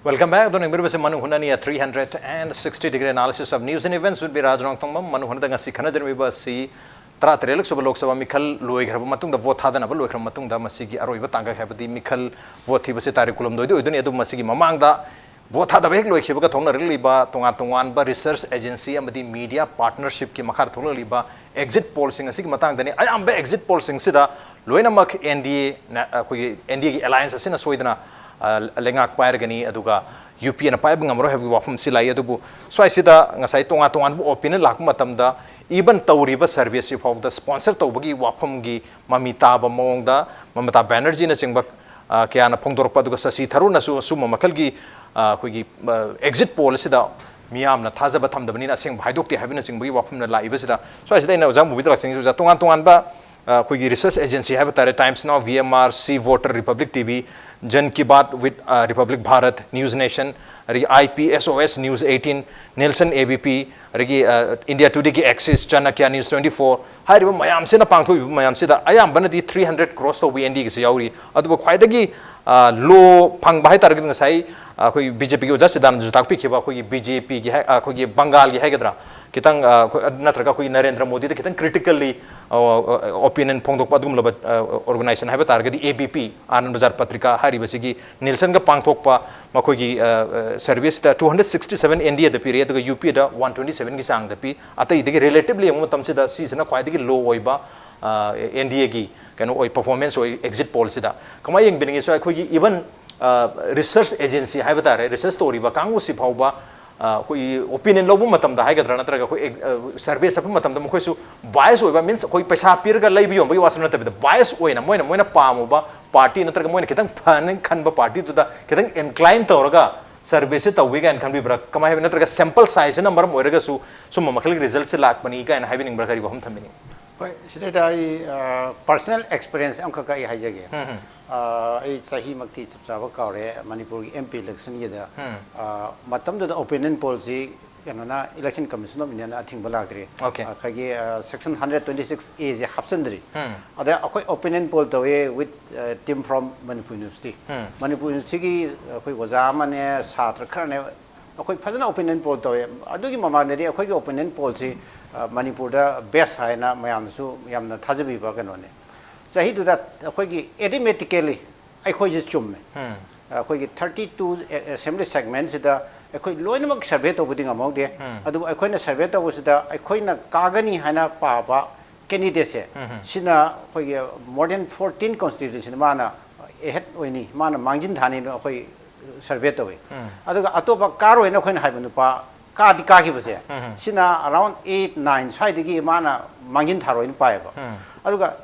Welcome back. ꯑꯗꯣ ꯌꯦꯡꯕꯤꯔꯤꯕꯁꯤ ꯃꯅꯨꯡ ꯍꯨꯠꯅꯅꯤ, a three hundred and sixty degree analysis of news and events with me, ꯔꯥꯖ ꯔꯣꯡꯊꯣꯡꯕꯝ꯫ ꯃꯅꯨꯡ ꯍꯨꯠꯅꯗ ꯉꯁꯤ ꯈꯟꯅꯖꯔꯝꯂꯤꯕ ꯑꯁꯤ ꯇꯔꯥꯇꯔꯦꯠꯂꯛ ꯁꯨꯕ ꯂꯣꯛ ꯁꯚꯥ ꯃꯤꯈꯜ ꯂꯣꯏꯈ꯭ꯔꯕ ꯃꯇꯨꯡꯗ, vote ꯊꯥꯗꯅꯕ ꯂꯣꯏꯈ꯭ꯔꯕ ꯃꯇꯨꯡꯗ, ꯃꯁꯤꯒꯤ ꯑꯔꯣꯏꯕ ꯇꯥꯡꯀꯛ, ꯍꯥꯏꯕꯗꯤ ꯃꯤꯈꯜ ꯚꯣꯠ ꯊꯤꯕꯁꯤ ꯇꯥꯔꯤꯛ ꯀꯨꯟꯍꯨꯝꯗꯣꯏꯗ ꯑꯣꯏꯗꯣꯏꯅꯤ꯫ ꯑꯗꯨꯕꯨ ꯃꯁꯤꯒꯤ ꯃꯃꯥꯡꯗ ꯚꯣꯠ ꯊꯥꯗꯕ ꯍꯦꯛ ꯂꯣꯏꯈꯤꯕꯒ ꯊꯣꯛꯅꯔꯛꯂꯤꯕ ꯇꯣꯉꯥꯟ ꯇꯣꯉꯥꯟꯕ research agency ꯑꯃꯗꯤ media partnership ꯀꯤ ꯃꯈꯥꯗ ꯊꯣꯛꯂꯛꯂꯤꯕ exit poll ꯁꯤꯡ ꯑꯁꯤꯒꯤ ꯃꯇꯥꯡꯗꯅꯤ꯫ ꯑꯌꯥꯝꯕ exit poll ꯁꯤꯡꯁꯤꯗ ꯂꯣꯏꯅꯃꯛ N D A ꯅ, ꯑꯩꯈꯣꯏꯒꯤ N D A ꯒꯤ alliance ꯑꯁꯤꯅ ꯁꯣꯏꯗꯅ, ꯑ, ꯂꯩꯉꯥꯛ ꯄꯥꯏꯔꯒꯅꯤ, ꯑꯗꯨꯒ U P A ꯅ ꯄꯥꯏꯕ ꯉꯝꯃꯔꯣꯏ ꯍꯥꯏꯕꯒꯤ ꯋꯥꯐꯝꯁꯤ ꯂꯥꯛꯏ꯫ ꯑꯗꯨꯕꯨ ꯁ꯭ꯋꯥꯏꯁꯤꯗ ꯉꯁꯥꯏ ꯇꯣꯉꯥꯟ ꯇꯣꯉꯥꯟꯕ opinion ꯂꯥꯛꯄ ꯃꯇꯝꯗ, even ꯇꯧꯔꯤꯕ survey ꯁꯤ ꯐꯥꯎꯕꯗ sponsor ꯇꯧꯕꯒꯤ ꯋꯥꯐꯝꯒꯤ ꯃꯃꯤ ꯇꯥꯕ ꯃꯑꯣꯡꯗ ꯃꯃꯇꯥ ꯕꯦꯅꯔꯖꯤꯅꯆꯤꯡꯕ, ꯑ, ꯀꯌꯥꯅ ꯐꯣꯡꯗꯣꯔꯛꯄ, ꯑꯗꯨꯒ ꯁꯁꯤ ꯊꯔꯨꯔꯅꯁꯨ ꯑꯁꯨꯝꯕ ꯃꯈꯜꯒꯤ, ꯑ, ꯑꯩꯈꯣꯏꯒꯤ, ꯑ, exit poll ꯑꯁꯤꯗ ꯃꯤꯌꯥꯝꯅ ꯊꯥꯖꯕ ꯊꯝꯗꯕꯅꯤꯅ ꯑꯁꯦꯡꯕ ꯍꯥꯏꯗꯣꯛꯇꯦ ꯍꯥꯏꯕꯅꯆꯤꯡꯕꯒꯤ ꯋꯥꯐꯝꯅ ꯂꯥꯛꯏꯕꯁꯤꯗ, ꯁ꯭ꯋꯥꯏꯁꯤꯗ ꯑꯩꯅ ꯑꯣꯖꯥ ꯃꯨꯕꯤꯗ ꯂꯥꯛꯆꯅꯤꯡꯉꯤꯁꯦ, ꯑꯣꯖꯥ, ꯇꯣꯉꯥꯟ ꯇꯣꯉꯥꯟꯕ, ꯑ, ꯑꯩꯈꯣꯏꯒꯤ research agency ꯍꯥꯏꯕ ꯇꯥꯔꯦ, Times Now, V M R, Sea Water, Republic T V, Jan Ki Baat with, ꯑ, Republic Bharat, News Nation, ꯑꯗꯒꯤ I P S O S, News eighteen, Nielsen, A B P, ꯑꯗꯒꯤ, ꯑ, India Today ꯒꯤ Axis, Chanakya, News twenty four, ꯍꯥꯏꯔꯤꯕ ꯃꯌꯥꯝꯁꯤꯅ ꯄꯥꯡꯊꯣꯛꯏꯕ ꯃꯌꯥꯝꯁꯤꯗ ꯑꯌꯥꯝꯕꯅꯗꯤ three hundred cross ꯇꯧꯕ N D A ꯒꯤꯁꯨ ꯌꯥꯎꯔꯤ꯫ ꯑꯗꯨꯕꯨ ꯈ꯭ꯋꯥꯏꯗꯒꯤ, ꯑ, low ꯐꯪꯕ ꯍꯥꯏ ꯇꯥꯔꯒꯗꯤ, ꯉꯁꯥꯏ ꯑꯩꯈꯣꯏ B J P ꯒꯤ ꯑꯣꯖꯥ ꯆꯤꯗꯥꯅꯟꯗꯁꯨ ꯇꯥꯛꯄꯤꯈꯤꯕ, ꯑꯩꯈꯣꯏꯒꯤ B J P ꯒꯤ ꯍꯥꯏ-, ꯑꯩꯈꯣꯏꯒꯤ ꯕꯪꯒꯥꯜꯒꯤ ꯍꯥꯏꯒꯗ꯭ꯔꯥ, ꯈꯤꯇꯪ, ꯑ, ꯑꯩꯈꯣꯏ, ꯅꯠꯇ꯭ꯔꯒ ꯑꯩꯈꯣꯏꯒꯤ ꯅꯔꯦꯟꯗ꯭ꯔ ꯃꯣꯗꯤꯗ ꯈꯤꯇꯪ critically, ꯑ, ꯑ, opinion ꯐꯣꯡꯗꯣꯛꯄ ꯑꯗꯨꯒꯨꯝꯂꯕ, ꯑ, organization ꯍꯥꯏꯕ ꯇꯥꯔꯒꯗꯤ A B P, Anand Bazar Patrika ꯍꯥꯏꯔꯤꯕꯁꯤꯒꯤ Nielsen ꯒ ꯄꯥꯡꯊꯣꯛꯄ ꯃꯈꯣꯏꯒꯤ, ꯑ, ꯑ, survey ꯁꯤꯗ two hundred sixty seven N D A ꯗ ꯄꯤꯔꯛꯑꯦ, ꯑꯗꯨꯒ U P A the one twenty seven ꯒꯤ ꯆꯥꯡꯗ ꯄꯤ꯫ ꯑꯇꯩꯗꯒꯤ relatively ꯌꯦꯡꯕ ꯃꯇꯝꯁꯤꯗ ꯁꯤꯁꯤꯅ ꯈ꯭ꯋꯥꯏꯗꯒꯤ low ꯑꯣꯏꯕ, ꯑ, N D A ꯒꯤ ꯀꯩꯅꯣ ꯑꯣꯏ, performance ꯑꯣꯏ exit poll ꯁꯤꯗ꯫ ꯀꯃꯥꯏꯅ ꯌꯦꯡꯕꯤꯅꯤꯡꯉꯤ? So ꯑꯩꯈꯣꯏꯒꯤ even, ꯑ, research agency ꯍꯥꯏꯕ ꯇꯥꯔꯦ, research ꯇꯧꯔꯤꯕ ꯀꯥꯡꯕꯨꯁꯤ ꯐꯥꯎꯕ ꯑ, ꯑꯩꯈꯣꯏꯒꯤ ꯑꯣꯄꯤꯅꯤꯌꯟ ꯂꯧꯕ ꯃꯇꯝꯗ ꯍꯥꯏꯒꯗ꯭ꯔꯥ, ꯅꯠꯇ꯭ꯔꯒ ꯑꯩꯈꯣꯏ ꯁꯔꯚꯦ ꯆꯠꯄ ꯃꯇꯝꯗ ꯃꯈꯣꯏꯁꯨ ꯕꯥꯏꯁ ꯑꯣꯏꯕ, ꯃꯤꯟꯁ ꯑꯩꯈꯣꯏ ꯄꯩꯁꯥ ꯄꯤꯔꯒ ꯂꯩꯕ ꯌꯣꯟꯕꯒꯤ ꯋꯥꯁꯨ ꯅꯠꯇꯕꯤꯗ, ꯕꯥꯏꯁ ꯑꯣꯏꯅ ꯃꯣꯏꯅ ꯃꯣꯏꯅ ꯄꯥꯝꯃꯨꯕ ꯄꯥꯔꯇꯤ ꯅꯠꯇ꯭ꯔꯒ ꯃꯣꯏꯅ ꯈꯤꯇꯪ ꯐꯅꯤ ꯈꯟꯕ ꯄꯥꯔꯇꯤꯗꯨꯗ ꯈꯤꯇꯪ ꯏꯟꯀ꯭ꯂꯥꯏꯟ ꯇꯧꯔꯒ ꯁꯔꯚꯦꯁꯦ ꯇꯧꯏ ꯀꯥꯏꯅ ꯈꯟꯕꯤꯕ꯭ꯔꯥ? ꯀꯃꯥꯏ ꯍꯥꯏꯕ, ꯅꯠꯇ꯭ꯔꯒ ꯁꯦꯝꯄꯜ ꯁꯥꯏꯖꯁꯤꯅ ꯃꯔꯝ ꯑꯣꯏꯔꯒꯁꯨ ꯁꯨꯝꯕ ꯃꯈꯜꯒꯤ ꯔꯤꯖꯜꯠꯁꯦ ꯂꯥꯛꯄꯅꯤ ꯀꯥꯏꯅ ꯍꯥꯏꯕꯤꯅꯤꯡꯕ꯭ꯔꯥ? ꯀꯔꯤ ꯋꯥꯐꯝ ꯊꯝꯕꯤꯅꯤꯡꯉꯤ? ꯍꯣꯏ, ꯁꯤꯗꯩꯗ ꯑꯩ ꯄꯔꯁꯅꯦꯜ ꯑꯦꯛꯁꯄꯤꯔꯤꯌꯦꯟꯁ ꯑꯃꯈꯛꯀ ꯑꯩ ꯍꯥꯏꯖꯒꯦ꯫ ꯑ, ꯑꯩ ꯆꯍꯤꯃꯛꯇꯤ ꯆꯞ ꯆꯥꯕ ꯀꯥꯎꯔꯦ, ꯃꯅꯤꯄꯨꯔꯒꯤ ꯑꯦꯝ ꯄꯤ ꯏꯂꯦꯛꯁꯟꯒꯤꯗ꯫ ꯑ, ꯃꯇꯝꯗꯨꯗ ꯑꯣꯄꯤꯅꯤꯌꯟ ꯄꯣꯜꯁꯤ ꯀꯩꯅꯣꯅ, ꯏꯂꯦꯛꯁꯟ ꯀꯃꯤꯁꯟ ꯑꯣꯐ ꯏꯟꯗꯤꯌꯥꯅ ꯑꯊꯤꯡꯕ ꯂꯥꯛꯇ꯭ꯔꯤ꯫ Okay. ꯑ, ꯑꯩꯈꯣꯏꯒꯤ ꯁꯦꯛꯁꯟ ꯍꯟꯗ꯭ꯔꯦꯠ ꯇ꯭ꯋꯦꯟꯇꯤ ꯁꯤꯛꯁ ꯑꯦꯁꯦ ꯍꯥꯞꯆꯤꯟꯗ꯭ꯔꯤ꯫ ꯑꯗ ꯑꯩꯈꯣꯏ ꯑꯣꯄꯤꯅꯤꯌꯟ ꯄꯣꯜ ꯇꯧꯋꯦ with team from Manipur University꯫ Manipur ꯌꯨꯅꯤꯚꯔꯁꯤꯇꯤꯒꯤ ꯑꯩꯈꯣꯏ ꯑꯣꯖꯥ ꯑꯃꯅꯦ, ꯁꯥꯇ꯭ꯔ ꯈꯔꯅꯦ, ꯑꯩꯈꯣꯏ ꯐꯖꯅ ꯑꯣꯄꯤꯅꯤꯌꯟ ꯄꯣꯜ ꯇꯧꯋꯦ꯫ ꯑꯗꯨꯒꯤ ꯃꯃꯥꯡꯗꯗꯤ ꯑꯩꯈꯣꯏꯒꯤ ꯑꯣꯄꯤꯅꯤꯌꯟ ꯄꯣꯜꯁꯤ, ꯑ, ꯃꯅꯤꯄꯨꯔꯗ ꯕꯦꯁ ꯍꯥꯏꯅ ꯃꯌꯥꯝꯅꯁꯨ ꯌꯥꯝꯅ ꯊꯥꯖꯕꯤꯕ ꯀꯩꯅꯣꯅꯦ꯫ ꯆꯍꯤꯗꯨꯗ ꯑꯩꯈꯣꯏꯒꯤ ꯑꯦꯔꯤꯃꯦꯇꯤꯀꯦꯂꯤ ꯑꯩꯈꯣꯏꯁꯦ ꯆꯨꯝꯃꯦ꯫ ꯑꯩꯈꯣꯏꯒꯤ ꯊꯥꯔꯇꯤ ꯇꯨ ꯑꯦꯁꯦꯝꯕ꯭ꯂꯤ ꯁꯦꯒꯃꯦꯟꯁꯤꯗ ꯑꯩꯈꯣꯏ ꯂꯣꯏꯅꯃꯛ ꯁꯔꯚꯦ ꯇꯧꯕꯗꯤ ꯉꯝꯍꯧꯗꯦ꯫ ꯑꯗꯨꯕꯨ ꯑꯩꯈꯣꯏꯅ ꯁꯔꯚꯦ ꯇꯧꯕꯁꯤꯗ ꯑꯩꯈꯣꯏꯅ ꯀꯥꯒꯅꯤ ꯍꯥꯏꯅ ꯄꯥꯕ ꯀꯦꯟꯗꯤꯗꯦꯠꯁꯦ, ꯁꯤꯅ ꯑꯩꯈꯣꯏꯒꯤ more than fourteen constituency ꯃꯥꯅ ꯑꯦꯍꯦꯠ ꯑꯣꯏꯅꯤ, ꯃꯥꯅ ꯃꯥꯡꯖꯤꯟ ꯊꯥꯅꯤꯅ ꯑꯩꯈꯣꯏ ꯁꯔꯚꯦ ꯇꯧꯋꯤ꯫ ꯑꯗꯨꯒ ꯑꯇꯣꯞꯄ ꯀꯥꯔꯣꯏꯅ ꯑꯩꯈꯣꯏꯅ ꯍꯥꯏꯕ ꯅꯨꯄꯥ ꯀꯥꯗꯤ ꯀꯥꯈꯤꯕꯁꯦ, ꯁꯤꯅ ꯑꯔꯥꯎꯟ ꯑꯩꯠ ꯅꯥꯏꯟ ꯁ꯭ꯋꯥꯏꯗꯒꯤ ꯃꯥꯅ ꯃꯥꯡꯖꯤꯟ ꯊꯥꯔꯣꯏꯅ ꯄꯥꯏꯌꯦꯕ꯫ ꯑꯗꯨꯒ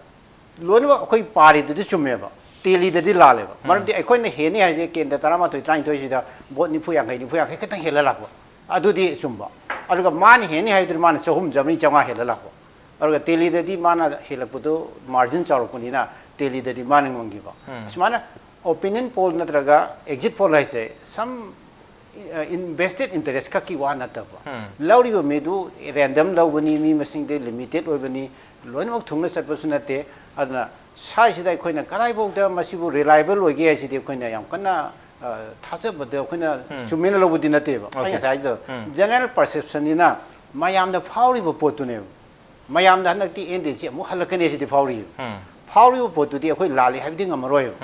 ꯂꯣꯏꯅꯃꯛ ꯑꯩꯈꯣꯏ ꯄꯥꯔꯤꯗꯨꯗꯤ ꯆꯨꯝꯃꯦꯕ, ꯇꯦꯂꯤꯗꯗꯤ ꯂꯥꯜꯂꯦꯕ꯫ ꯃꯔꯝꯗꯤ ꯑꯩꯈꯣꯏꯅ ꯍꯦꯟꯅꯤ ꯍꯥꯏꯁꯦ ꯀꯦꯟꯗ꯭ꯔ ꯇꯔꯥꯃꯥꯊꯣꯏ ꯇꯔꯥꯅꯤꯊꯣꯏꯁꯤꯗ ꯚꯣꯠ ꯅꯤꯐꯨ ꯌꯥꯡꯈꯩ, ꯅꯤꯐꯨ ꯌꯥꯡꯈꯩ ꯈꯛꯇꯪ ꯍꯦꯜꯂ ꯂꯥꯛꯄ, ꯑꯗꯨꯗꯤ ꯆꯨꯝꯕ꯫ ꯑꯗꯨꯒ ꯃꯥꯅ ꯍꯦꯟꯅꯤ ꯍꯥꯏꯗꯨꯅ ꯃꯥꯅ ꯆꯍꯨꯝ, ꯆꯥꯃꯔꯤ, ꯆꯥꯝꯃꯉꯥ ꯍꯦꯜꯂ ꯂꯥꯛꯄ꯫ ꯑꯗꯨꯒ ꯇꯦꯂꯤꯗꯗꯤ ꯃꯥꯅ ꯍꯦꯜꯂꯛꯄꯗꯨ ꯃꯥꯔꯖꯤꯟ ꯆꯥꯎꯔꯛꯄꯅꯤꯅ ꯇꯦꯂꯤꯗꯗꯤ ꯃꯥꯅ ꯉꯝꯈꯤꯕ꯫ ꯑꯁꯨꯃꯥꯏꯅ ꯑꯣꯄꯤꯅꯤꯌꯟ ꯄꯣꯜ ꯅꯠꯇ꯭ꯔꯒ ꯑꯦꯛꯖꯤꯠ ꯄꯣꯜ ꯍꯥꯏꯁꯦ ꯁꯝ ꯏꯟꯚꯦꯁꯇꯦꯠ ꯏꯟꯇꯔꯦꯁ ꯈꯛꯀꯤ ꯋꯥ ꯅꯠꯇꯕ, ꯂꯧꯔꯤꯕ ꯃꯤꯗꯨ ꯔꯦꯟꯗꯝ ꯂꯧꯕꯅꯤ, ꯃꯤ ꯃꯁꯤꯡꯗꯤ ꯂꯤꯃꯤꯇꯦꯠ ꯑꯣꯏꯕꯅꯤ, ꯂꯣꯏꯅꯃꯛ ꯊꯨꯡꯅ ꯆꯠꯄꯁꯨ ꯅꯠꯇꯦ꯫ ꯑꯗꯨꯅ ꯁ꯭ꯋꯥꯏꯁꯤꯗ ꯑꯩꯈꯣꯏꯅ ꯀꯗꯥꯏꯐꯥꯎꯗ ꯃꯁꯤꯕꯨ ꯔꯤꯂꯥꯏꯕꯜ ꯑꯣꯏꯒꯦ ꯍꯥꯏꯁꯤꯗꯤ ꯑꯩꯈꯣꯏꯅ ꯌꯥꯝ ꯀꯟꯅ, ꯑ, ꯊꯥꯖꯕꯗ ꯑꯩꯈꯣꯏꯅ ꯆꯨꯝꯃꯦꯅ ꯂꯧꯕꯗꯤ ꯅꯠꯇꯦꯕ꯫ ꯑꯩ ꯉꯁꯥꯏ ꯍꯥꯏꯗꯣ ꯖꯦꯅꯔꯦꯜ ꯄꯔꯁꯦꯞꯁꯟꯅꯤꯅ ꯃꯌꯥꯝꯅ ꯐꯥꯎꯔꯤꯕ ꯄꯣꯠꯇꯨꯅꯦꯕ꯫ ꯃꯌꯥꯝꯗ ꯍꯟꯗꯛꯇꯤ ꯑꯦꯟ ꯗꯤ ꯁꯤ ꯑꯃꯨꯛ ꯍꯜꯂꯛꯀꯅꯤ ꯁꯤꯗꯤ ꯐꯥꯎꯔꯤꯕ꯫ ꯐꯥꯎꯔꯤꯕ ꯄꯣꯠꯇꯨꯗꯤ ꯑꯩꯈꯣꯏ ꯂꯥꯜꯂꯤ ꯍꯥꯏꯕꯗꯤ ꯉꯝꯃꯔꯣꯏꯕ꯫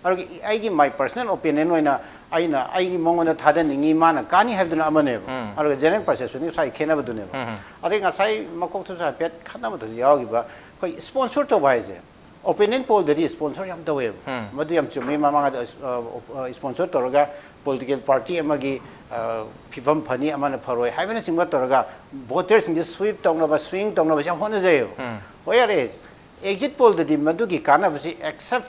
ꯑꯗꯨꯒ ꯑꯩꯒꯤ my personal opinion ꯑꯣꯏꯅ ꯑꯩꯅ ꯑꯩꯒꯤ ꯃꯉꯣꯟꯗ ꯊꯥꯗꯅꯤꯡꯉꯤ, ꯃꯥꯅ ꯀꯥꯅꯤ ꯍꯥꯏꯕꯗꯨꯅ ꯑꯃꯅꯦꯕ꯫ ꯑꯗꯨꯒ ꯖꯦꯅꯔꯦꯜ ꯄꯔꯁꯦꯞꯁꯟꯒꯤ ꯉꯁꯥꯏ ꯈꯦꯠꯅꯕꯗꯨꯅꯦꯕ꯫ ꯑꯗꯩ ꯉꯁꯥꯏ ꯃꯀꯣꯛꯇꯁꯨ ꯍꯥꯏꯐꯦꯠ ꯈꯟꯅꯕꯗꯁꯨ ꯌꯥꯎꯈꯤꯕ, ꯑꯩꯈꯣꯏ ꯁ꯭ꯄꯣꯟꯁꯔ ꯇꯧꯕ ꯍꯥꯏꯁꯦ, ꯑꯣꯄꯤꯅꯤꯌꯟ ꯄꯣꯜꯗꯗꯤ ꯁ꯭ꯄꯣꯟꯁꯔ ꯌꯥꯝ ꯇꯧꯋꯦꯕ꯫ ꯃꯗꯨ ꯌꯥꯝ ꯆꯨꯝꯃꯤ꯫ ꯃꯃꯥꯡꯗ ꯁ꯭ꯄꯣꯟꯁꯔ ꯇꯧꯔꯒ ꯄꯣꯂꯤꯇꯤꯀꯦꯜ ꯄꯥꯔꯇꯤ ꯑꯃꯒꯤ ꯐꯤꯕꯝ ꯐꯅꯤ, ꯑꯃꯅ ꯐꯔꯣꯏ ꯍꯥꯏꯕꯅꯆꯤꯡꯕ ꯇꯧꯔꯒ ꯚꯣꯇꯔꯁꯤꯡꯁꯦ ꯁ꯭ꯋꯤꯞ ꯇꯧꯅꯕ, ꯁ꯭ꯋꯤꯡ ꯇꯧꯅꯕꯁꯦ ꯌꯥꯝ ꯍꯣꯠꯅꯖꯩꯌꯦꯕ꯫ ꯍꯣꯏ, ꯌꯥꯔꯦ, ꯑꯦꯛꯖꯤꯠ ꯄꯣꯜꯗꯗꯤ ꯃꯗꯨꯒꯤ ꯀꯥꯟꯅꯕꯁꯤ ꯑꯦꯛꯁꯦꯞ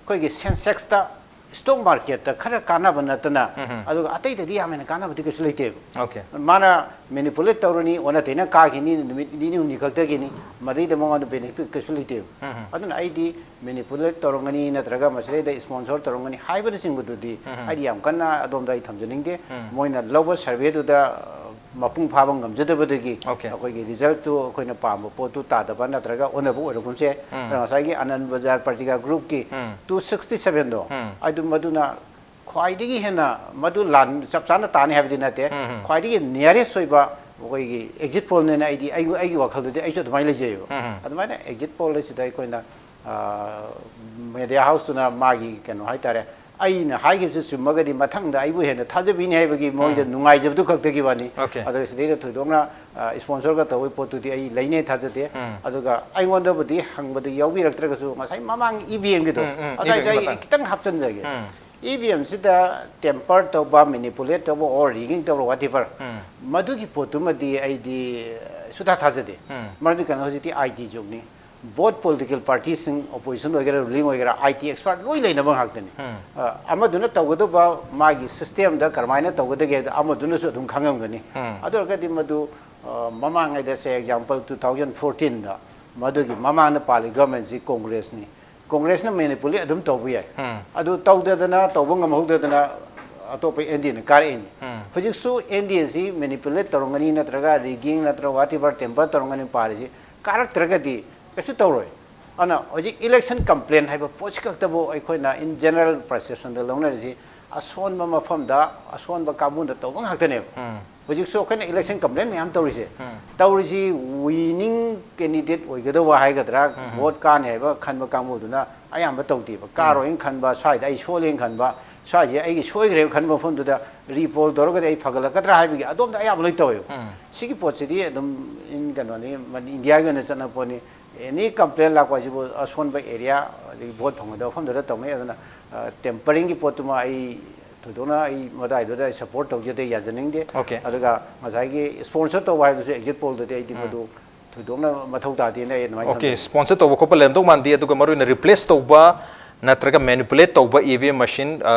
ꯑꯩꯈꯣꯏꯒꯤ ꯁꯦꯟꯁꯦꯛꯁꯇ, ꯁ꯭ꯇꯣꯛ ꯃꯥꯔꯀꯦꯠꯇ ꯈꯔ ꯀꯥꯟꯅꯕ ꯅꯠꯇꯅ, ꯑꯗꯨꯒ ꯑꯇꯩꯗꯗꯤ ꯌꯥꯝ ꯍꯦꯟꯅ ꯀꯥꯟꯅꯕꯗꯤ ꯀꯩꯁꯨ ꯂꯩꯇꯦꯕ꯫ ꯑꯣꯀꯦ꯫ ꯃꯥꯅ ꯃꯦꯅꯤꯄꯨꯂꯦꯠ ꯇꯧꯔꯅꯤ, ꯑꯣꯟꯅ ꯇꯩꯅ ꯀꯥꯈꯤꯅꯤ, ꯅꯨꯃꯤꯠ ꯅꯤꯅꯤ ꯍꯨꯝꯅꯤ ꯈꯛꯇꯒꯤꯅꯤ, ꯃꯗꯩꯗ ꯃꯉꯣꯟꯗ ꯕꯦꯅꯤꯐꯤꯠ ꯀꯩꯁꯨ ꯂꯩꯇꯦꯕ꯫ ꯑꯗꯨꯅ ꯑꯩꯗꯤ ꯃꯦꯅꯤꯄꯨꯂꯦꯠ ꯇꯧꯔꯝꯒꯅꯤ ꯅꯠꯇ꯭ꯔꯒ ꯃꯁꯤꯗꯩꯗ ꯁ꯭ꯄꯣꯟꯁꯣꯔ ꯇꯧꯔꯝꯒꯅꯤ ꯍꯥꯏꯕꯅꯆꯤꯡꯕꯗꯨꯗꯤ ꯑꯩꯗꯤ ꯌꯥꯝ ꯀꯟꯅ ꯑꯗꯣꯝꯗ ꯑꯩ ꯊꯝꯖꯅꯤꯡꯗꯦ꯫ ꯃꯣꯏꯅ ꯂꯧꯕ ꯁꯔꯚꯦꯗꯨꯗ ꯃꯄꯨꯡ ꯐꯥꯕ ꯉꯝꯖꯗꯕꯗꯒꯤ ꯑꯣꯀꯦ꯫ ꯑꯩꯈꯣꯏꯒꯤ ꯔꯤꯖꯜꯠꯇꯨ ꯑꯩꯈꯣꯏꯅ ꯄꯥꯝꯕ ꯄꯣꯠꯇꯨ ꯇꯥꯗꯕ ꯅꯠꯇ꯭ꯔꯒ ꯑꯣꯟꯅꯕ ꯑꯣꯏꯔꯒꯨꯝꯁꯦ꯫ ꯑꯗꯨꯅ ꯉꯁꯥꯏꯒꯤ ꯑꯅꯟ ꯕꯖꯥꯔ ꯄꯇ꯭ꯔꯤꯀꯥ ꯒ꯭ꯔꯨꯞꯀꯤ ꯇꯨ ꯁꯤꯛꯁꯇꯤ ꯁꯚꯦꯟꯗꯣ, ꯑꯗꯨ ꯃꯗꯨꯅ ꯈ꯭ꯋꯥꯏꯗꯒꯤ ꯍꯦꯟꯅ, ꯃꯗꯨ ꯂꯥꯟ ꯆꯞ ꯆꯥꯅ ꯇꯥꯅꯤ ꯍꯥꯏꯕꯗꯤ ꯅꯠꯇꯦ, ꯈ꯭ꯋꯥꯏꯗꯒꯤ ꯅꯤꯌꯔꯦꯁ ꯑꯣꯏꯕ ꯑꯩꯈꯣꯏꯒꯤ ꯑꯦꯛꯖꯤꯠ ꯄꯣꯜꯅꯦꯅ ꯑꯩꯗꯤ ꯑꯩ, ꯑꯩꯒꯤ ꯋꯥꯈꯜꯗꯗꯤ ꯑꯩꯁꯨ ꯑꯗꯨꯃꯥꯏꯅ ꯂꯩꯖꯩꯑꯕ꯫ ꯑꯗꯨꯃꯥꯏꯅ ꯑꯦꯛꯖꯤꯠ ꯄꯣꯜ ꯑꯁꯤꯗ ꯑꯩꯈꯣꯏꯅ ꯃꯦꯗꯤꯌꯥ ꯍꯥꯎꯁꯇꯨꯅ ꯃꯥꯒꯤ ꯀꯩꯅꯣ ꯍꯥꯏꯇꯥꯔꯦ, ꯑꯩꯅ ꯍꯥꯏꯈꯤꯕꯁꯤ ꯆꯨꯝꯃꯒꯗꯤ ꯃꯊꯪꯗ ꯑꯩꯕꯨ ꯍꯦꯟꯅ ꯊꯥꯖꯕꯤꯅꯤ ꯍꯥꯏꯕꯒꯤ ꯃꯣꯏꯗ ꯅꯨꯡꯉꯥꯏꯖꯕꯗꯨ ꯈꯛꯇꯒꯤ ꯋꯥꯅꯤ꯫ ꯑꯣꯀꯦ꯫ ꯑꯗꯨꯒ ꯁꯤꯗꯩꯗ ꯊꯣꯏꯗꯣꯛꯅ ꯁ꯭ꯄꯣꯟꯁꯔꯒ ꯇꯧꯕꯒꯤ ꯄꯣꯠꯇꯨꯗꯤ ꯑꯩ ꯂꯩꯅꯦ ꯊꯥꯖꯗꯦ꯫ ꯑꯗꯨꯒ ꯑꯩꯉꯣꯟꯗꯕꯨꯗꯤ ꯍꯪꯕꯗꯨ ꯌꯥꯎꯕꯤꯔꯛꯇ꯭ꯔꯒꯁꯨ ꯉꯁꯥꯏ ꯃꯃꯥꯡ ꯏ ꯚꯤ ꯑꯦꯝꯒꯤꯗꯣ, ꯎꯝ, ꯎꯝ, ꯏ ꯚꯤ ꯑꯦꯝꯒꯤ ꯑꯗꯨꯋꯥꯏꯗ ꯑꯩ ꯃꯇꯥꯡ꯫ ꯈꯤꯇꯪ ꯍꯥꯞꯆꯤꯟꯖꯒꯦ꯫ ꯏ ꯚꯤ ꯑꯦꯝꯁꯤꯗ ꯇꯦꯝꯄꯔ ꯇꯧꯕ, ꯃꯦꯅꯤꯄꯨꯂꯦꯠ ꯇꯧꯕ, ꯑꯣꯔ ꯔꯤꯒꯤꯡ ꯇꯧꯕ, ꯋꯥꯠ ꯑꯦꯚꯔ, ꯃꯗꯨꯒꯤ ꯄꯣꯠꯇꯨꯃꯗꯤ ꯑꯩꯗꯤ ꯁꯨꯊꯥ ꯊꯥꯖꯗꯦ꯫ ꯃꯔꯝꯗꯤ ꯀꯩꯅꯣ, ꯍꯧꯖꯤꯛꯇꯤ ꯑꯥꯏ ꯇꯤ ꯖꯨꯒꯅꯤ꯫ ꯕꯣꯠ ꯄꯣꯂꯤꯇꯤꯀꯦꯜ ꯄꯥꯔꯇꯤꯁꯤꯡ, ꯑꯣꯄꯣꯖꯤꯁꯟ ꯑꯣꯏꯒꯦꯔꯥ, ꯔꯨꯂꯤꯡ ꯑꯣꯏꯒꯦꯔꯥ, ꯑꯥꯏ ꯇꯤ ꯑꯦꯛꯁꯄꯥꯔꯠ ꯂꯣꯏ ꯂꯩꯅꯕ ꯉꯥꯛꯇꯅꯤ꯫ ꯑ, ꯑꯃꯗꯨꯅ ꯇꯧꯒꯗꯧꯕ ꯃꯥꯒꯤ ꯁꯤꯁꯇꯦꯝꯗ ꯀꯔꯝꯍꯥꯏꯅ ꯇꯧꯒꯗꯒꯦ ꯍꯥꯏꯗꯣ ꯑꯃꯗꯨꯅꯁꯨ ꯑꯗꯨꯝ ꯈꯪꯉꯝꯒꯅꯤ꯫ ꯑꯗꯨ ꯑꯣꯏꯔꯒꯗꯤ ꯃꯗꯨ, ꯑ, ꯃꯃꯥꯡꯉꯩꯗ, ꯁꯦ ꯑꯦꯛꯖꯥꯝꯄꯜ, ꯇꯨ ꯊꯥꯎꯖꯟ ꯐꯣꯔꯇꯤꯟꯗ ꯃꯗꯨꯒꯤ ꯃꯃꯥꯡꯗ ꯄꯥꯜꯂꯤ ꯒꯚꯔꯟꯃꯦꯟꯁꯤ ꯀꯣꯡꯒ꯭ꯔꯦꯁꯅꯤ꯫ ꯀꯣꯡꯒ꯭ꯔꯦꯁꯅ ꯃꯦꯅꯤꯄꯨꯂꯦꯠ ꯑꯗꯨꯝ ꯇꯧꯕ ꯌꯥꯏ꯫ ꯑꯗꯨ ꯇꯧꯗꯗꯅ, ꯇꯧꯕ ꯉꯝꯍꯧꯗꯗꯅ ꯑꯇꯣꯞꯄ ꯑꯦꯟ ꯗꯤ ꯑꯦꯅ ꯀꯥꯔꯛꯏꯅꯤ꯫ ꯍꯧꯖꯤꯛꯁꯨ ꯑꯦꯟ ꯗꯤ ꯑꯦꯁꯤ ꯃꯦꯅꯤꯄꯨꯂꯦꯠ ꯇꯧꯔꯝꯒꯅꯤ ꯅꯠꯇ꯭ꯔꯒ ꯔꯤꯒꯤꯡ ꯅꯠꯇ꯭ꯔꯒ ꯋꯥꯠ ꯑꯦꯚꯔ ꯇꯦꯝꯄꯔ ꯇꯧꯔꯝꯒꯅꯤ ꯄꯥꯔꯤꯁꯤ ꯀꯥꯔꯛꯇ꯭ꯔꯒꯗꯤ ꯀꯩꯁꯨ ꯇꯧꯔꯣꯏ꯫ ꯑꯗꯨꯅ ꯍꯧꯖꯤꯛ ꯏꯂꯦꯛꯁꯟ ꯀꯝꯄ꯭ꯂꯦꯟ ꯍꯥꯏꯕ ꯄꯣꯠꯁꯤ ꯈꯛꯇꯕꯨ ꯑꯩꯈꯣꯏꯅ ꯏꯟ ꯖꯦꯅꯔꯦꯜ ꯄꯔꯁꯦꯞꯁꯟꯗ ꯂꯧꯅꯔꯤꯁꯤ ꯑꯁꯣꯟꯕ ꯃꯐꯝꯗ ꯑꯁꯣꯟꯕ ꯀꯥꯡꯕꯨꯅ ꯇꯧꯕ ꯉꯥꯛꯇꯅꯦꯕ꯫ ꯍꯧꯖꯤꯛꯁꯨ ꯑꯩꯈꯣꯏꯅ ꯏꯂꯦꯛꯁꯟ ꯀꯝꯄ꯭ꯂꯦꯟ ꯃꯌꯥꯝ ꯇꯧꯔꯤꯁꯦ, ꯇꯧꯔꯤꯁꯤ ꯋꯤꯅꯤꯡ ꯀꯦꯟꯗꯤꯗꯦꯠ ꯑꯣꯏꯒꯗꯧꯕ ꯍꯥꯏꯒꯗ꯭ꯔꯥ, ꯚꯣꯠ ꯀꯥꯅꯤ ꯍꯥꯏꯕ ꯈꯟꯕ ꯀꯥꯡꯕꯨꯗꯨꯅ ꯑꯌꯥꯝꯕ ꯇꯧꯗꯦꯕ꯫ ꯀꯥꯔꯣꯏꯅ ꯈꯟꯕ, ꯁ꯭ꯋꯥꯏꯗ ꯑꯩ ꯁꯣꯜꯂꯦꯅ ꯈꯟꯕ, ꯁ꯭ꯋꯥꯏꯁꯦ ꯑꯩꯒꯤ ꯁꯣꯏꯈ꯭ꯔꯦꯅ ꯈꯟꯕ ꯃꯐꯝꯗꯨꯗ ꯔꯤꯄꯣꯜ ꯇꯧꯔꯒꯗꯤ ꯑꯩ ꯐꯒꯠꯂꯛꯀꯗ꯭ꯔꯥ ꯍꯥꯏꯕꯒꯤ ꯑꯗꯣꯝꯗ ꯑꯌꯥꯝꯕ ꯂꯣꯏ ꯇꯧꯋꯦꯕ꯫ ꯁꯤꯒꯤ ꯄꯣꯠꯁꯤꯗꯤ ꯑꯗꯨꯝ ꯏꯟ ꯀꯩꯅꯣꯅꯤ, ꯃ-, ꯏꯟꯗꯤꯌꯥꯒꯤ ꯑꯣꯏꯅ ꯆꯠꯅꯕ ꯄꯣꯠꯅꯤ꯫ ꯑꯦꯅꯤ ꯀꯝꯄ꯭ꯂꯦꯟ ꯂꯥꯛꯄ ꯍꯥꯏꯁꯤꯕꯨ ꯑꯁꯣꯟꯕ ꯑꯦꯔꯤꯌꯥ, ꯑꯗꯒꯤ ꯚꯣꯠ ꯐꯪꯒꯗꯕ ꯃꯐꯝꯗꯨꯗ ꯇꯧꯅꯩ꯫ ꯑꯗꯨꯅ, ꯑ, ꯇꯦꯝꯄꯔꯤꯡꯒꯤ ꯄꯣꯠꯇꯨꯃ ꯑꯩ ꯊꯣꯏꯗꯣꯛꯅ ꯑꯩ ꯃꯗꯥꯏꯗꯨꯗ ꯑꯩ ꯁꯄꯣꯔꯠ ꯇꯧꯖꯗꯦ, ꯌꯥꯖꯅꯤꯡꯗꯦ꯫ Okay. ꯑꯗꯨꯒ ꯉꯁꯥꯏꯒꯤ ꯁ꯭ꯄꯣꯟꯁꯔ ꯇꯧꯕ ꯍꯥꯏꯕꯗꯨꯁꯨ ꯑꯦꯛꯖꯤꯠ ꯄꯣꯜꯗꯗꯤ ꯑꯩꯗꯤ ꯃꯗꯨ ꯊꯣꯏꯗꯣꯛꯅ ꯃꯊꯧ ꯇꯥꯗꯦꯅ ꯑꯩ ꯑꯗꯨꯃꯥꯏꯅ ꯑꯣꯀꯦ꯫ ꯊꯝꯖꯒꯦ꯫ ꯁ꯭ꯄꯣꯟꯁꯔ ꯇꯧꯕ ꯈꯣꯠꯄ ꯂꯩꯔꯝꯗꯧ ꯃꯥꯟꯗꯦ꯫ ꯑꯗꯨꯒ ꯃꯔꯨꯑꯣꯏꯅ ꯔꯤꯄ꯭ꯂꯦꯁ ꯇꯧꯕ ꯅꯠꯇ꯭ꯔꯒ ꯃꯦꯅꯤꯄꯨꯂꯦꯠ ꯇꯧꯕ ꯏ ꯚꯤ ꯑꯦꯝ ꯃꯦꯁꯤꯟ,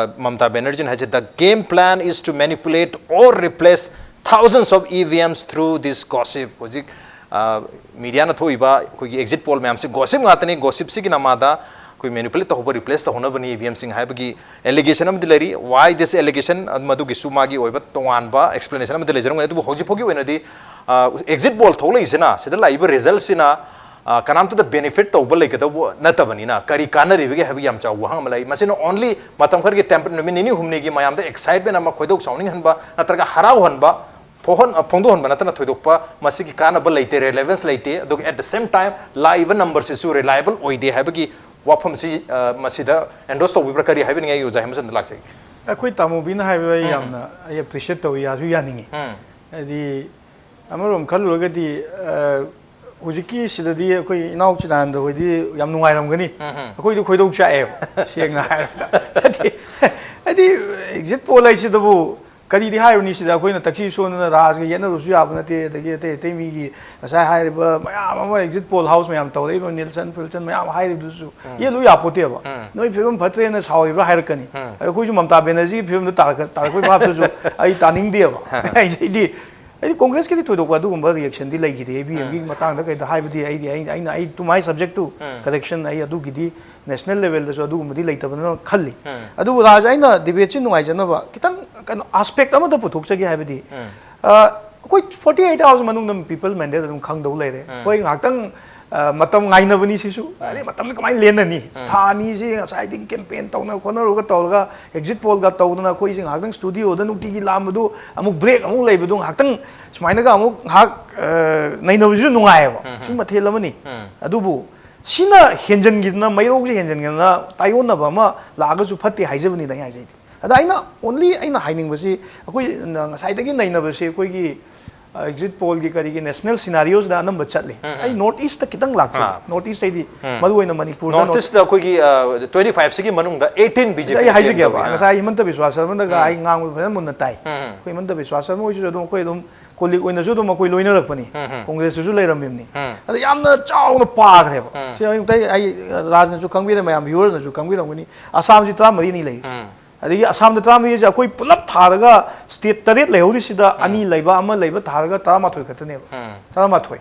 ꯃꯃꯇꯥ ꯕꯦꯅꯔꯖꯤꯅ ꯍꯥꯏꯁꯦ, "The game plan is to manipulate or replace thousands of E V Ms through this gossip." ꯍꯧꯖꯤꯛ ꯃꯤꯗꯤꯌꯥꯅ ꯊꯣꯛꯏꯕ ꯑꯩꯈꯣꯏꯒꯤ ꯑꯦꯛꯖꯤꯠ ꯄꯣꯜ ꯃꯌꯥꯝꯁꯦ ꯒꯣꯁꯤꯞ ꯉꯥꯛꯇꯅꯤ꯫ ꯒꯣꯁꯤꯞꯁꯤꯒꯤ ꯅꯃꯥꯗ ꯑꯩꯈꯣꯏ ꯃꯦꯅꯤꯄꯨꯂꯦꯠ ꯇꯧꯍꯧꯕ, ꯔꯤꯄ꯭ꯂꯦꯁ ꯇꯧꯍꯧꯅꯕꯅꯤ ꯏ ꯚꯤ ꯑꯦꯝꯁꯤꯡ ꯍꯥꯏꯕꯒꯤ ꯑꯦꯂꯤꯒꯦꯁꯟ ꯑꯃꯗꯤ ꯂꯩꯔꯤ꯫ Why this allegation? ꯃꯗꯨꯒꯤꯁꯨ ꯃꯥꯒꯤ ꯑꯣꯏꯕ ꯇꯣꯉꯥꯟꯕ ꯑꯦꯛꯁꯄ꯭ꯂꯦꯅꯦꯁꯟ ꯑꯃꯗꯤ ꯂꯩꯖꯔꯝꯒꯅꯤ꯫ ꯑꯗꯨꯕꯨ ꯍꯧꯖꯤꯛ ꯐꯥꯎꯒꯤ ꯑꯣꯏꯅꯗꯤ ꯑꯦꯛꯖꯤꯠ ꯄꯣꯜ ꯊꯣꯛꯂꯛꯏꯁꯤꯅ, ꯁꯤꯗ ꯂꯥꯛꯏꯕ ꯔꯤꯖꯜꯠꯁꯤꯅ ꯑ, ꯀꯅꯥꯝꯇꯗ ꯕꯦꯅꯤꯐꯤꯠ ꯇꯧꯕ ꯂꯩꯒꯗꯧꯕ ꯅꯠꯇꯕꯅꯤꯅ, ꯀꯔꯤ ꯀꯥꯟꯅꯔꯤꯕꯒꯦ ꯍꯥꯏꯕꯒꯤ ꯌꯥꯝ ꯆꯥꯎꯕ ꯋꯥꯍꯪ ꯑꯃ ꯂꯩ꯫ ꯃꯁꯤꯅ ꯑꯣꯟꯂꯤ ꯃꯇꯝ ꯈꯔꯒꯤ ꯇꯦꯝꯄ-, ꯅꯨꯃꯤꯠ ꯅꯤꯅꯤ ꯍꯨꯝꯅꯤꯒꯤ ꯃꯌꯥꯝꯗ ꯑꯦꯛꯁꯥꯏꯠꯃꯦꯟ ꯑꯃ, ꯈꯣꯏꯗꯧ ꯁꯥꯎꯅꯤꯡꯍꯟꯕ ꯅꯠꯇ꯭ꯔꯒ ꯍꯔꯥꯎꯍꯟꯕ ꯐꯣꯡꯍꯟ-, ꯑ, ꯐꯣꯡꯗꯣꯛꯍꯟꯕ ꯅꯠꯇꯅ ꯊꯣꯏꯗꯣꯛꯄ ꯃꯁꯤꯒꯤ ꯀꯥꯟꯅꯕ ꯂꯩꯇꯦ, ꯔꯦꯂꯦꯚꯦꯟꯁ ꯂꯩꯇꯦ꯫ ꯑꯗꯨꯒ at the same time ꯂꯥꯛꯏꯕ ꯅꯝꯕꯔꯁꯤꯁꯨ ꯔꯤꯂꯥꯏꯕꯜ ꯑꯣꯏꯗꯦ ꯍꯥꯏꯕꯒꯤ ꯋꯥꯐꯝꯁꯤ, ꯑ, ꯃꯁꯤꯗ ꯑꯦꯟꯗꯣꯔꯁ ꯇꯧꯕꯤꯕ꯭ꯔꯥ, ꯀꯔꯤ ꯍꯥꯏꯕꯤꯅꯤꯡꯉꯥꯏꯒꯤ ꯑꯣꯖꯥ ꯍꯦꯃꯆꯟꯗ ꯂꯥꯛꯆꯒꯦ? ꯑꯩꯈꯣꯏ ꯇꯥꯃꯣꯕꯤꯅ ꯍꯥꯏꯕ ꯑꯩ ꯎꯝ, ꯌꯥꯝꯅ ꯑꯩ ꯑꯦꯄ꯭ꯔꯤꯁꯤꯌꯦꯠ ꯇꯧꯏ, ꯌꯥꯁꯨ ꯌꯥꯅꯤꯡꯉꯤ꯫ ꯎꯝ, ꯍꯥꯏꯗꯤ ꯑꯃꯔꯣꯝ ꯈꯜꯂꯨꯔꯒꯗꯤ, ꯑ, ꯍꯧꯖꯤꯛꯀꯤ ꯁꯤꯗꯗꯤ ꯑꯩꯈꯣꯏ ꯏꯅꯥꯎ ꯆꯤꯗꯥꯅꯟꯗ ꯍꯣꯏꯗꯤ ꯌꯥꯝ ꯅꯨꯡꯉꯥꯏꯔꯝꯒꯅꯤ꯫ ꯎꯝ, ꯎꯝ꯫ ꯑꯩꯈꯣꯏꯗꯤ ꯈꯣꯏꯗꯧ ꯆꯥꯛꯑꯦꯕ, ꯁꯦꯡꯅ ꯍꯥꯏꯔꯕꯗ꯫ ꯍꯥꯏꯗꯤ, ꯍꯥꯏꯗꯤ ꯑꯦꯛꯖꯤꯠ ꯄꯣꯜ ꯍꯥꯏꯁꯤꯗꯕꯨ ꯀꯔꯤꯗꯤ ꯍꯥꯏꯔꯨꯅꯤ? ꯁꯤꯗ ꯑꯩꯈꯣꯏꯅ ꯇꯛꯁꯤ ꯁꯣꯟꯗꯅ ꯔꯥꯖꯒ ꯌꯦꯠꯅꯔꯨꯕꯁꯨ ꯌꯥꯕ ꯅꯠꯇꯦ, ꯑꯗꯒꯤ ꯑꯇꯩ ꯑꯇꯩ ꯃꯤꯒꯤ ꯉꯁꯥꯏ ꯍꯥꯏꯔꯤꯕ ꯃꯌꯥꯝ ꯑꯃ, ꯑꯦꯛꯖꯤꯠ ꯄꯣꯜ ꯍꯥꯎꯁ ꯃꯌꯥꯝ ꯇꯧꯔꯛꯏꯕ, ꯅꯤꯜꯁꯟ ꯐꯤꯜꯁꯟ ꯃꯌꯥꯝ ꯍꯥꯏꯔꯤꯕꯗꯨꯁꯨ ꯌꯦꯠꯂꯨ ꯌꯥꯄꯣꯠꯇꯦꯕ꯫ ꯎꯝ꯫ ꯅꯣꯏ ꯐꯤꯕꯝ ꯐꯠꯇ꯭ꯔꯦꯅ ꯁꯥꯎꯔꯤꯕ꯭ꯔꯥ ꯍꯥꯏꯔꯛꯀꯅꯤ꯫ ꯎꯝ꯫ ꯑꯗꯣ ꯑꯩꯈꯣꯏꯁꯨ ꯃꯃꯇꯥ ꯕꯦꯅꯔꯖꯤꯒꯤ ꯐꯤꯕꯝꯗ ꯇꯥꯔꯛ-, ꯇꯥꯔꯛꯄꯩ ꯚꯥꯞꯇꯨꯁꯨ ꯑꯩ ꯇꯥꯅꯤꯡꯗꯦꯕ꯫ ꯑꯩꯁꯤꯗꯤ, ꯑꯩꯗꯤ ꯀꯣꯡꯒ꯭ꯔꯦꯁꯀꯤꯗꯤ ꯊꯣꯏꯗꯣꯛꯄ ꯑꯗꯨꯒꯨꯝꯕ ꯔꯤꯌꯦꯛꯁꯟꯗꯤ ꯂꯩꯈꯤꯗꯦ, ꯏ ꯚꯤ ꯑꯦꯝꯒꯤ ꯃꯇꯥꯡꯗ ꯀꯩꯗ ꯍꯥꯏꯕꯗꯤ꯫ ꯑꯩꯗꯤ ꯑꯩ, ꯑꯩꯅ, ꯑꯩ, to my subject to correction, ꯑꯩ ꯑꯗꯨꯒꯤꯗꯤ ꯅꯦꯁꯅꯦꯜ ꯂꯦꯚꯦꯜꯗꯁꯨ ꯑꯗꯨꯒꯨꯝꯕꯗꯤ ꯂꯩꯇꯕꯅ ꯈꯜꯂꯤ꯫ ꯑꯗꯨꯕꯨ ꯔꯥꯖ, ꯑꯩꯅ ꯗꯤꯕꯦꯠꯁꯤ ꯅꯨꯡꯉꯥꯏꯖꯅꯕ ꯈꯤꯇꯪ ꯀꯩꯅꯣ ꯑꯥꯁꯄꯦꯛ ꯑꯃꯗ ꯄꯨꯊꯣꯛꯆꯒꯦ꯫ ꯍꯥꯏꯕꯗꯤ, ꯑ, ꯑꯩꯈꯣꯏ forty eight hours ꯃꯅꯨꯡꯗ ꯄꯤꯄꯜ ꯃꯦꯟꯗꯦꯠ ꯑꯗꯨꯝ ꯈꯪꯗꯧ ꯂꯩꯔꯦ꯫ ꯑꯩꯈꯣꯏ ꯉꯥꯏꯍꯥꯛꯇꯪ, ꯑ, ꯃꯇꯝ ꯉꯥꯏꯅꯕꯅꯤ ꯁꯤꯁꯨ꯫ ꯍꯥꯏꯗꯤ ꯃꯇꯝꯗꯤ ꯀꯃꯥꯏꯅ ꯂꯦꯟꯅꯅꯤ? ꯊꯥ ꯑꯅꯤꯁꯤ ꯉꯁꯥꯏꯗꯒꯤ ꯀꯦꯝꯄꯦꯟ ꯇꯧꯅ ꯈꯣꯠꯅꯔꯨꯔꯒ ꯇꯧꯔꯒ, ꯑꯦꯛꯖꯤꯠ ꯄꯣꯜꯒ ꯇꯧꯗꯅ ꯑꯩꯈꯣꯏꯁꯦ ꯉꯥꯏꯍꯥꯛꯇꯪ ꯁ꯭ꯇꯨꯗꯤꯑꯣꯗ ꯅꯨꯡꯇꯤꯒꯤ ꯂꯥꯛꯑꯝꯕꯗꯨ, ꯑꯃꯨꯛ ꯕ꯭ꯔꯦꯛ ꯑꯃꯨꯛ ꯂꯩꯕꯗꯨ, ꯉꯥꯏꯍꯥꯛꯇꯪ ꯁꯨꯃꯥꯏꯅꯒ ꯑꯃꯨꯛ ꯉꯥꯏꯍꯥꯛ, ꯑ, ꯅꯩꯅꯕꯁꯤꯁꯨ ꯅꯨꯡꯉꯥꯏꯌꯦꯕ꯫ ꯁꯤ ꯃꯊꯦꯜ ꯑꯃꯅꯤ꯫ ꯑꯗꯨꯕꯨ ꯁꯤꯅ ꯍꯦꯟꯖꯟꯈꯤꯗꯅ, ꯃꯩꯔꯧꯁꯦ ꯍꯦꯟꯖꯟꯈꯤꯗꯅ ꯇꯥꯏꯑꯣꯟꯅꯕ ꯑꯃ ꯂꯥꯛꯑꯒꯁꯨ ꯐꯠꯇꯦ ꯍꯥꯏꯖꯕꯅꯤꯗ ꯑꯩꯅ ꯍꯥꯏꯖꯩꯗꯤ꯫ ꯑꯗ ꯑꯩꯅ only ꯑꯩꯅ ꯍꯥꯏꯅꯤꯡꯕꯁꯤ, ꯑꯩꯈꯣꯏ ꯉꯁꯥꯏꯗꯒꯤ ꯅꯩꯅꯕꯁꯤ ꯑꯩꯈꯣꯏꯒꯤ ꯑꯦꯛꯖꯤꯠ ꯄꯣꯜꯒꯤ ꯀꯔꯤꯒꯤ ꯅꯦꯁꯅꯦꯜ ꯁꯤꯅꯥꯔꯤꯑꯣꯁꯤꯗ ꯑꯅꯝꯕ ꯆꯠꯂꯤ꯫ ꯑꯩ ꯅꯣꯔꯠ ꯏꯁꯇ ꯈꯤꯇꯪ ꯂꯥꯛꯆꯒꯦ꯫ ꯑꯥ꯫ ꯅꯣꯔꯠ ꯏꯁꯇ ꯑꯩꯗꯤ ꯎꯝ꯫ ꯃꯔꯨ ꯑꯣꯏꯅ ꯃꯅꯤꯄꯨꯔꯗ ꯅꯣꯔꯠ ꯏꯁꯇ ꯑꯩꯈꯣꯏꯒꯤ ꯇ꯭ꯋꯦꯟꯇꯤ ꯐꯥꯏꯚꯁꯤꯒꯤ ꯃꯅꯨꯡꯗ ꯑꯩꯠꯇꯤꯟ ꯕꯤ ꯖꯦ ꯄꯤ ꯑꯩ ꯍꯥꯏꯖꯒꯦꯕ, ꯉꯁꯥꯏ ꯍꯤꯃꯟꯇ ꯕꯤꯁ꯭ꯋꯥ ꯁꯔꯃꯗꯒ ꯑꯩ ꯉꯥꯡꯕꯗꯣ ꯐꯖꯅ ꯃꯨꯟꯅ ꯇꯥꯏ꯫ ꯑꯩꯈꯣꯏ ꯍꯤꯃꯟꯇ ꯕꯤꯁ꯭ꯋꯥ ꯁꯔꯃ ꯍꯣꯏꯁꯤꯁꯨ ꯑꯗꯨꯝ ꯑꯩꯈꯣꯏ ꯑꯗꯨꯝ ꯀꯣꯂꯤꯛ ꯑꯣꯏꯅꯁꯨ ꯑꯗꯨꯝ ꯑꯩꯈꯣꯏ ꯂꯣꯏꯅꯔꯛꯄꯅꯤ꯫ ꯀꯣꯡꯒ꯭ꯔꯦꯁꯇꯁꯨ ꯂꯩꯔꯝꯃꯤꯕꯅꯤ꯫ ꯑꯗ ꯌꯥꯝꯅ ꯆꯥꯎꯅ ꯄꯥꯈ꯭ꯔꯦꯕ꯫ ꯁꯤ ꯑꯩ ꯑꯩ ꯔꯥꯖꯅꯁꯨ ꯈꯪꯕꯤꯔꯦ, ꯃꯌꯥꯝ ꯚ꯭ꯌꯨꯋꯔꯅꯁꯨ ꯈꯪꯕꯤꯔꯝꯒꯅꯤ꯫ ꯑꯁꯥꯝꯁꯤ ꯇꯔꯥꯃꯔꯤꯅꯤ ꯂꯩ꯫ ꯑꯗꯒꯤ ꯑꯁꯥꯝꯗ ꯇꯔꯥꯃꯔꯤꯁꯦ ꯑꯩꯈꯣꯏ ꯄꯨꯂꯞ ꯊꯥꯔꯒ ꯁ꯭ꯇꯦꯠ ꯇꯔꯦꯠ ꯂꯩꯍꯧꯔꯤꯁꯤꯗ ꯑꯅꯤ ꯂꯩꯕ ꯑꯃ ꯂꯩꯕ ꯊꯥꯔꯒ ꯇꯔꯥꯃꯥꯊꯣꯏ ꯈꯛꯇꯅꯦꯕ꯫ ꯇꯔꯥꯃꯥꯊꯣꯏ꯫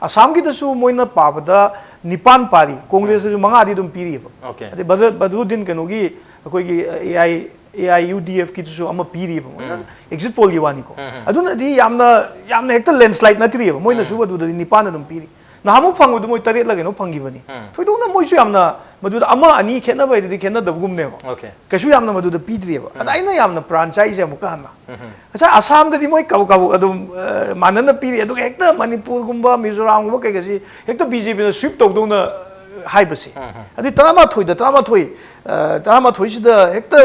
ꯑꯁꯥꯝꯒꯤꯗꯁꯨ ꯃꯣꯏꯅ ꯄꯥꯕꯗ ꯅꯤꯄꯥꯟ ꯄꯥꯔꯤ, ꯀꯣꯡꯒ꯭ꯔꯦꯁꯇꯁꯨ ꯃꯉꯥꯗꯤ ꯑꯗꯨꯝ ꯄꯤꯔꯤꯕ꯫ Okay. ꯑꯗꯩ ꯕꯗꯔ-, ꯕꯗꯔꯨꯗꯤꯟ ꯀꯩꯅꯣꯒꯤ ꯑꯩꯈꯣꯏꯒꯤ A I, A I U ꯗꯤ ꯑꯦꯐꯀꯤꯗꯨꯁꯨ ꯑꯃ ꯄꯤꯔꯤꯕ, ꯃꯣꯏꯅ ꯑꯦꯛꯖꯤꯠ ꯄꯣꯜꯒꯤ ꯋꯥꯅꯤꯀꯣ꯫ ꯑꯗꯨꯅꯗꯤ ꯌꯥꯝꯅ, ꯌꯥꯝꯅ ꯍꯦꯛꯇ ꯂꯦꯟꯁ꯭ꯂꯥꯏꯠ ꯅꯠꯇ꯭ꯔꯤꯑꯕ, ꯃꯣꯏꯅꯁꯨ ꯑꯗꯨꯗꯗꯤ ꯅꯤꯄꯥꯟ ꯑꯗꯨꯝ ꯄꯤꯔꯤ꯫ ꯅꯍꯥꯟꯃꯨꯛ ꯐꯪꯕꯗꯨ ꯃꯣꯏ ꯇꯔꯦꯠꯂ ꯀꯩꯅꯣ ꯐꯪꯈꯤꯕꯅꯤ꯫ ꯊꯣꯏꯗꯣꯛꯅ ꯃꯣꯏꯁꯨ ꯌꯥꯝꯅ ꯃꯗꯨꯗ ꯑꯃ ꯑꯅꯤ ꯈꯦꯠꯅꯕ ꯍꯥꯏꯗꯨꯗꯤ ꯈꯦꯠꯅꯗꯕꯒꯨꯝꯅꯦꯕ꯫ Okay. ꯀꯩꯁꯨ ꯌꯥꯝꯅ ꯃꯗꯨꯗ ꯄꯤꯗ꯭ꯔꯤꯑꯕ꯫ ꯑꯗ ꯑꯩꯅ ꯌꯥꯝꯅ ꯄ꯭ꯔꯥꯟ ꯆꯥꯏꯁꯦ ꯑꯃꯨꯛꯀ ꯍꯟꯅ ꯉꯁꯥꯏ ꯑꯁꯥꯝꯗꯗꯤ ꯃꯣꯏ ꯀꯕꯛ ꯀꯕꯛ ꯑꯗꯨꯝ, ꯑ, ꯃꯥꯟꯅꯅ ꯄꯤꯔꯤ, ꯑꯗꯨꯒ ꯍꯦꯛꯇ ꯃꯅꯤꯄꯨꯔꯒꯨꯝꯕ, ꯃꯤꯖꯣꯔꯥꯝꯒꯨꯝꯕ ꯀꯩꯀꯥꯁꯤ ꯍꯦꯛꯇ ꯕꯤ ꯖꯦ ꯄꯤꯅ ꯁ꯭ꯋꯤꯞ ꯇꯧꯗꯧꯅ, ꯑ, ꯍꯥꯏꯕꯁꯦ꯫ ꯑꯗꯩ ꯇꯔꯥꯃꯥꯊꯣꯏꯗ ꯇꯔꯥꯃꯥꯊꯣꯏ, ꯑ, ꯇꯔꯥꯃꯥꯊꯣꯏꯁꯤꯗ ꯍꯦꯛꯇ,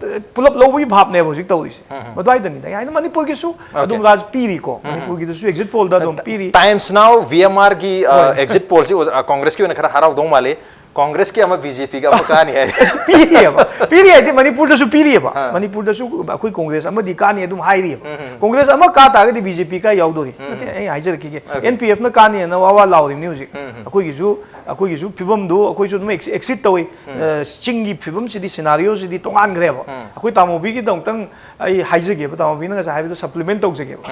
ꯑ, ꯄꯨꯂꯞ ꯂꯧꯕꯒꯤ ꯚꯥꯞꯅꯦꯕ ꯍꯧꯖꯤꯛ ꯇꯧꯔꯤꯁꯦ꯫ ꯃꯗꯨꯋꯥꯏꯗꯅꯤꯗ ꯑꯩꯅ ꯃꯅꯤꯄꯨꯔꯒꯤꯁꯨ ꯑꯗꯨꯝ ꯔꯥꯖ ꯄꯤꯔꯤꯀꯣ, ꯃꯅꯤꯄꯨꯔꯒꯤꯗꯁꯨ ꯑꯦꯛꯖꯤꯠ ꯄꯣꯜꯗ ꯑꯗꯨꯝ ꯄꯤꯔꯤ꯫ ꯇꯥꯏꯝꯁ ꯅꯥꯎ ꯚꯤ ꯑꯦꯝ ꯑꯥꯔꯒꯤ ꯍꯣꯏ꯫ ꯑꯦꯛꯖꯤꯠ ꯄꯣꯜꯁꯤ ꯀꯣꯡꯒ꯭ꯔꯦꯁꯀꯤ ꯑꯣꯏꯅ ꯈꯔ ꯍꯔꯥꯎꯗꯧ ꯃꯥꯜꯂꯤ꯫ ꯀꯣꯡꯒ꯭ꯔꯦꯁꯀꯤ ꯑꯃ ꯕꯤ ꯖꯦ ꯄꯤꯒ ꯑꯃ ꯀꯥꯅꯤ ꯍꯥꯏꯔꯤ꯫ ꯄꯤꯔꯤꯑꯕ, ꯄꯤꯔꯤ ꯍꯥꯏꯗꯤ ꯃꯅꯤꯄꯨꯔꯗꯁꯨ ꯄꯤꯔꯤꯑꯕ꯫ ꯑꯥ꯫ ꯃꯅꯤꯄꯨꯔꯗꯁꯨ ꯑꯩꯈꯣꯏ ꯀꯣꯡꯒ꯭ꯔꯦꯁ ꯑꯃꯗꯤ ꯀꯥꯅꯤ ꯑꯗꯨꯝ ꯍꯥꯏꯔꯤꯑꯕ꯫ ꯀꯣꯡꯒ꯭ꯔꯦꯁ ꯑꯃ ꯀꯥ ꯇꯥꯔꯒꯗꯤ ꯕꯤ ꯖꯦ ꯄꯤ ꯀꯥꯏ ꯌꯥꯎꯗꯣꯔꯤ? ꯅꯠꯇꯦ, ꯑꯩ ꯍꯥꯏꯖꯔꯛꯈꯤꯒꯦ꯫ Okay. ꯑꯦꯟ ꯄꯤ ꯑꯦꯐꯅ ꯀꯥꯅꯤꯅ ꯋꯥ ꯋꯥ ꯂꯥꯎꯔꯤꯕꯅꯤ ꯍꯧꯖꯤꯛ꯫ ꯑꯩꯈꯣꯏꯒꯤꯁꯨ, ꯑꯩꯈꯣꯏꯒꯤꯁꯨ ꯐꯤꯕꯝꯗꯨ ꯑꯩꯈꯣꯏꯁꯨ ꯑꯗꯨꯝ ꯑꯦꯛꯁꯤꯠ ꯇꯧꯏ꯫ ꯑ, ꯆꯤꯡꯒꯤ ꯐꯤꯕꯝꯁꯤꯗꯤ, ꯁꯤꯅꯥꯔꯤꯑꯣꯁꯤꯗꯤ ꯇꯣꯉꯥꯟꯈ꯭ꯔꯦꯕ꯫ ꯑꯩꯈꯣꯏ ꯇꯥꯃꯣꯕꯤꯒꯤꯗꯃꯛꯇꯪ ꯑꯩ ꯍꯥꯏꯖꯒꯦꯕ, ꯇꯥꯃꯣꯕꯤꯅ ꯉꯁꯥꯏ ꯍꯥꯏꯕꯗꯣ ꯁꯄ꯭ꯂꯤꯃꯦꯟ ꯇꯧꯖꯒꯦꯕ꯫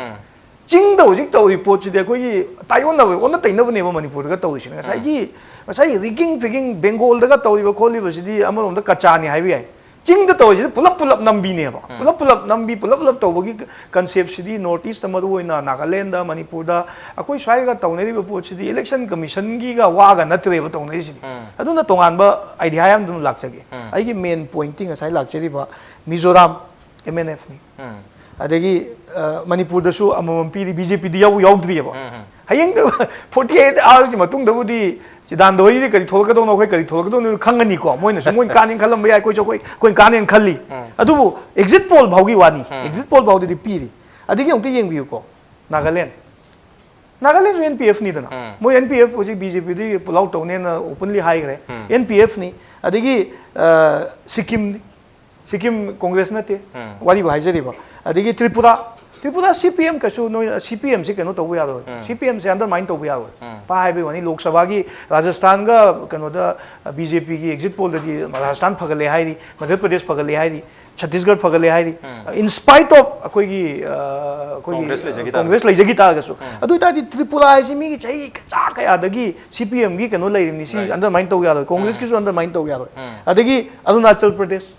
ꯆꯤꯡꯗ ꯍꯧꯖꯤꯛ ꯇꯧꯔꯤ ꯄꯣꯠꯁꯤꯗꯤ ꯑꯩꯈꯣꯏꯒꯤ ꯇꯥꯏꯑꯣꯟꯅꯕ, ꯑꯣꯟꯅ ꯇꯩꯅꯕꯅꯦꯕ ꯃꯅꯤꯄꯨꯔꯗꯒ ꯇꯧꯔꯤꯁꯤꯅ꯫ ꯉꯁꯥꯏꯒꯤ, ꯉꯁꯥꯏꯒꯤ ꯔꯤꯒꯤꯡ ꯐꯤꯒꯤꯡ ꯕꯦꯡꯒꯣꯜꯗꯒ ꯇꯧꯔꯤꯕ ꯈꯣꯠꯂꯤꯕꯁꯤꯗꯤ ꯑꯃꯔꯣꯝꯗ ꯀꯆꯥꯅꯤ ꯍꯥꯏꯕ ꯌꯥꯏ꯫ ꯆꯤꯡꯗ ꯇꯧꯔꯤꯁꯤꯗꯤ ꯄꯨꯂꯞ ꯄꯨꯂꯞ ꯅꯝꯕꯤꯅꯦꯕ꯫ ꯄꯨꯂꯞ ꯄꯨꯂꯞ ꯅꯝꯕꯤ, ꯄꯨꯂꯞ ꯄꯨꯂꯞ ꯇꯧꯕꯒꯤ ꯀꯟꯁꯦꯞꯁꯤꯗꯤ ꯅꯣꯔꯠ ꯏꯁꯇ, ꯃꯔꯨ ꯑꯣꯏꯅ ꯅꯥꯒꯥꯂꯦꯟꯗ, ꯃꯅꯤꯄꯨꯔꯗ, ꯑꯩꯈꯣꯏ ꯁ꯭ꯋꯥꯏꯒ ꯇꯧꯅꯔꯤꯕ ꯄꯣꯠꯁꯤꯗꯤ ꯏꯂꯦꯛꯁꯟ ꯀꯃꯤꯁꯟꯒꯤꯒ ꯋꯥꯒ ꯅꯠꯇ꯭ꯔꯦꯕ ꯇꯧꯅꯔꯤꯁꯤꯗꯤ꯫ ꯑꯗꯨꯅ ꯇꯣꯉꯥꯟꯕ ꯑꯥꯏꯗꯤꯌꯥ ꯑꯃ ꯑꯗꯨꯝ ꯂꯥꯛꯆꯒꯦ꯫ ꯑꯩꯒꯤ ꯃꯦꯟ ꯄꯣꯏꯟꯠꯇꯤ ꯉꯁꯥꯏ ꯂꯥꯛꯆꯔꯤꯕ ꯃꯤꯖꯣꯔꯥꯝ ꯑꯦꯝ ꯑꯦꯟ ꯑꯦꯐꯅꯤ꯫ ꯑꯗꯒꯤ, ꯑ, ꯃꯅꯤꯄꯨꯔꯗꯁꯨ ꯑꯃꯃꯝ ꯄꯤꯔꯤ, ꯕꯤ ꯖꯦ ꯄꯤꯗꯤ ꯌꯥꯎ-, ꯌꯥꯎꯗ꯭ꯔꯤꯑꯕ꯫ ꯍꯌꯦꯡ ꯐꯣꯔꯇꯤ ꯑꯩꯠ ꯑꯋꯥꯔꯁꯀꯤ ꯃꯇꯨꯡꯗꯕꯨꯗꯤ ꯆꯤꯗꯥꯟꯗ ꯍꯣꯏꯗꯤ ꯀꯔꯤ ꯊꯣꯛꯂꯛꯀꯗꯧꯅꯣ, ꯑꯩꯈꯣꯏ ꯀꯔꯤ ꯊꯣꯛꯂꯛꯀꯗꯧꯅꯣ ꯈꯪꯉꯅꯤꯀꯣ꯫ ꯃꯣꯏꯅꯁꯨ ꯃꯣꯏꯅ ꯀꯥꯅꯤꯅ ꯈꯜꯂꯝꯕ ꯌꯥꯏ, ꯑꯩꯈꯣꯏꯁꯨ ꯑꯩꯈꯣꯏ, ꯑꯩꯈꯣꯏꯅ ꯀꯥꯅꯦꯅ ꯈꯜꯂꯤ꯫ ꯑꯗꯨꯕꯨ ꯑꯦꯛꯖꯤꯠ ꯄꯣꯜ ꯐꯥꯎꯒꯤ ꯋꯥꯅꯤ꯫ ꯑꯦꯛꯖꯤꯠ ꯄꯣꯜ ꯐꯥꯎꯗꯗꯤ ꯄꯤꯔꯤ꯫ ꯑꯗꯒꯤ ꯑꯃꯨꯛꯇ ꯌꯦꯡꯕꯤꯌꯨꯀꯣ, ꯅꯥꯒꯥꯂꯦꯟ, ꯅꯥꯒꯥꯂꯦꯟꯁꯨ ꯑꯦꯟ ꯄꯤ ꯑꯦꯐ ꯅꯤꯗꯅ꯫ ꯎꯝ. ꯃꯣꯏ ꯑꯦꯟ ꯄꯤ ꯑꯦꯐ ꯍꯧꯖꯤꯛ ꯕꯤ ꯖꯦ ꯄꯤꯗꯒꯤ ꯄꯨꯜ ꯑꯥꯎꯠ ꯇꯧꯅꯦꯅ ꯑꯣꯄꯟꯂꯤ ꯍꯥꯏꯈ꯭ꯔꯦ꯫ ꯎꯝ. ꯑꯦꯟ ꯄꯤ ꯑꯦꯐ ꯅꯤ꯫ ꯑꯗꯒꯤ ꯑ, ꯁꯤꯛꯀꯤꯝ, ꯁꯤꯛꯀꯤꯝ ꯀꯣꯡꯒ꯭ꯔꯦꯁ ꯅꯠꯇꯦ꯫ ꯎꯝ. ꯋꯥꯔꯤꯕꯨ ꯍꯥꯏꯖꯔꯤꯕ꯫ ꯑꯗꯒꯤ ꯇ꯭ꯔꯤꯄꯨꯔꯥ, ꯇ꯭ꯔꯤꯄꯨꯔꯥ ꯁꯤ ꯄꯤ ꯑꯦꯝ ꯀꯩꯁꯨ ꯅꯣꯏ ꯁꯤ ꯄꯤ ꯑꯦꯝꯁꯤ ꯀꯩꯅꯣ ꯇꯧꯕ ꯌꯥꯔꯣꯏ꯫ ꯎꯝ. ꯁꯤ ꯄꯤ ꯑꯦꯝꯁꯦ ꯑꯟꯗꯔꯃꯥꯏꯟ ꯇꯧꯕ ꯌꯥꯔꯣꯏ꯫ ꯎꯝ. ꯄꯥ ꯍꯥꯏꯕꯒꯤ ꯋꯥꯅꯤ, ꯂꯣꯛ ꯁꯚꯥꯒꯤ ꯔꯥꯖꯁꯊꯥꯟꯒ ꯀꯩꯅꯣꯗ ꯕꯤ ꯖꯦ ꯄꯤꯒꯤ ꯑꯦꯛꯖꯤꯠ ꯄꯣꯜꯗꯗꯤ ꯔꯥꯖꯁꯊꯥꯟ ꯐꯒꯠꯂꯦ ꯍꯥꯏꯔꯤ, ꯃꯙ꯭ꯌ ꯄ꯭ꯔꯗꯦꯁ ꯐꯒꯠꯂꯦ ꯍꯥꯏꯔꯤ, ꯁꯠꯇꯤꯁꯒꯔ ꯐꯒꯠꯂꯦ ꯍꯥꯏꯔꯤ꯫ ꯎꯝ. In spite of ꯑꯩꯈꯣꯏꯒꯤ, ꯑ, ꯑꯩꯈꯣꯏꯒꯤ, ꯀꯣꯡꯒ꯭ꯔꯦꯁ ꯂꯩꯖꯈꯤ ꯇꯥꯔꯒꯁꯨ꯫ ꯀꯣꯡꯒ꯭ꯔꯦꯁ ꯂꯩꯖꯈꯤ ꯇꯥꯔꯒꯁꯨ꯫ ꯎꯝ. ꯑꯗꯨ ꯑꯣꯏꯇꯥꯔꯗꯤ ꯇ꯭ꯔꯤꯄꯨꯔꯥ ꯍꯥꯏꯁꯤ ꯃꯤꯒꯤ ꯆꯍꯤ ꯆꯥ ꯀꯌꯥꯗꯒꯤ ꯁꯤ ꯄꯤ ꯑꯦꯝꯒꯤ ꯀꯩꯅꯣ ꯂꯩꯔꯤꯕꯅꯤ, ꯁꯤ Right. ꯑꯟꯗꯔꯃꯥꯏꯟ ꯇꯧ ꯌꯥꯔꯣꯏ, ꯀꯣꯡꯒ꯭ꯔꯦꯁꯀꯤꯁꯨ ꯑꯟꯗꯔꯃꯥꯏꯟ ꯇꯧ ꯌꯥꯔꯣꯏ꯫ ꯎꯝ. ꯑꯗꯒꯤ ꯑꯔꯨꯅꯥꯆꯜ ꯄ꯭ꯔꯗꯦꯁ,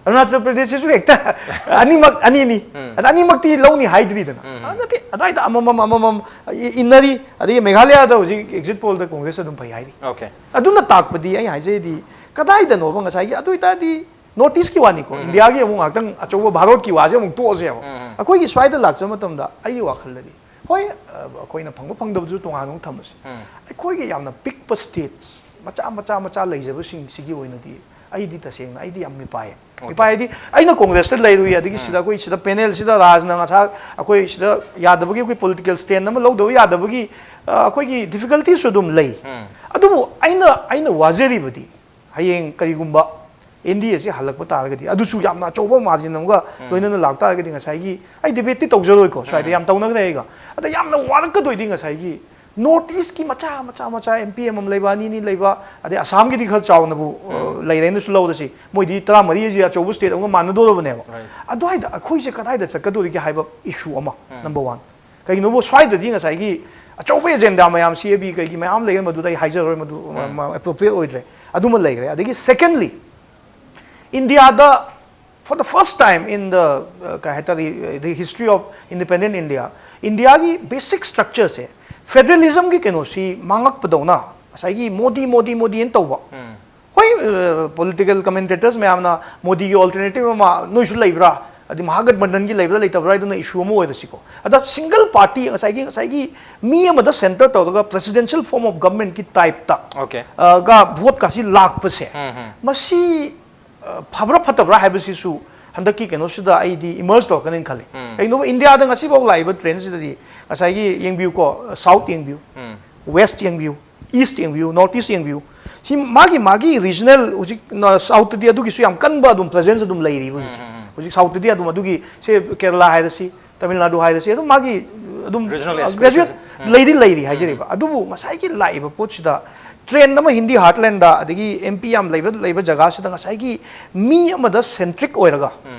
ꯑꯔꯨꯅꯥꯆꯜ ꯄ꯭ꯔꯗꯦꯁꯁꯤꯁꯨ ꯍꯦꯛꯇ ꯑꯅꯤꯃꯛ, ꯑꯅꯤꯅꯤ꯫ ꯎꯝ. ꯑꯗ ꯑꯅꯤꯃꯛꯇꯤ ꯂꯧꯅꯤ ꯍꯥꯏꯗ꯭ꯔꯤꯗꯅ꯫ ꯎꯝ. ꯑꯗꯨ ꯅꯠꯇꯦ, ꯑꯗꯥꯏꯗ ꯑꯃꯃꯝ ꯑꯃꯃꯝ ꯏ-, ꯏꯟꯅꯔꯤ꯫ ꯑꯗꯒꯤ ꯃꯦꯘꯥꯂꯌꯥꯗ ꯍꯧꯖꯤꯛ ꯑꯦꯛꯖꯤꯠ ꯄꯣꯜꯗ ꯀꯣꯡꯒ꯭ꯔꯦꯁ ꯑꯗꯨꯝ ꯐꯩ ꯍꯥꯏꯔꯤ꯫ Okay. ꯑꯗꯨꯅ ꯇꯥꯛꯄꯗꯤ, ꯑꯩ ꯍꯥꯏꯖꯩꯗꯤ, ꯀꯗꯥꯏꯗꯅꯣꯕ ꯉꯁꯥꯏꯒꯤ, ꯑꯗꯨ ꯑꯣꯏꯇꯥꯔꯗꯤ ꯅꯣꯔꯠ ꯏꯁꯀꯤ ꯋꯥꯅꯤꯀꯣ, ꯎꯝ. ꯏꯟꯗꯤꯌꯥꯒꯤ ꯑꯃꯨꯛ ꯉꯥꯛꯇꯪ ꯑꯆꯧꯕ ꯚꯥꯔꯠꯀꯤ ꯋꯥꯁꯦ ꯑꯃꯨꯛ ꯇꯣꯛꯑꯁꯦꯕ꯫ ꯎꯝ. ꯑꯩꯈꯣꯏꯒꯤ ꯁ꯭ꯋꯥꯏꯗ ꯂꯥꯛꯆꯕ ꯃꯇꯝꯗ ꯑꯩꯒꯤ ꯋꯥꯈꯜꯗꯗꯤ, ꯍꯣꯏ, ꯑ, ꯑꯩꯈꯣꯏꯅ ꯐꯪꯕ ꯐꯪꯗꯕꯗꯨꯁꯨ ꯇꯣꯉꯥꯟꯅ ꯑꯃꯨꯛ ꯊꯝꯃꯁꯤ꯫ ꯎꯝ. ꯑꯩꯈꯣꯏꯒꯤ ꯌꯥꯝꯅ ꯄꯤꯛꯄ ꯁ꯭ꯇꯦꯠꯁ ꯃꯆꯥ ꯃꯆꯥ ꯃꯆꯥ ꯂꯩꯖꯕꯁꯤꯡꯁꯤꯒꯤ ꯑꯣꯏꯅꯗꯤ ꯑꯩꯗꯤ ꯇꯁꯦꯡꯅ ꯑꯩꯗꯤ ꯌꯥꯝ ꯃꯤꯄꯥꯏꯌꯦ꯫ Okay. ꯃꯤꯄꯥꯏ ꯍꯥꯏꯗꯤ ꯑꯩꯅ ꯀꯣꯡꯒ꯭ꯔꯦꯁꯇ ꯂꯩꯔꯨꯏ, ꯑꯗꯒꯤ ꯎꯝ. ꯁꯤꯗ ꯑꯩꯈꯣꯏ ꯁꯤꯗ ꯄꯦꯅꯦꯜꯁꯤꯗ ꯔꯥꯖꯅ ꯉꯁꯥꯏ ꯑꯩꯈꯣꯏ ꯁꯤꯗ ꯌꯥꯗꯕꯒꯤ, ꯑꯩꯈꯣꯏ ꯄꯣꯂꯤꯇꯤꯀꯦꯜ ꯁ꯭ꯇꯦꯟ ꯑꯃ ꯂꯧꯗꯕ ꯌꯥꯗꯕꯒꯤ, ꯑ, ꯑꯩꯈꯣꯏꯒꯤ ꯗꯤꯐꯤꯀꯜꯇꯤꯁꯨ ꯑꯗꯨꯝ ꯂꯩ꯫ ꯎꯝ. ꯑꯗꯨꯕꯨ ꯑꯩꯅ, ꯑꯩꯅ ꯋꯥꯖꯔꯤꯕꯗꯤ ꯍꯌꯦꯡ ꯀꯔꯤꯒꯨꯝꯕ ꯑꯦꯟ ꯗꯤ ꯑꯦꯁꯤ ꯍꯜꯂꯛꯄ ꯇꯥꯔꯒꯗꯤ, ꯑꯗꯨꯁꯨ ꯌꯥꯝꯅ ꯑꯆꯧꯕ ꯃꯥꯔꯖꯤꯟ ꯑꯃꯒ ꯎꯝ. ꯂꯣꯏꯅꯅ ꯂꯥꯛꯇꯥꯔꯒꯗꯤ, ꯉꯁꯥꯏꯒꯤ ꯑꯩ ꯗꯤꯕꯦꯠꯇꯤ ꯇꯧꯖꯔꯣꯏꯀꯣ, ꯁ꯭ꯋꯥꯏꯗ ꯎꯝ. ꯌꯥꯝ ꯇꯧꯅꯈ꯭ꯔꯦ ꯑꯩꯒ꯫ ꯑꯗ ꯌꯥꯝꯅ ꯋꯥꯔꯛꯀꯗꯣꯏꯗꯤ ꯉꯁꯥꯏꯒꯤ ꯅꯣꯔꯠ ꯏꯁꯀꯤ ꯃꯆꯥ ꯃꯆꯥ ꯃꯆꯥ ꯑꯦꯝ ꯄꯤ ꯑꯃꯃꯝ ꯂꯩꯕ, ꯑꯅꯤ ꯑꯅꯤ ꯂꯩꯕ, ꯑꯗꯩ ꯑꯁꯥꯝꯒꯤꯗꯤ ꯈꯔ ꯆꯥꯎꯅꯕꯨ, ꯑ, ꯎꯝ. ꯂꯩꯔꯦꯅꯁꯨ ꯂꯧꯔꯁꯤ, ꯃꯣꯏꯗꯤ ꯇꯔꯥꯃꯔꯤ ꯑꯁꯤ ꯑꯆꯧꯕ ꯁ꯭ꯇꯦꯠ ꯑꯃꯒ ꯃꯥꯟꯅꯗꯣꯔꯕꯅꯦꯕ꯫ Right. ꯑꯗꯨꯋꯥꯏꯗ ꯑꯩꯈꯣꯏꯁꯦ ꯀꯗꯥꯏꯗ ꯆꯠꯀꯗꯣꯔꯤꯒꯦ ꯍꯥꯏꯕ ꯏꯁꯨ ꯑꯃ, ꯎꯝ. Number one. ꯀꯩꯒꯤꯅꯣꯕꯨ ꯁ꯭ꯋꯥꯏꯗꯗꯤ ꯉꯁꯥꯏꯒꯤ ꯑꯆꯧꯕ ꯑꯦꯖꯦꯟꯗꯥ ꯃꯌꯥꯝ, ꯁꯤ ꯑꯦ ꯕꯤ ꯀꯩꯒꯤ ꯃꯌꯥꯝ ꯂꯩꯈ꯭ꯔꯦ, ꯃꯗꯨꯗ ꯑꯩ ꯍꯥꯏꯖꯔꯔꯣꯏ, ꯃꯗꯨ ꯎꯝ. ꯑꯦꯄ꯭ꯔꯣꯄ꯭ꯔꯤꯌꯦꯠ ꯑꯣꯏꯗ꯭ꯔꯦ, ꯑꯗꯨꯃ ꯂꯩꯈ꯭ꯔꯦ꯫ ꯑꯗꯒꯤ ꯁꯦꯀꯦꯟꯂꯤ, ꯏꯟꯗꯤꯌꯥꯗ for the first time in the, uh, ꯀꯩ ꯍꯥꯏꯇꯥꯔꯦ, the history of independent India, ꯏꯟꯗꯤꯌꯥꯒꯤ ꯕꯦꯁꯤꯛ ꯁ꯭ꯇ꯭ꯔꯛꯆꯔꯁꯦ, ꯐꯦꯗꯔꯦꯂꯤꯖꯝꯒꯤ ꯀꯩꯅꯣꯁꯤ ꯃꯥꯡꯉꯛꯄꯗꯧꯅ, ꯉꯁꯥꯏꯒꯤ ꯃꯣꯗꯤ, ꯃꯣꯗꯤ, ꯃꯣꯗꯤ ꯍꯥꯏꯅ ꯇꯧꯕ꯫ ꯎꯝ. ꯍꯣꯏ, ꯄꯣꯂꯤꯇꯤꯀꯦꯜ ꯀꯃꯦꯟꯇꯦꯇꯔꯁ ꯃꯌꯥꯝꯅ ꯃꯣꯗꯤꯒꯤ ꯑꯣꯜꯇꯔꯅꯦꯇꯤꯚ ꯑꯃ ꯅꯣꯏꯁꯨ ꯂꯩꯕ꯭ꯔꯥ, ꯑꯗꯩ ꯃꯍꯥꯒꯠꯕꯟꯙꯟꯒꯤ ꯂꯩꯕ꯭ꯔꯥ ꯂꯩꯇꯕ꯭ꯔꯥ ꯍꯥꯏꯗꯨꯅ ꯏꯁꯨ ꯑꯃ ꯑꯣꯏꯔꯁꯤꯀꯣ꯫ ꯑꯗ ꯁꯤꯡꯒꯜ ꯄꯥꯔꯇꯤ, ꯉꯁꯥꯏꯒꯤ, ꯉꯁꯥꯏꯒꯤ ꯃꯤ ꯑꯃꯗ ꯁꯦꯟꯇꯔ ꯇꯧꯔꯒ ꯄ꯭ꯔꯦꯁꯤꯗꯦꯟꯁꯤꯌꯦꯜ ꯐꯣꯔꯝ ꯑꯣꯐ ꯒꯚꯔꯟꯃꯦꯟꯠꯀꯤ ꯇꯥꯏꯞꯇ, Okay. ꯑ, ꯒ ꯚꯣꯠꯀꯥꯁꯤ ꯂꯥꯛꯄꯁꯦ, ꯎꯝ, ꯎꯝ. ꯃꯁꯤ, ꯑ, ꯐꯕ꯭ꯔꯥ ꯐꯠꯇꯕ꯭ꯔꯥ ꯍꯥꯏꯕꯁꯤꯁꯨ ꯍꯟꯗꯛꯀꯤ ꯀꯩꯅꯣꯁꯤꯗ ꯑꯩꯗꯤ ꯏꯃꯔꯖ ꯇꯧꯔꯛꯀꯅꯤꯅ ꯈꯜꯂꯤ꯫ ꯀꯩꯒꯤꯅꯣꯕ, ꯏꯟꯗꯤꯌꯥꯗ ꯉꯁꯤꯐꯥꯎ ꯂꯥꯛꯏꯕ ꯇ꯭ꯔꯦꯟꯁꯤꯗꯗꯤ ꯉꯁꯥꯏꯒꯤ ꯌꯦꯡꯕꯤꯌꯨꯀꯣ, ꯁꯥꯎꯠ ꯌꯦꯡꯕꯤꯌꯨ, ꯋꯦꯁ ꯌꯦꯡꯕꯤꯌꯨ, ꯏꯁ ꯌꯦꯡꯕꯤꯌꯨ, ꯅꯣꯔꯠ ꯏꯁ ꯌꯦꯡꯕꯤꯌꯨ꯫ ꯁꯤ ꯃꯥꯒꯤ ꯃꯥꯒꯤ ꯔꯤꯖꯅꯦꯜ, ꯍꯧꯖꯤꯛ ꯁꯥꯎꯠꯇꯗꯤ ꯑꯗꯨꯒꯤꯁꯨ ꯌꯥꯝ ꯀꯟꯕ ꯑꯗꯨꯝ ꯄ꯭ꯔꯦꯖꯦꯟꯁ ꯑꯗꯨꯝ ꯂꯩꯔꯤꯕ ꯍꯧꯖꯤꯛ꯫ ꯍꯧꯖꯤꯛ ꯁꯥꯎꯠꯇꯗꯤ ꯑꯗꯨꯝ ꯑꯗꯨꯒꯤ, ꯁꯦ ꯀꯦꯔꯂꯥ ꯍꯥꯏꯔꯁꯤ, ꯇꯥꯃꯤꯜ ꯅꯥꯗꯨ ꯍꯥꯏꯔꯁꯤ, ꯑꯗꯨꯝ ꯃꯥꯒꯤ ꯑꯗꯨꯝ ꯔꯤꯖꯅꯦꯜ ꯒ꯭ꯔꯦꯖꯨꯋꯦꯠ ꯑꯦꯁꯄꯤꯔꯦꯁꯟꯁꯦ꯫ ꯂꯩꯗꯤ ꯂꯩꯔꯤ ꯍꯥꯏꯖꯔꯤꯕ꯫ ꯑꯗꯨꯕꯨ ꯉꯁꯥꯏꯒꯤ ꯂꯥꯛꯏꯕ ꯄꯣꯠꯁꯤꯗ ꯇ꯭ꯔꯦꯟ ꯑꯃ ꯍꯤꯟꯗꯤ ꯍꯥꯔꯠꯂꯦꯟꯗ ꯑꯗꯒꯤ ꯑꯦꯝ ꯄꯤ ꯌꯥꯝ ꯂꯩꯕ ꯂꯩꯕ ꯖꯒꯥꯁꯤꯗ ꯉꯁꯥꯏꯒꯤ ꯃꯤ ꯑꯃꯗ ꯁꯦꯟꯇ꯭ꯔꯤꯛ ꯑꯣꯏꯔꯒ,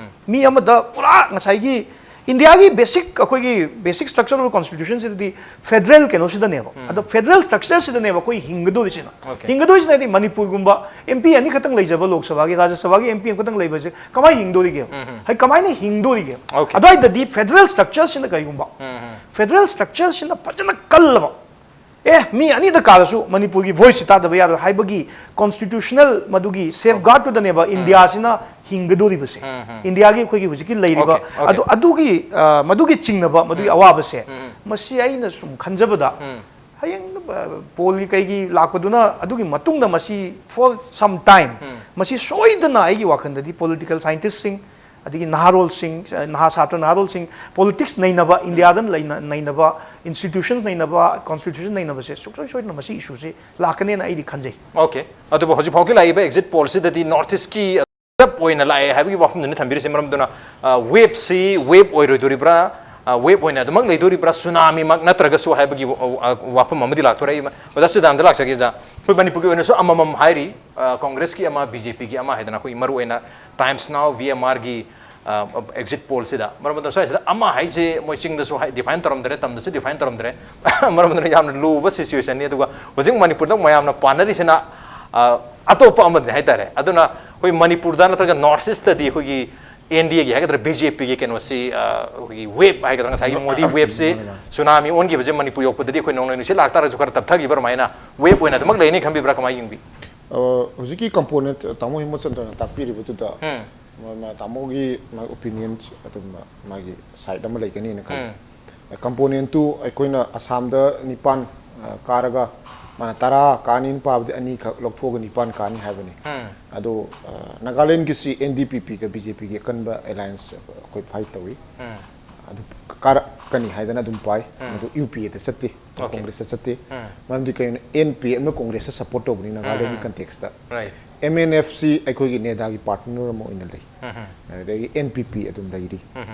ꯃꯤ ꯑꯃꯗ ꯄꯨꯔꯥ ꯉꯁꯥꯏꯒꯤ ꯏꯟꯗꯤꯌꯥꯒꯤ ꯕꯦꯁꯤꯛ, ꯑꯩꯈꯣꯏꯒꯤ ꯕꯦꯁꯤꯛ ꯁ꯭ꯇ꯭ꯔꯛꯆꯔꯦꯜ ꯀꯣꯟꯁꯇꯤꯇ꯭ꯌꯨꯁꯟꯁꯤꯗꯗꯤ ꯐꯦꯗꯔꯦꯜ ꯀꯩꯅꯣꯁꯤꯗꯅꯦꯕ꯫ ꯑꯗꯣ ꯐꯦꯗꯔꯦꯜ ꯁ꯭ꯇ꯭ꯔꯛꯆꯔꯁꯤꯗꯅꯦꯕ ꯑꯩꯈꯣꯏ ꯍꯤꯡꯒꯗꯣꯔꯤꯁꯤꯅ꯫ ꯍꯤꯡꯒꯗꯣꯔꯤꯁꯤꯅꯗꯤ ꯃꯅꯤꯄꯨꯔꯒꯨꯝꯕ ꯑꯦꯝ ꯄꯤ ꯑꯅꯤꯈꯛꯇꯪ ꯂꯩꯖꯕ, ꯂꯣꯛ ꯁꯚꯥꯒꯤ, ꯔꯥꯖ꯭ꯌ ꯁꯚꯥꯒꯤ ꯑꯦꯝ ꯄꯤ ꯑꯃꯈꯛꯇꯪ ꯂꯩꯕꯁꯦ ꯀꯃꯥꯏꯅ ꯍꯤꯡꯗꯣꯔꯤꯒꯦ? ꯍꯥꯏ, ꯀꯃꯥꯏꯅ ꯍꯤꯡꯗꯣꯔꯤꯒꯦ? ꯑꯗꯨꯋꯥꯏꯗꯗꯤ ꯐꯦꯗꯔꯦꯜ ꯁ꯭ꯇ꯭ꯔꯛꯆꯔꯁꯤꯅ ꯀꯩꯒꯨꯝꯕ, ꯐꯦꯗꯔꯦꯜ ꯁ꯭ꯇ꯭ꯔꯛꯆꯔꯁꯤꯅ ꯐꯖꯅ ꯀꯜꯂꯕ, ꯑꯦ, ꯃꯤ ꯑꯅꯤꯗ ꯀꯥꯔꯁꯨ ꯃꯅꯤꯄꯨꯔꯒꯤ ꯚꯣꯏꯁꯁꯤ ꯇꯥꯗꯕ ꯌꯥꯔꯣꯏ ꯍꯥꯏꯕꯒꯤ ꯀꯣꯟꯁꯇꯤꯇ꯭ꯌꯨꯁꯅꯦꯜ ꯃꯗꯨꯒꯤ ꯁꯦꯐ ꯒꯥꯔꯗꯇꯨꯗꯅꯦꯕ ꯏꯟꯗꯤꯌꯥꯁꯤꯅ ꯍꯤꯡꯒꯗꯣꯔꯤꯕꯁꯦ꯫ ꯏꯟꯗꯤꯌꯥꯒꯤ ꯑꯩꯈꯣꯏꯒꯤ ꯍꯧꯖꯤꯛꯀꯤ ꯂꯩꯔꯤꯕ ꯑꯗꯨ, ꯑꯗꯨꯒꯤ, ꯑ, ꯃꯗꯨꯒꯤ ꯆꯤꯡꯅꯕ, ꯃꯗꯨꯒꯤ ꯑꯋꯥꯕꯁꯦ, ꯃꯁꯤ ꯑꯩꯅ ꯁꯨꯝ ꯈꯟꯖꯕꯗ, ꯍꯌꯦꯡ, ꯑ, ꯄꯣꯜꯒꯤ ꯀꯩꯒꯤ ꯂꯥꯛꯄꯗꯨꯅ ꯑꯗꯨꯒꯤ ꯃꯇꯨꯡꯗ ꯃꯁꯤ for some time, ꯃꯁꯤ ꯁꯣꯏꯗꯅ ꯑꯩꯒꯤ ꯋꯥꯈꯜꯗꯗꯤ ꯄꯣꯂꯤꯇꯤꯀꯦꯜ ꯁꯥꯏꯟꯇꯤꯁꯁꯤꯡ, ꯑꯗꯒꯤ ꯅꯍꯥꯔꯣꯜꯁꯤꯡ, ꯑ, ꯅꯍꯥ ꯁꯥꯇ꯭ꯔ ꯅꯍꯥꯔꯣꯜꯁꯤꯡ, ꯄꯣꯂꯤꯇꯤꯛꯁ ꯅꯩꯅꯕ, ꯏꯟꯗꯤꯌꯥꯗ ꯂꯩꯅ-, ꯅꯩꯅꯕ, ꯏꯟꯁꯇꯤꯇ꯭ꯌꯨꯁꯟꯁ ꯅꯩꯅꯕ, ꯀꯣꯟꯁꯇꯤꯇ꯭ꯌꯨꯁꯟ ꯅꯩꯅꯕꯁꯦ ꯁꯨꯡꯁꯣꯏ ꯁꯣꯏꯗꯅ ꯃꯁꯤ ꯏꯁꯨꯁꯦ ꯂꯥꯛꯀꯅꯦꯅ ꯑꯩꯗꯤ ꯈꯟꯖꯩ꯫ ꯑꯣꯀꯦ, ꯑꯗꯨꯕꯨ ꯍꯧꯖꯤꯛ ꯐꯥꯎꯒꯤ ꯂꯥꯛꯏꯕ ꯑꯦꯛꯖꯤꯠ ꯄꯣꯜꯁꯤꯗꯗꯤ ꯅꯣꯔꯠ ꯏꯁꯀꯤ ꯆꯞ ꯑꯣꯏꯅ ꯂꯥꯛꯑꯦ ꯍꯥꯏꯕꯒꯤ ꯋꯥꯐꯝꯗꯨꯅꯤ ꯊꯝꯕꯤꯔꯤꯁꯦ꯫ ꯃꯔꯝꯗꯨꯅ, ꯑ, ꯋꯦꯞꯁꯤ ꯋꯦꯞ ꯑꯣꯏꯔꯣꯏꯗꯣꯔꯤꯕ꯭ꯔꯥ, ꯑ, ꯋꯦꯞ ꯑꯣꯏꯅ ꯑꯗꯨꯃꯛ ꯂꯩꯗꯣꯔꯤꯕ꯭ꯔꯥ, ꯁꯨꯅꯥꯃꯤꯃꯛ ꯅꯠꯇ꯭ꯔꯒꯁꯨ ꯍꯥꯏꯕꯒꯤ ꯋꯥ-, ꯑ, ꯋꯥꯐꯝ ꯑꯃꯗꯤ ꯂꯥꯛꯊꯣꯔꯛꯏ꯫ ꯑꯣꯖꯥ ꯁꯤꯗꯥꯟꯗ ꯂꯥꯛꯆꯒꯦ, ꯑꯣꯖꯥ꯫ ꯑꯩꯈꯣꯏ ꯃꯅꯤꯄꯨꯔꯒꯤ ꯑꯣꯏꯅꯁꯨ ꯑꯃꯃꯝ ꯍꯥꯏꯔꯤ, ꯑ, ꯀꯣꯡꯒ꯭ꯔꯦꯁꯀꯤ ꯑꯃ, ꯕꯤ ꯖꯦ ꯄꯤꯒꯤ ꯑꯃ ꯍꯥꯏꯗꯅ ꯑꯩꯈꯣꯏ ꯃꯔꯨꯑꯣꯏꯅ ꯇꯥꯏꯝꯁ ꯅꯥꯎ, ꯚꯤ ꯑꯦꯝ ꯑꯥꯔꯒꯤ, ꯑ, ꯑꯦꯛꯖꯤꯠ ꯄꯣꯜꯁꯤꯗ, ꯃꯔꯝ ꯑꯗꯨꯅ ꯁ꯭ꯋꯥꯏꯁꯤꯗ ꯑꯃ ꯍꯥꯏꯁꯦ ꯃꯣꯏ ꯆꯤꯡꯗꯁꯨ ꯍꯥꯏ, ꯗꯤꯐꯥꯏꯟ ꯇꯧꯔꯝꯗꯔꯦ, ꯇꯝꯗꯁꯨ ꯗꯤꯐꯥꯏꯟ ꯇꯧꯔꯝꯗꯔꯦ꯫ ꯃꯔꯝ ꯑꯗꯨꯅ ꯌꯥꯝꯅ ꯂꯨꯕ ꯁꯤꯆꯨꯋꯦꯁꯟꯅꯤ꯫ ꯑꯗꯨꯒ ꯍꯧꯖꯤꯛ ꯃꯅꯤꯄꯨꯔꯗ ꯃꯌꯥꯝꯅ ꯄꯥꯅꯔꯤꯁꯤꯅ, ꯑ, ꯑꯇꯣꯞꯄ ꯑꯃꯅꯤ ꯍꯥꯏꯇꯥꯔꯦ꯫ ꯑꯗꯨꯅ ꯑꯩꯈꯣꯏ ꯃꯅꯤꯄꯨꯔꯗ ꯅꯠꯇ꯭ꯔꯒ ꯅꯣꯔꯠ ꯏꯁꯇꯗꯤ ꯑꯩꯈꯣꯏꯒꯤ ꯑꯦꯟ ꯗꯤ ꯑꯦꯒꯤ ꯍꯥꯏꯒꯗ꯭ꯔꯥ, ꯕꯤ ꯖꯦ ꯄꯤꯒꯤ ꯀꯩꯅꯣꯁꯤ, ꯑ, ꯑꯩꯈꯣꯏꯒꯤ ꯋꯦꯞ ꯍꯥꯏꯒꯗ꯭ꯔꯥ, ꯉꯁꯥꯏꯒꯤ ꯃꯣꯗꯤ ꯋꯦꯞꯁꯤ, ꯁꯨꯅꯥꯃꯤ ꯑꯣꯟꯈꯤꯕꯁꯦ ꯃꯅꯤꯄꯨꯔ ꯌꯧꯔꯛꯄꯗꯗꯤ ꯑꯩꯈꯣꯏ ꯅꯣꯡꯂꯩ ꯅꯨꯡꯁꯤꯠ ꯂꯥꯛꯇꯥꯔꯁꯨ ꯈꯔ ꯇꯞꯊꯈꯤꯕ ꯑꯗꯨꯃꯥꯏꯅ ꯋꯦꯞ ꯑꯣꯏꯅ ꯑꯗꯨꯃꯛ ꯂꯩꯅꯤ ꯈꯟꯕꯤꯕ꯭ꯔꯥ? ꯀꯃꯥꯏꯅ ꯌꯦꯡꯕꯤ? ꯑ, ꯍꯧꯖꯤꯛꯀꯤ ꯀꯝꯄꯣꯅꯦꯟꯠ ꯇꯥꯃꯣ ꯍꯦꯃꯆꯟꯗ꯭ꯔꯅ ꯇꯥꯛꯄꯤꯔꯤꯕꯗꯨꯗ, ꯎꯝ꯫ ꯃꯥ-, ꯃꯥ-, ꯇꯥꯃꯣꯒꯤ ꯃꯥꯒꯤ ꯑꯣꯄꯤꯅꯤꯌꯟꯁ ꯑꯗꯨꯝ ꯃꯥꯒꯤ ꯁꯥꯏꯠ ꯑꯃ ꯂꯩꯒꯅꯤꯅ ꯈꯜꯂꯤ꯫ ꯎꯝ꯫ ꯀꯝꯄꯣꯅꯦꯟꯠꯇꯨ ꯑꯩꯈꯣꯏꯅ ꯑꯁꯥꯝꯗ ꯅꯤꯄꯥꯟ, ꯑ, ꯀꯥꯔꯒ ꯃꯥꯅ ꯇꯔꯥ ꯀꯥꯅꯤꯅ ꯄꯥꯕꯗꯤ ꯑꯅꯤꯈꯛ ꯂꯧꯊꯣꯛꯑꯒ ꯅꯤꯄꯥꯟ ꯀꯥꯅꯤ ꯍꯥꯏꯕꯅꯤ꯫ ꯑꯗꯣ, ꯑ, ꯅꯥꯒꯥꯂꯦꯟꯒꯤꯁꯤ N D P P ꯒ B J P ꯒꯤ ꯑꯀꯟꯕ alliance ꯑꯩꯈꯣꯏ fight ꯇꯧꯏ꯫ ꯑꯗꯨ ꯀꯥꯔꯛꯀꯅꯤ ꯍꯥꯏꯗꯅ ꯑꯗꯨꯝ ꯄꯥꯏ꯫ ꯃꯗꯨ U P A ꯗ ꯆꯠꯇꯦ, Congress ꯇ ꯆꯠꯇꯦ꯫ ꯃꯔꯝꯗꯤ ꯀꯩꯅꯣ, N P P ꯑꯃ Congress ꯇ support ꯇꯧꯕꯅꯤ ꯅꯥꯒꯥꯂꯦꯟꯒꯤ context ꯇ꯫ M N F ꯁꯤ ꯑꯩꯈꯣꯏꯒꯤ NEDA ꯒꯤ partner ꯑꯃ ꯑꯣꯏꯅ ꯂꯩ꯫ ꯑꯗꯨꯗꯒꯤ N P P ꯑꯗꯨꯝ ꯂꯩꯔꯤ꯫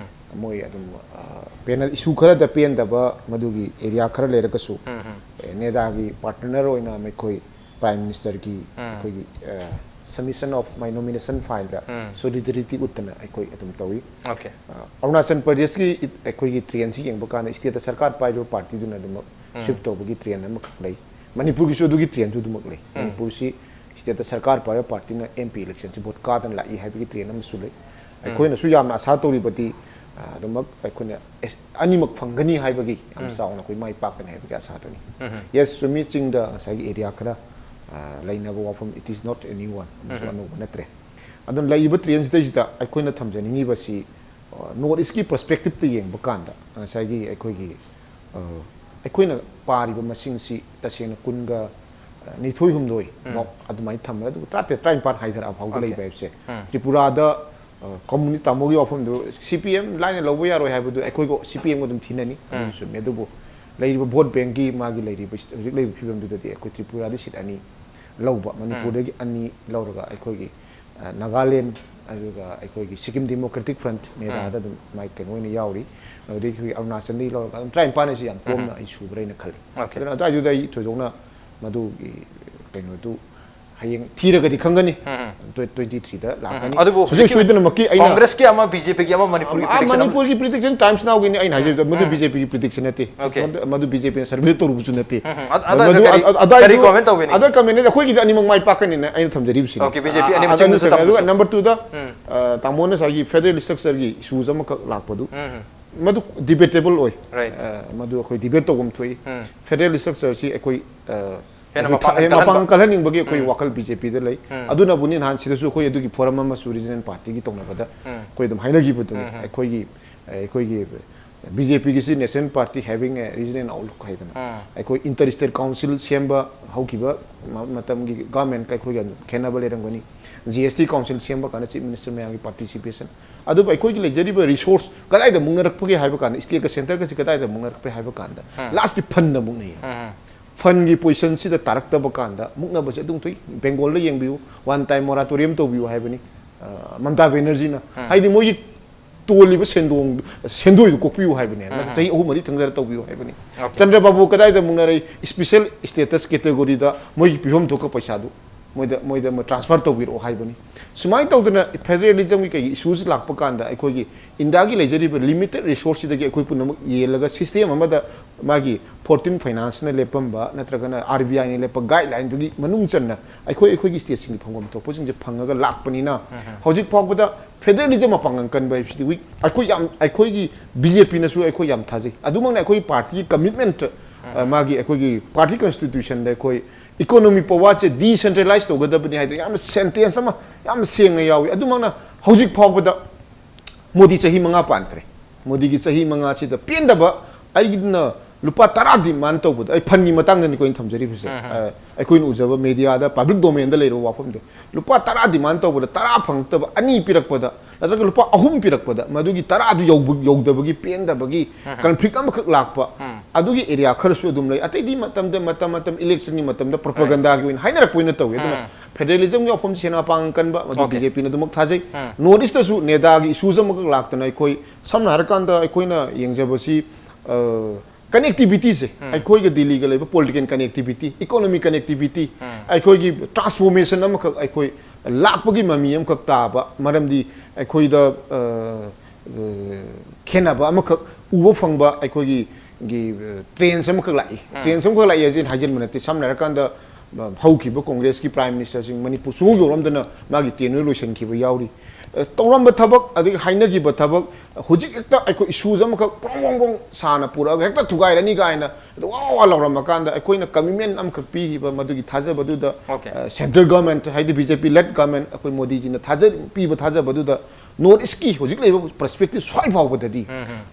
ꯃꯣꯏ ꯑꯗꯨꯝ, ꯑ, panel issue ꯈꯔꯗ ꯄꯦꯟꯗꯕ ꯃꯗꯨꯒꯤ area ꯈꯔ ꯂꯩꯔꯒꯁꯨ, ꯑꯦ, NEDA ꯒꯤ partner ꯑꯣꯏꯅ ꯑꯩꯈꯣꯏ Prime Minister ꯒꯤ ꯑꯩꯈꯣꯏꯒꯤ, ꯑ, submission of my nomination file the solidarity ꯎꯠꯇꯅ ꯑꯩꯈꯣꯏ ꯑꯗꯨꯝ ꯇꯧꯏ꯫ ꯑ, ꯑꯔꯨꯅꯥꯆꯜ ꯄ꯭ꯔꯗꯦꯁꯀꯤ ꯏ-, ꯑꯩꯈꯣꯏꯒꯤ trend ꯁꯤ ꯌꯦꯡꯕ ꯀꯥꯟꯗ state ꯇ ꯁꯔꯀꯥꯔ ꯄꯥꯏꯔꯤꯕ party ꯗꯨꯅ ꯑꯗꯨꯃꯛ sweep ꯇꯧꯕꯒꯤ trend ꯑꯃꯈꯛ ꯂꯩ꯫ ꯃꯅꯤꯄꯨꯔꯒꯤꯁꯨ ꯑꯗꯨꯒꯤ trend ꯁꯨ ꯑꯗꯨꯃꯛ ꯂꯩ꯫ ꯃꯅꯤꯄꯨꯔꯁꯤ state ꯇ ꯁꯔꯀꯥꯔ ꯄꯥꯏꯕ party ꯅ M P election ꯁꯤ vote ꯀꯥꯗꯅ ꯂꯥꯛꯏ ꯍꯥꯏꯕꯒꯤ trend ꯑꯃꯁꯨ ꯂꯩ꯫ ꯑꯩꯈꯣꯏꯅꯁꯨ ꯌꯥꯝꯅ ꯑꯁꯥ ꯇꯧꯔꯤꯕꯗꯤ, ꯑ, ꯑꯗꯨꯃꯛ ꯑꯩꯈꯣꯏꯅ ꯑꯦꯁ-, ꯑꯅꯤꯃꯛ ꯐꯪꯒꯅꯤ ꯍꯥꯏꯕꯒꯤ ꯌꯥꯝ ꯆꯥꯎꯅ ꯑꯩꯈꯣꯏ ꯃꯥꯏ ꯄꯥꯛꯀꯅꯤ ꯍꯥꯏꯕꯒꯤ ꯑꯁꯥꯗꯨꯅꯤ꯫ Yes, ꯆꯨꯝꯃꯤ, ꯆꯤꯡꯗ ꯉꯁꯥꯏꯒꯤ area ꯈꯔ, ꯑ, ꯂꯩꯅꯕ ꯋꯥꯐꯝ, it is not a new one, ꯑꯃꯁꯨ ꯑꯅꯧꯕ ꯅꯠꯇ꯭ꯔꯦ꯫ ꯑꯗꯨꯅ ꯂꯩꯔꯤꯕ trend ꯁꯤꯗꯩꯁꯤꯗ ꯑꯩꯈꯣꯏꯅ ꯊꯝꯖꯅꯤꯡꯉꯤꯕꯁꯤ, ꯑ, North East ꯀꯤ perspective ꯇ ꯌꯦꯡꯕ ꯀꯥꯟꯗ ꯉꯁꯥꯏꯒꯤ ꯑꯩꯈꯣꯏꯒꯤ, ꯑ, ꯑꯩꯈꯣꯏꯅ ꯄꯥꯔꯤꯕ ꯃꯁꯤꯡꯁꯤ ꯇꯁꯦꯡꯅ ꯀꯨꯟꯒ ꯅꯤꯊꯣꯏ ꯍꯨꯝꯗꯣꯏ ꯃꯨꯛ ꯑꯗꯨꯃꯥꯏꯅ ꯊꯝꯃꯦ꯫ ꯑꯗꯨꯕꯨ ꯇꯔꯥꯇꯔꯦꯠ, ꯇꯔꯥꯅꯤꯄꯥꯟ ꯍꯥꯏꯊꯔꯛꯑ ꯐꯥꯎꯗ ꯂꯩꯕ ꯍꯥꯏꯕꯁꯦ꯫ ꯇ꯭ꯔꯤꯄꯨꯔꯥꯗ, ꯑ, communist ꯇꯥꯃꯣꯒꯤ ꯋꯥꯐꯝꯗꯨ C P M line ꯂꯧꯕ ꯌꯥꯔꯣꯏ ꯍꯥꯏꯕꯗꯨ ꯑꯩꯈꯣꯏꯒ C P M ꯒ ꯑꯗꯨꯝ ꯊꯤꯅꯅꯤ, ꯑꯗꯨꯁꯨ ꯆꯨꯝꯃꯤ꯫ ꯑꯗꯨꯕꯨ ꯂꯩꯔꯤꯕ vote bank ꯀꯤ ꯃꯥꯒꯤ ꯂꯩꯔꯤꯕ ꯍꯧꯖꯤꯛ ꯂꯩꯔꯤꯕ ꯐꯤꯕꯝꯗꯨꯗꯗꯤ ꯑꯩꯈꯣꯏ ꯇ꯭ꯔꯤꯄꯨꯔꯥꯗꯤ seat ꯑꯅꯤ ꯂꯧꯕ, ꯃꯅꯤꯄꯨꯔꯗꯒꯤ ꯑꯅꯤ ꯂꯧꯔꯒ ꯑꯩꯈꯣꯏꯒꯤ, ꯑ, ꯅꯥꯒꯥꯂꯦꯟ, ꯑꯗꯨꯒ ꯑꯩꯈꯣꯏꯒꯤ Sikkim Democratic Front, NEDA ꯗ ꯑꯗꯨꯝ ꯃꯥꯏ ꯀꯩꯅꯣ ꯑꯣꯏꯅ ꯌꯥꯎꯔꯤ꯫ ꯑꯗꯨꯗꯒꯤ ꯑꯩꯈꯣꯏꯒꯤ ꯑꯔꯨꯅꯥꯆꯜꯗꯒꯤ ꯂꯧꯔꯒ ꯑꯗꯨꯝ ꯇꯔꯥꯅꯤꯄꯥꯟ ꯑꯁꯤ ꯌꯥꯝ ꯀꯣꯝꯅ ꯑꯩ ꯁꯨꯕ꯭ꯔꯥ ꯍꯥꯏꯅ ꯈꯜꯂꯤ꯫ ꯑꯗꯨꯅ ꯑꯗꯨꯋꯥꯏꯗꯨꯗ ꯑꯩ ꯊꯣꯏꯗꯣꯛꯅ ꯃꯗꯨꯒꯤ ꯀꯩꯅꯣꯗꯨ ꯍꯌꯦꯡ ꯊꯤꯔꯒꯗꯤ ꯈꯪꯒꯅꯤ꯫ Twenty three ꯗ ꯂꯥꯛꯀꯅꯤ꯫ ꯑꯗꯨꯕꯨ ꯁꯨꯡꯁꯣꯏ ꯍꯧꯖꯤꯛꯀꯤ ꯁꯣꯏꯗꯅꯃꯛꯀꯤ ꯑꯩꯅ Congress ꯀꯤ ꯑꯃ, B J P ꯒꯤ ꯑꯃ ꯃꯅꯤꯄꯨꯔꯒꯤ ꯑꯥ, prediction ꯑꯃ ꯃꯅꯤꯄꯨꯔꯒꯤ prediction Times Now ꯒꯤꯅꯤ ꯑꯩꯅ ꯍꯥꯏꯖꯕꯗꯣ, ꯃꯗꯨ B J P ꯒꯤ prediction ꯅꯠꯇꯦ꯫ ꯃꯗꯨ B J P ꯅ survey ꯇꯧꯔꯨꯕꯁꯨ ꯅꯠꯇꯦ꯫ ꯑꯗ, ꯑꯗ ꯃꯗꯨ, ꯀꯔꯤ, ꯑ-, ꯑ-, ꯀꯔꯤ ꯑꯗꯥꯏꯗꯨ, comment ꯇꯧꯒꯅꯤ? ꯑꯗ comment ꯑꯩꯈꯣꯏꯒꯤꯗꯤ ꯑꯅꯤꯃꯛ ꯃꯥꯏ ꯄꯥꯛꯀꯅꯤꯅ ꯑꯩꯅ ꯊꯝꯖꯔꯤꯕꯁꯤꯅꯤ꯫ Okay, B J P ꯑ-, ꯑ-, ꯑꯅꯤꯃꯛ ꯑꯗꯨ ꯆꯤꯡꯗꯁꯨ ꯅꯠꯇꯅ, ꯑꯗꯨꯒ ꯇꯝꯕꯁꯨ꯫ Number two ꯗ, ꯑ, ꯇꯥꯃꯣꯅ ꯉꯁꯥꯏꯒꯤ federal structure ꯒꯤ issues ꯑꯃꯈꯛ ꯂꯥꯛꯄꯗꯨ, ꯃꯗꯨ debatable ꯑꯣꯏ꯫ Right. ꯑ, ꯃꯗꯨ ꯑꯩꯈꯣꯏ debate ꯇꯧꯐꯝ ꯊꯣꯛꯏ꯫ Federal structure ꯁꯤ ꯑꯩꯈꯣꯏ, ꯑ, ꯍꯦꯟꯅ ꯑꯩꯈꯣꯏ ꯃꯄꯥꯡꯒꯜ ꯊ-, ꯑꯦ, ꯀꯜꯍꯟꯕ꯫ ꯃꯄꯥꯡꯒꯜ ꯀꯜꯍꯟꯅꯤꯡꯕꯒꯤ ꯑꯩꯈꯣꯏ ꯋꯥꯈꯜ B J P ꯗ ꯂꯩ꯫ ꯑꯗꯨꯅꯕꯨꯅꯤ ꯅꯍꯥꯟ ꯁꯤꯗꯁꯨ ꯑꯩꯈꯣꯏ ꯑꯗꯨꯒꯤ forum ꯑꯃꯁꯨ regional party ꯒꯤ ꯇꯧꯅꯕꯗ ꯑꯩꯈꯣꯏ ꯑꯗꯨꯝ ꯍꯥꯏꯅꯈꯤꯕꯗꯨꯅꯤ꯫ ꯑꯩꯈꯣꯏꯒꯤ, ꯑꯩꯈꯣꯏꯒꯤ ꯕꯤ ꯖꯦ ꯄꯤꯒꯤꯁꯤ National Party having a region and outlook ꯍꯥꯏꯗꯅ, ꯑꯩꯈꯣꯏ inter state council ꯁꯦꯝꯕ ꯍꯧꯈꯤꯕ ꯃ- ꯃꯇꯝꯒꯤ ꯒꯚꯔꯟꯃꯦꯟꯠꯀ ꯑꯩꯈꯣꯏꯒ ꯈꯦꯠꯅꯕ ꯂꯩꯔꯝꯒꯅꯤ꯫ ꯖꯤ ꯑꯦꯁ ꯇꯤ ꯀꯥꯎꯟꯁꯤꯜ ꯁꯦꯝꯕ ꯀꯥꯟꯗ ꯆꯤꯐ ꯃꯤꯅꯤꯁꯇꯔ ꯃꯌꯥꯝꯒꯤ ꯄꯥꯔꯇꯤꯁꯤꯄꯦꯁꯟ꯫ ꯑꯗꯨꯕꯨ ꯑꯩꯈꯣꯏꯒꯤ ꯂꯩꯖꯔꯤꯕ ꯔꯤꯁꯣꯔꯁ ꯀꯗꯥꯏꯗ ꯃꯨꯛꯅꯔꯛꯄꯒꯦ ꯍꯥꯏꯕ ꯀꯥꯟꯗ, ꯁ꯭ꯇꯦꯠꯀ ꯁꯦꯟꯇꯔꯒꯁꯤ ꯀꯗꯥꯏꯗ ꯃꯨꯛꯅꯔꯛꯄꯒꯦ ꯍꯥꯏꯕ ꯀꯥꯟꯗ, ꯂꯥꯁꯇꯤ ꯐꯟꯗ ꯃꯨꯛꯅꯩꯌꯦ꯫ ꯐꯟꯒꯤ ꯄꯣꯖꯤꯁꯟꯁꯤꯗ ꯇꯥꯔꯛꯇꯕ ꯀꯥꯟꯗ ꯃꯨꯛꯅꯕꯁꯦ ꯑꯗꯨꯝ ꯊꯣꯛꯏ꯫ ꯕꯦꯡꯒꯣꯜꯗ ꯌꯦꯡꯕꯤꯌꯨ, ꯋꯥꯟ ꯇꯥꯏꯝ ꯃꯣꯔꯥꯇꯣꯔꯤꯌꯝ ꯇꯧꯕꯤꯌꯨ ꯍꯥꯏꯕꯅꯤ, ꯑ, ꯃꯃꯇꯥ ꯕꯦꯅꯔꯖꯤꯅ꯫ ꯍꯥꯏꯗꯤ ꯃꯣꯏꯒꯤ ꯇꯣꯜꯂꯤꯕ ꯁꯦꯟꯗꯣꯡ, ꯁꯦꯟꯗꯣꯏꯗꯨ ꯀꯣꯛꯄꯤꯌꯨ ꯍꯥꯏꯕꯅꯦ, ꯅꯠꯇ꯭ꯔꯒ ꯆꯍꯤ ꯑꯍꯨꯝ ꯃꯔꯤ ꯊꯪꯗꯔ ꯇꯧꯕꯤꯌꯨ ꯍꯥꯏꯕꯅꯤ꯫ ꯆꯟꯗ꯭ꯔ ꯕꯥꯕꯨ ꯀꯗꯥꯏꯗ ꯃꯨꯛꯅꯔꯛꯏ? ꯏꯁꯄꯤꯁꯦꯜ ꯁ꯭ꯇꯦꯇꯁ ꯀꯦꯇꯦꯒꯣꯔꯤꯗ ꯃꯣꯏꯒꯤ ꯄꯤꯐꯝ ꯊꯣꯛꯄ ꯄꯩꯁꯥꯗꯨ ꯃꯣꯏꯗ, ꯃꯣꯏꯗ ꯑꯃ ꯇ꯭ꯔꯥꯟꯁꯐꯔ ꯇꯧꯕꯤꯔꯛꯑꯣ ꯍꯥꯏꯕꯅꯤ꯫ ꯁꯨꯃꯥꯏꯅ ꯇꯧꯗꯅ ꯐꯦꯗꯔꯦꯂꯤꯖꯝꯒꯤ ꯀꯩꯒꯤ ꯏꯁꯨꯁꯤ ꯂꯥꯛꯄ ꯀꯥꯟꯗ, ꯑꯩꯈꯣꯏꯒꯤ ꯏꯟꯗꯤꯌꯥꯒꯤ ꯂꯩꯖꯔꯤꯕ ꯂꯤꯃꯤꯇꯦꯠ ꯔꯤꯁꯣꯔꯁꯁꯤꯗꯒꯤ ꯑꯩꯈꯣꯏ ꯄꯨꯝꯅꯃꯛ ꯌꯦꯜꯂꯒ ꯁꯤꯁꯇꯦꯝ ꯑꯃꯗ ꯃꯥꯒꯤ ꯐꯣꯔꯇꯤꯟ ꯐꯥꯏꯅꯥꯟꯁꯅ ꯂꯦꯞꯄꯝꯕ ꯅꯠꯇ꯭ꯔꯒꯅ ꯑꯥꯔ ꯕꯤ ꯑꯥꯏꯅ ꯂꯦꯞꯄ ꯒꯥꯏꯗꯂꯥꯏꯟꯗꯨꯒꯤ ꯃꯅꯨꯡ ꯆꯟꯅ ꯑꯩꯈꯣꯏ, ꯑꯩꯈꯣꯏꯒꯤ ꯁ꯭ꯇꯦꯠꯁꯤꯡꯒꯤ ꯐꯪꯐꯝ ꯊꯣꯛꯄꯁꯤꯡꯁꯦ ꯐꯪꯉꯒ ꯂꯥꯛꯄꯅꯤꯅ, ꯍꯧꯖꯤꯛ ꯐꯥꯎꯕꯗ ꯐꯦꯗꯔꯦꯂꯤꯖꯝ ꯃꯄꯥꯡꯒꯜ ꯀꯟꯕ ꯍꯥꯏꯕꯁꯤꯗꯤ ꯋꯤꯛ, ꯑꯩꯈꯣꯏ ꯌꯥꯝ, ꯑꯩꯈꯣꯏꯒꯤ ꯕꯤ ꯖꯦ ꯄꯤꯅꯁꯨ ꯑꯩꯈꯣꯏ ꯌꯥꯝ ꯊꯥꯖꯩ꯫ ꯑꯗꯨꯃꯛꯅ ꯑꯩꯈꯣꯏꯒꯤ ꯄꯥꯔꯇꯤꯒꯤ ꯀꯃꯤꯠꯃꯦꯟꯠ, ꯑ, ꯃꯥꯒꯤ ꯑꯩꯈꯣꯏꯒꯤ ꯄꯥꯔꯇꯤ ꯀꯟꯁꯇꯤꯇ꯭ꯌꯨꯁꯟꯗ ꯑꯩꯈꯣꯏ ꯏꯀꯣꯅꯣꯃꯤ ꯄꯋꯥꯔꯁꯦ ꯗꯤꯁꯦꯟꯇ꯭ꯔꯦꯂꯥꯏꯁ ꯇꯧꯒꯗꯕꯅꯤ ꯍꯥꯏꯗꯅ ꯌꯥꯝꯅ ꯁꯦꯟꯇꯦꯟꯁ ꯑꯃ ꯌꯥꯝ ꯁꯦꯡꯅ ꯌꯥꯎꯏ꯫ ꯑꯗꯨꯃꯛꯅ ꯍꯧꯖꯤꯛ ꯐꯥꯎꯕꯗ ꯃꯣꯗꯤ ꯆꯍꯤ ꯃꯉꯥ ꯄꯥꯟꯈ꯭ꯔꯦ꯫ ꯃꯣꯗꯤꯒꯤ ꯆꯍꯤ ꯃꯉꯥꯁꯤꯗ ꯄꯦꯟꯗꯕ, ꯑꯩꯒꯤꯅ ꯂꯨꯄꯥ ꯇꯔꯥ ꯗꯤꯃꯥꯟ ꯇꯧꯕꯗ, ꯑꯩ ꯐꯟꯒꯤ ꯃꯇꯥꯡꯗꯅꯤꯀꯣ ꯑꯩꯅ ꯊꯝꯖꯔꯤꯕꯁꯦ꯫ ꯑ, ꯑꯩꯈꯣꯏꯅ ꯎꯖꯕ ꯃꯦꯗꯤꯌꯥꯗ, ꯄꯕ꯭ꯂꯤꯛ ꯗꯣꯃꯦꯟꯗ ꯂꯩꯔꯕ ꯋꯥꯐꯝꯗꯤ, ꯂꯨꯄꯥ ꯇꯔꯥ ꯗꯤꯃꯥꯟ ꯇꯧꯕꯗ ꯇꯔꯥ ꯐꯪꯉꯛꯇꯕ, ꯑꯅꯤ ꯄꯤꯔꯛꯄꯗ ꯅꯠꯇ꯭ꯔꯒ ꯂꯨꯄꯥ ꯑꯍꯨꯝ ꯄꯤꯔꯛꯄꯗ ꯃꯗꯨꯒꯤ ꯇꯔꯥꯗꯨ ꯌꯧꯕ-, ꯌꯧꯗꯕꯒꯤ ꯄꯦꯟꯗꯕꯒꯤ ꯀꯟꯐ꯭ꯂꯤꯛ ꯑꯃꯈꯛ ꯂꯥꯛꯄ, ꯑꯗꯨꯒꯤ ꯑꯦꯔꯤꯌꯥ ꯈꯔꯁꯨ ꯑꯗꯨꯝ ꯂꯩ꯫ ꯑꯇꯩꯗꯤ ꯃꯇꯝꯗ, ꯃꯇꯝ, ꯃꯇꯝ ꯏꯂꯦꯛꯁꯟꯒꯤ ꯃꯇꯝꯗ ꯄ꯭ꯔꯣꯄꯥꯒꯟꯗꯥꯒꯤ ꯑꯣꯏꯅ ꯍꯥꯏꯅꯔꯛꯄ ꯑꯣꯏꯅ ꯇꯧꯏ꯫ ꯑꯗꯨꯅ ꯐꯦꯗꯔꯦꯂꯤꯖꯝꯒꯤ ꯋꯥꯐꯝꯁꯤ ꯁꯦꯟꯅ ꯃꯄꯥꯡꯒꯜ ꯀꯟꯕ, ꯃꯗꯨ ꯑꯣꯀꯦ꯫ ꯕꯤ ꯖꯦ ꯄꯤꯅ ꯑꯗꯨꯃꯛ ꯊꯥꯖꯩ꯫ ꯅꯣꯔꯠ ꯏꯁꯇꯁꯨ ꯅꯦꯗꯥꯒꯤ ꯏꯁꯨꯁ ꯑꯃꯈꯛ ꯂꯥꯛꯇꯅ ꯑꯩꯈꯣꯏ, ꯁꯝꯅ ꯍꯥꯏꯔꯀꯥꯟꯗ, ꯑꯩꯈꯣꯏꯅ ꯌꯦꯡꯖꯕꯁꯤ, ꯑ, ꯀꯅꯦꯛꯇꯤꯚꯤꯇꯤꯁꯦ, ꯑꯩꯈꯣꯏꯒ ꯗꯤꯜꯂꯤꯒ ꯂꯩꯕ ꯄꯣꯂꯤꯇꯤꯀꯦꯜ ꯀꯅꯦꯛꯇꯤꯚꯤꯇꯤ, ꯏꯀꯣꯅꯣꯃꯤꯛ ꯀꯅꯦꯛꯇꯤꯚꯤꯇꯤ, ꯑꯩꯈꯣꯏꯒꯤ ꯇ꯭ꯔꯥꯟꯁꯐꯣꯔꯃꯦꯁꯟ ꯑꯃꯈꯛ, ꯑꯩꯈꯣꯏ ꯂꯥꯛꯄꯒꯤ ꯃꯃꯤ ꯑꯃꯈꯛ ꯇꯥꯕ, ꯃꯔꯝꯗꯤ ꯑꯩꯈꯣꯏꯗ, ꯑ, ꯑ, ꯈꯦꯠꯅꯕ ꯑꯃꯈꯛ ꯎꯕ ꯐꯪꯕ ꯑꯩꯈꯣꯏꯒꯤ, ꯒꯤ, ꯑ, ꯇ꯭ꯔꯦꯟꯁ ꯑꯃꯈꯛ ꯂꯥꯛꯏ꯫ ꯇ꯭ꯔꯦꯟꯁ ꯑꯃꯈꯛ ꯂꯥꯛꯏ ꯍꯥꯏꯁꯦ ꯑꯩꯅ ꯍꯥꯏꯖꯤꯟꯕ ꯅꯠꯇꯦ꯫ ꯁꯝꯅ ꯍꯥꯏꯔꯀꯥꯟꯗ, ꯑ, ꯍꯧꯈꯤꯕ ꯀꯣꯡꯒ꯭ꯔꯦꯁꯀꯤ ꯄ꯭ꯔꯥꯏꯝ ꯃꯤꯅꯤꯁꯇꯔꯁꯤꯡ ꯃꯅꯤꯄꯨꯔ ꯁꯨꯡꯌꯧ ꯌꯧꯔꯝꯗꯅ ꯃꯥꯒꯤ ꯇꯦꯅ꯭ꯌꯨꯔ ꯂꯣꯏꯁꯤꯟꯈꯤꯕ ꯌꯥꯎꯔꯤ꯫ ꯑ, ꯇꯧꯔꯝꯕ ꯊꯕꯛ, ꯑꯗꯒꯤ ꯍꯥꯏꯅꯈꯤꯕ ꯊꯕꯛ, ꯍꯧꯖꯤꯛ ꯍꯦꯛꯇ ꯑꯩꯈꯣꯏ ꯏꯁꯨꯁ ꯑꯃꯈꯛ ꯄ꯭ꯔꯣꯡ ꯄ꯭ꯔꯣꯡ ꯄ꯭ꯔꯣꯡ ꯁꯥꯅ ꯄꯨꯔꯛꯑꯒ ꯍꯦꯛꯇ ꯊꯨꯒꯥꯏꯔꯅꯤ ꯀꯥꯏꯅ ꯑꯗ ꯋꯥ ꯋꯥ ꯂꯥꯎꯔꯝꯃꯀꯥꯟꯗ, ꯑꯩꯈꯣꯏꯅ ꯀꯃꯤꯠꯃꯦꯟ ꯑꯃꯈꯛ ꯄꯤꯈꯤꯕ ꯃꯗꯨꯒꯤ ꯊꯥꯖꯕꯗꯨꯗ, ꯑꯣꯀꯦ꯫ ꯑ, ꯁꯦꯟꯇ꯭ꯔꯦꯜ ꯒꯚꯔꯟꯃꯦꯟꯠ, ꯍꯥꯏꯗꯤ ꯕꯤ ꯖꯦ ꯄꯤ ꯂꯦꯗ ꯒꯚꯔꯟꯃꯦꯟꯠ, ꯑꯩꯈꯣꯏ ꯃꯣꯗꯤꯖꯤꯅ ꯊꯥꯖ-, ꯄꯤꯕ ꯊꯥꯖꯕꯗꯨꯗ ꯅꯣꯔꯠ ꯏꯁꯀꯤ ꯍꯧꯖꯤꯛ ꯂꯩꯔꯤꯕ ꯄꯔꯁꯄꯦꯛꯇꯤꯞ ꯁ꯭ꯋꯥꯏ ꯐꯥꯎꯕꯗꯗꯤ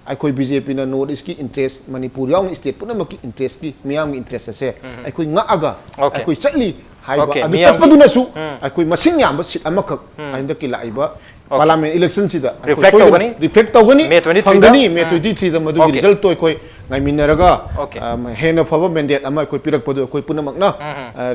ꯑꯩꯈꯣꯏ ꯕꯤ ꯖꯦ ꯄꯤꯅ ꯅꯣꯔꯠ ꯏꯁꯀꯤ ꯏꯟꯇꯔꯦꯁ, ꯃꯅꯤꯄꯨꯔ ꯌꯥꯎꯅ ꯏꯁꯇꯦꯠ ꯄꯨꯝꯅꯃꯛꯀꯤ ꯏꯟꯇꯔꯦꯁꯀꯤ, ꯃꯤꯌꯥꯝꯒꯤ ꯏꯟꯇꯔꯦꯁ ꯑꯁꯦ ꯑꯩꯈꯣꯏ ꯉꯥꯛꯑꯒ Okay. ꯑꯩꯈꯣꯏ ꯆꯠꯂꯤ ꯍꯥꯏꯕ Okay, ꯑꯗꯨ ꯃꯤꯌꯥꯝꯒꯤ ꯆꯠꯄꯗꯨꯅꯁꯨ ꯑꯩꯈꯣꯏ ꯃꯁꯤꯡ ꯌꯥꯝꯕ ꯁꯤꯠ ꯑꯃꯈꯛ ꯍꯟꯗꯛꯀꯤ ꯂꯥꯛꯏꯕ Okay. ꯄꯥꯔꯂꯥꯃꯦꯟ ꯏꯂꯦꯛꯁꯟꯁꯤꯗ Reflect ꯇꯧꯒꯅꯤ? ꯔꯤꯐ꯭ꯂꯦꯛ ꯇꯧꯒꯅꯤ, May twenty three ꯗ? ꯐꯪꯒꯅꯤ꯫ ꯃꯦ ꯇ꯭ꯋꯦꯟꯇꯤ ꯊ꯭ꯔꯤꯗ ꯃꯗꯨꯒꯤ Okay. ꯔꯤꯖꯜꯠꯇꯣ ꯑꯩꯈꯣꯏ ꯉꯥꯏꯃꯤꯟꯅꯔꯒ Okay. ꯑ, ꯍꯦꯟꯅ ꯐꯕ ꯃꯦꯟꯗꯦꯠ ꯑꯃ ꯑꯩꯈꯣꯏ ꯄꯤꯔꯛꯄꯗꯨ ꯑꯩꯈꯣꯏ ꯄꯨꯝꯅꯃꯛꯅ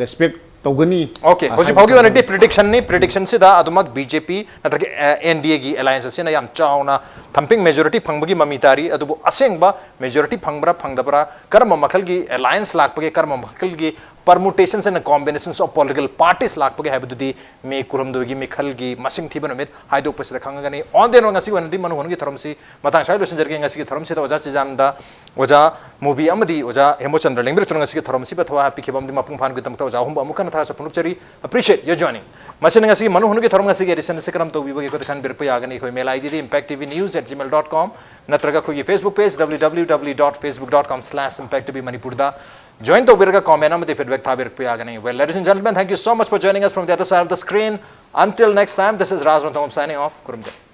ꯔꯦꯁꯄꯦꯛ ꯇꯧꯒꯅꯤ꯫ Okay, ꯑ, ꯍꯧꯖꯤꯛ ꯍꯥꯏꯕ ꯐꯥꯎꯒꯤ ꯑꯣꯏꯅꯗꯤ ꯊꯝꯖꯒꯦ꯫ ꯄ꯭ꯔꯤꯗꯤꯛꯁꯟꯅꯤ꯫ ꯄ꯭ꯔꯤꯗꯤꯛꯁꯟꯁꯤꯗ ꯑꯗꯨꯃꯛ ꯕꯤ ꯖꯦ ꯄꯤ ꯅꯠꯇ꯭ꯔꯒ ꯑꯦꯟ ꯗꯤ ꯑꯦꯒꯤ ꯑꯦꯂꯥꯌꯟꯁ ꯑꯁꯤꯅ ꯌꯥꯝ ꯆꯥꯎꯅ ꯊꯝꯄꯤꯡ ꯃꯦꯖꯣꯔꯤꯇꯤ ꯐꯪꯕꯒꯤ ꯃꯃꯤ ꯇꯥꯔꯤ꯫ ꯑꯗꯨꯕꯨ ꯑꯁꯦꯡꯕ ꯃꯦꯖꯣꯔꯤꯇꯤ ꯐꯪꯕ꯭ꯔꯥ ꯐꯪꯗꯕ꯭ꯔꯥ, ꯀꯔꯝꯕ ꯃꯈꯜꯒꯤ ꯑꯦꯂꯥꯌꯟꯁ ꯂꯥꯛꯄꯒꯦ, ꯀꯔꯝꯕ ꯃꯈꯜꯒꯤ permutations and combinations of political parties ꯂꯥꯛꯄꯒꯦ ꯍꯥꯏꯕꯗꯨꯗꯤ ꯃꯦ ꯀꯨꯟꯍꯨꯝꯗꯣꯏꯒꯤ ꯃꯤꯈꯜꯒꯤ ꯃꯁꯤꯡ ꯊꯤꯕ ꯅꯨꯃꯤꯠ ꯍꯥꯏꯗꯣꯛꯄꯁꯤꯗ ꯈꯪꯉꯒꯅꯤ꯫ On the whole, ꯉꯁꯤꯒꯤ ꯑꯣꯏꯅꯗꯤ ꯃꯅꯨ ꯍꯨꯟꯒꯤ ꯊꯧꯔꯝꯁꯤ ꯃꯇꯥꯡ ꯁ꯭ꯋꯥꯏꯗ ꯂꯣꯏꯁꯤꯟꯖꯔꯒꯦ꯫ ꯉꯁꯤꯒꯤ ꯊꯧꯔꯝꯁꯤꯗ ꯑꯣꯖꯥ ꯆꯤꯖꯥꯟꯗ, ꯑꯣꯖꯥ ꯃꯨꯕꯤ ꯑꯃꯗꯤ ꯑꯣꯖꯥ ꯍꯦꯃꯣꯆꯟꯗ꯭ꯔ ꯂꯦꯡꯕꯤꯔꯛꯇꯨꯅ ꯉꯁꯤꯒꯤ ꯊꯧꯔꯝꯁꯤꯕ ꯊꯋꯥꯏ ꯍꯥꯞꯄꯤꯈꯤꯕ ꯑꯃꯗꯤ ꯃꯄꯨꯡ ꯐꯥꯍꯟꯕꯒꯤꯗꯃꯛꯇ ꯑꯣꯖꯥ ꯑꯍꯨꯝꯕꯨ ꯑꯃꯨꯛ ꯍꯟꯅ ꯊꯥꯒꯠꯆꯕ ꯐꯣꯡꯗꯣꯛꯆꯔꯤ꯫ Appreciate your joining. ꯃꯁꯤꯅ ꯉꯁꯤꯒꯤ ꯃꯅꯨ ꯍꯨꯟꯒꯤ ꯊꯧꯔꯝ ꯉꯁꯤꯒꯤ edition ꯑꯁꯤ ꯀꯔꯝ ꯇꯧꯕꯤꯕꯒꯦ ꯑꯩꯈꯣꯏꯗ ꯈꯟꯕꯤꯔꯛꯄ ꯌꯥꯒꯅꯤ꯫ ꯑꯩꯈꯣꯏ mail I D D impact T V news at gmail dot com ꯅꯠꯇ꯭ꯔꯒ ꯑꯩꯈꯣꯏꯒꯤ Facebook page W W W dot facebook dot com slash impact T V ꯃꯅꯤꯄꯨꯔꯗ join ꯇꯧꯕꯤꯔꯒ comment ꯑꯃꯗꯤ feedback ꯊꯥꯕꯤꯔꯛꯄ ꯌꯥꯒꯅꯤ꯫ Well, ladies and gentlemen, thank you so much for joining us from the other side of the screen. Until next time, this is Raj Ranthambam signing off. ꯈꯨꯔꯨꯝꯖꯔꯤ꯫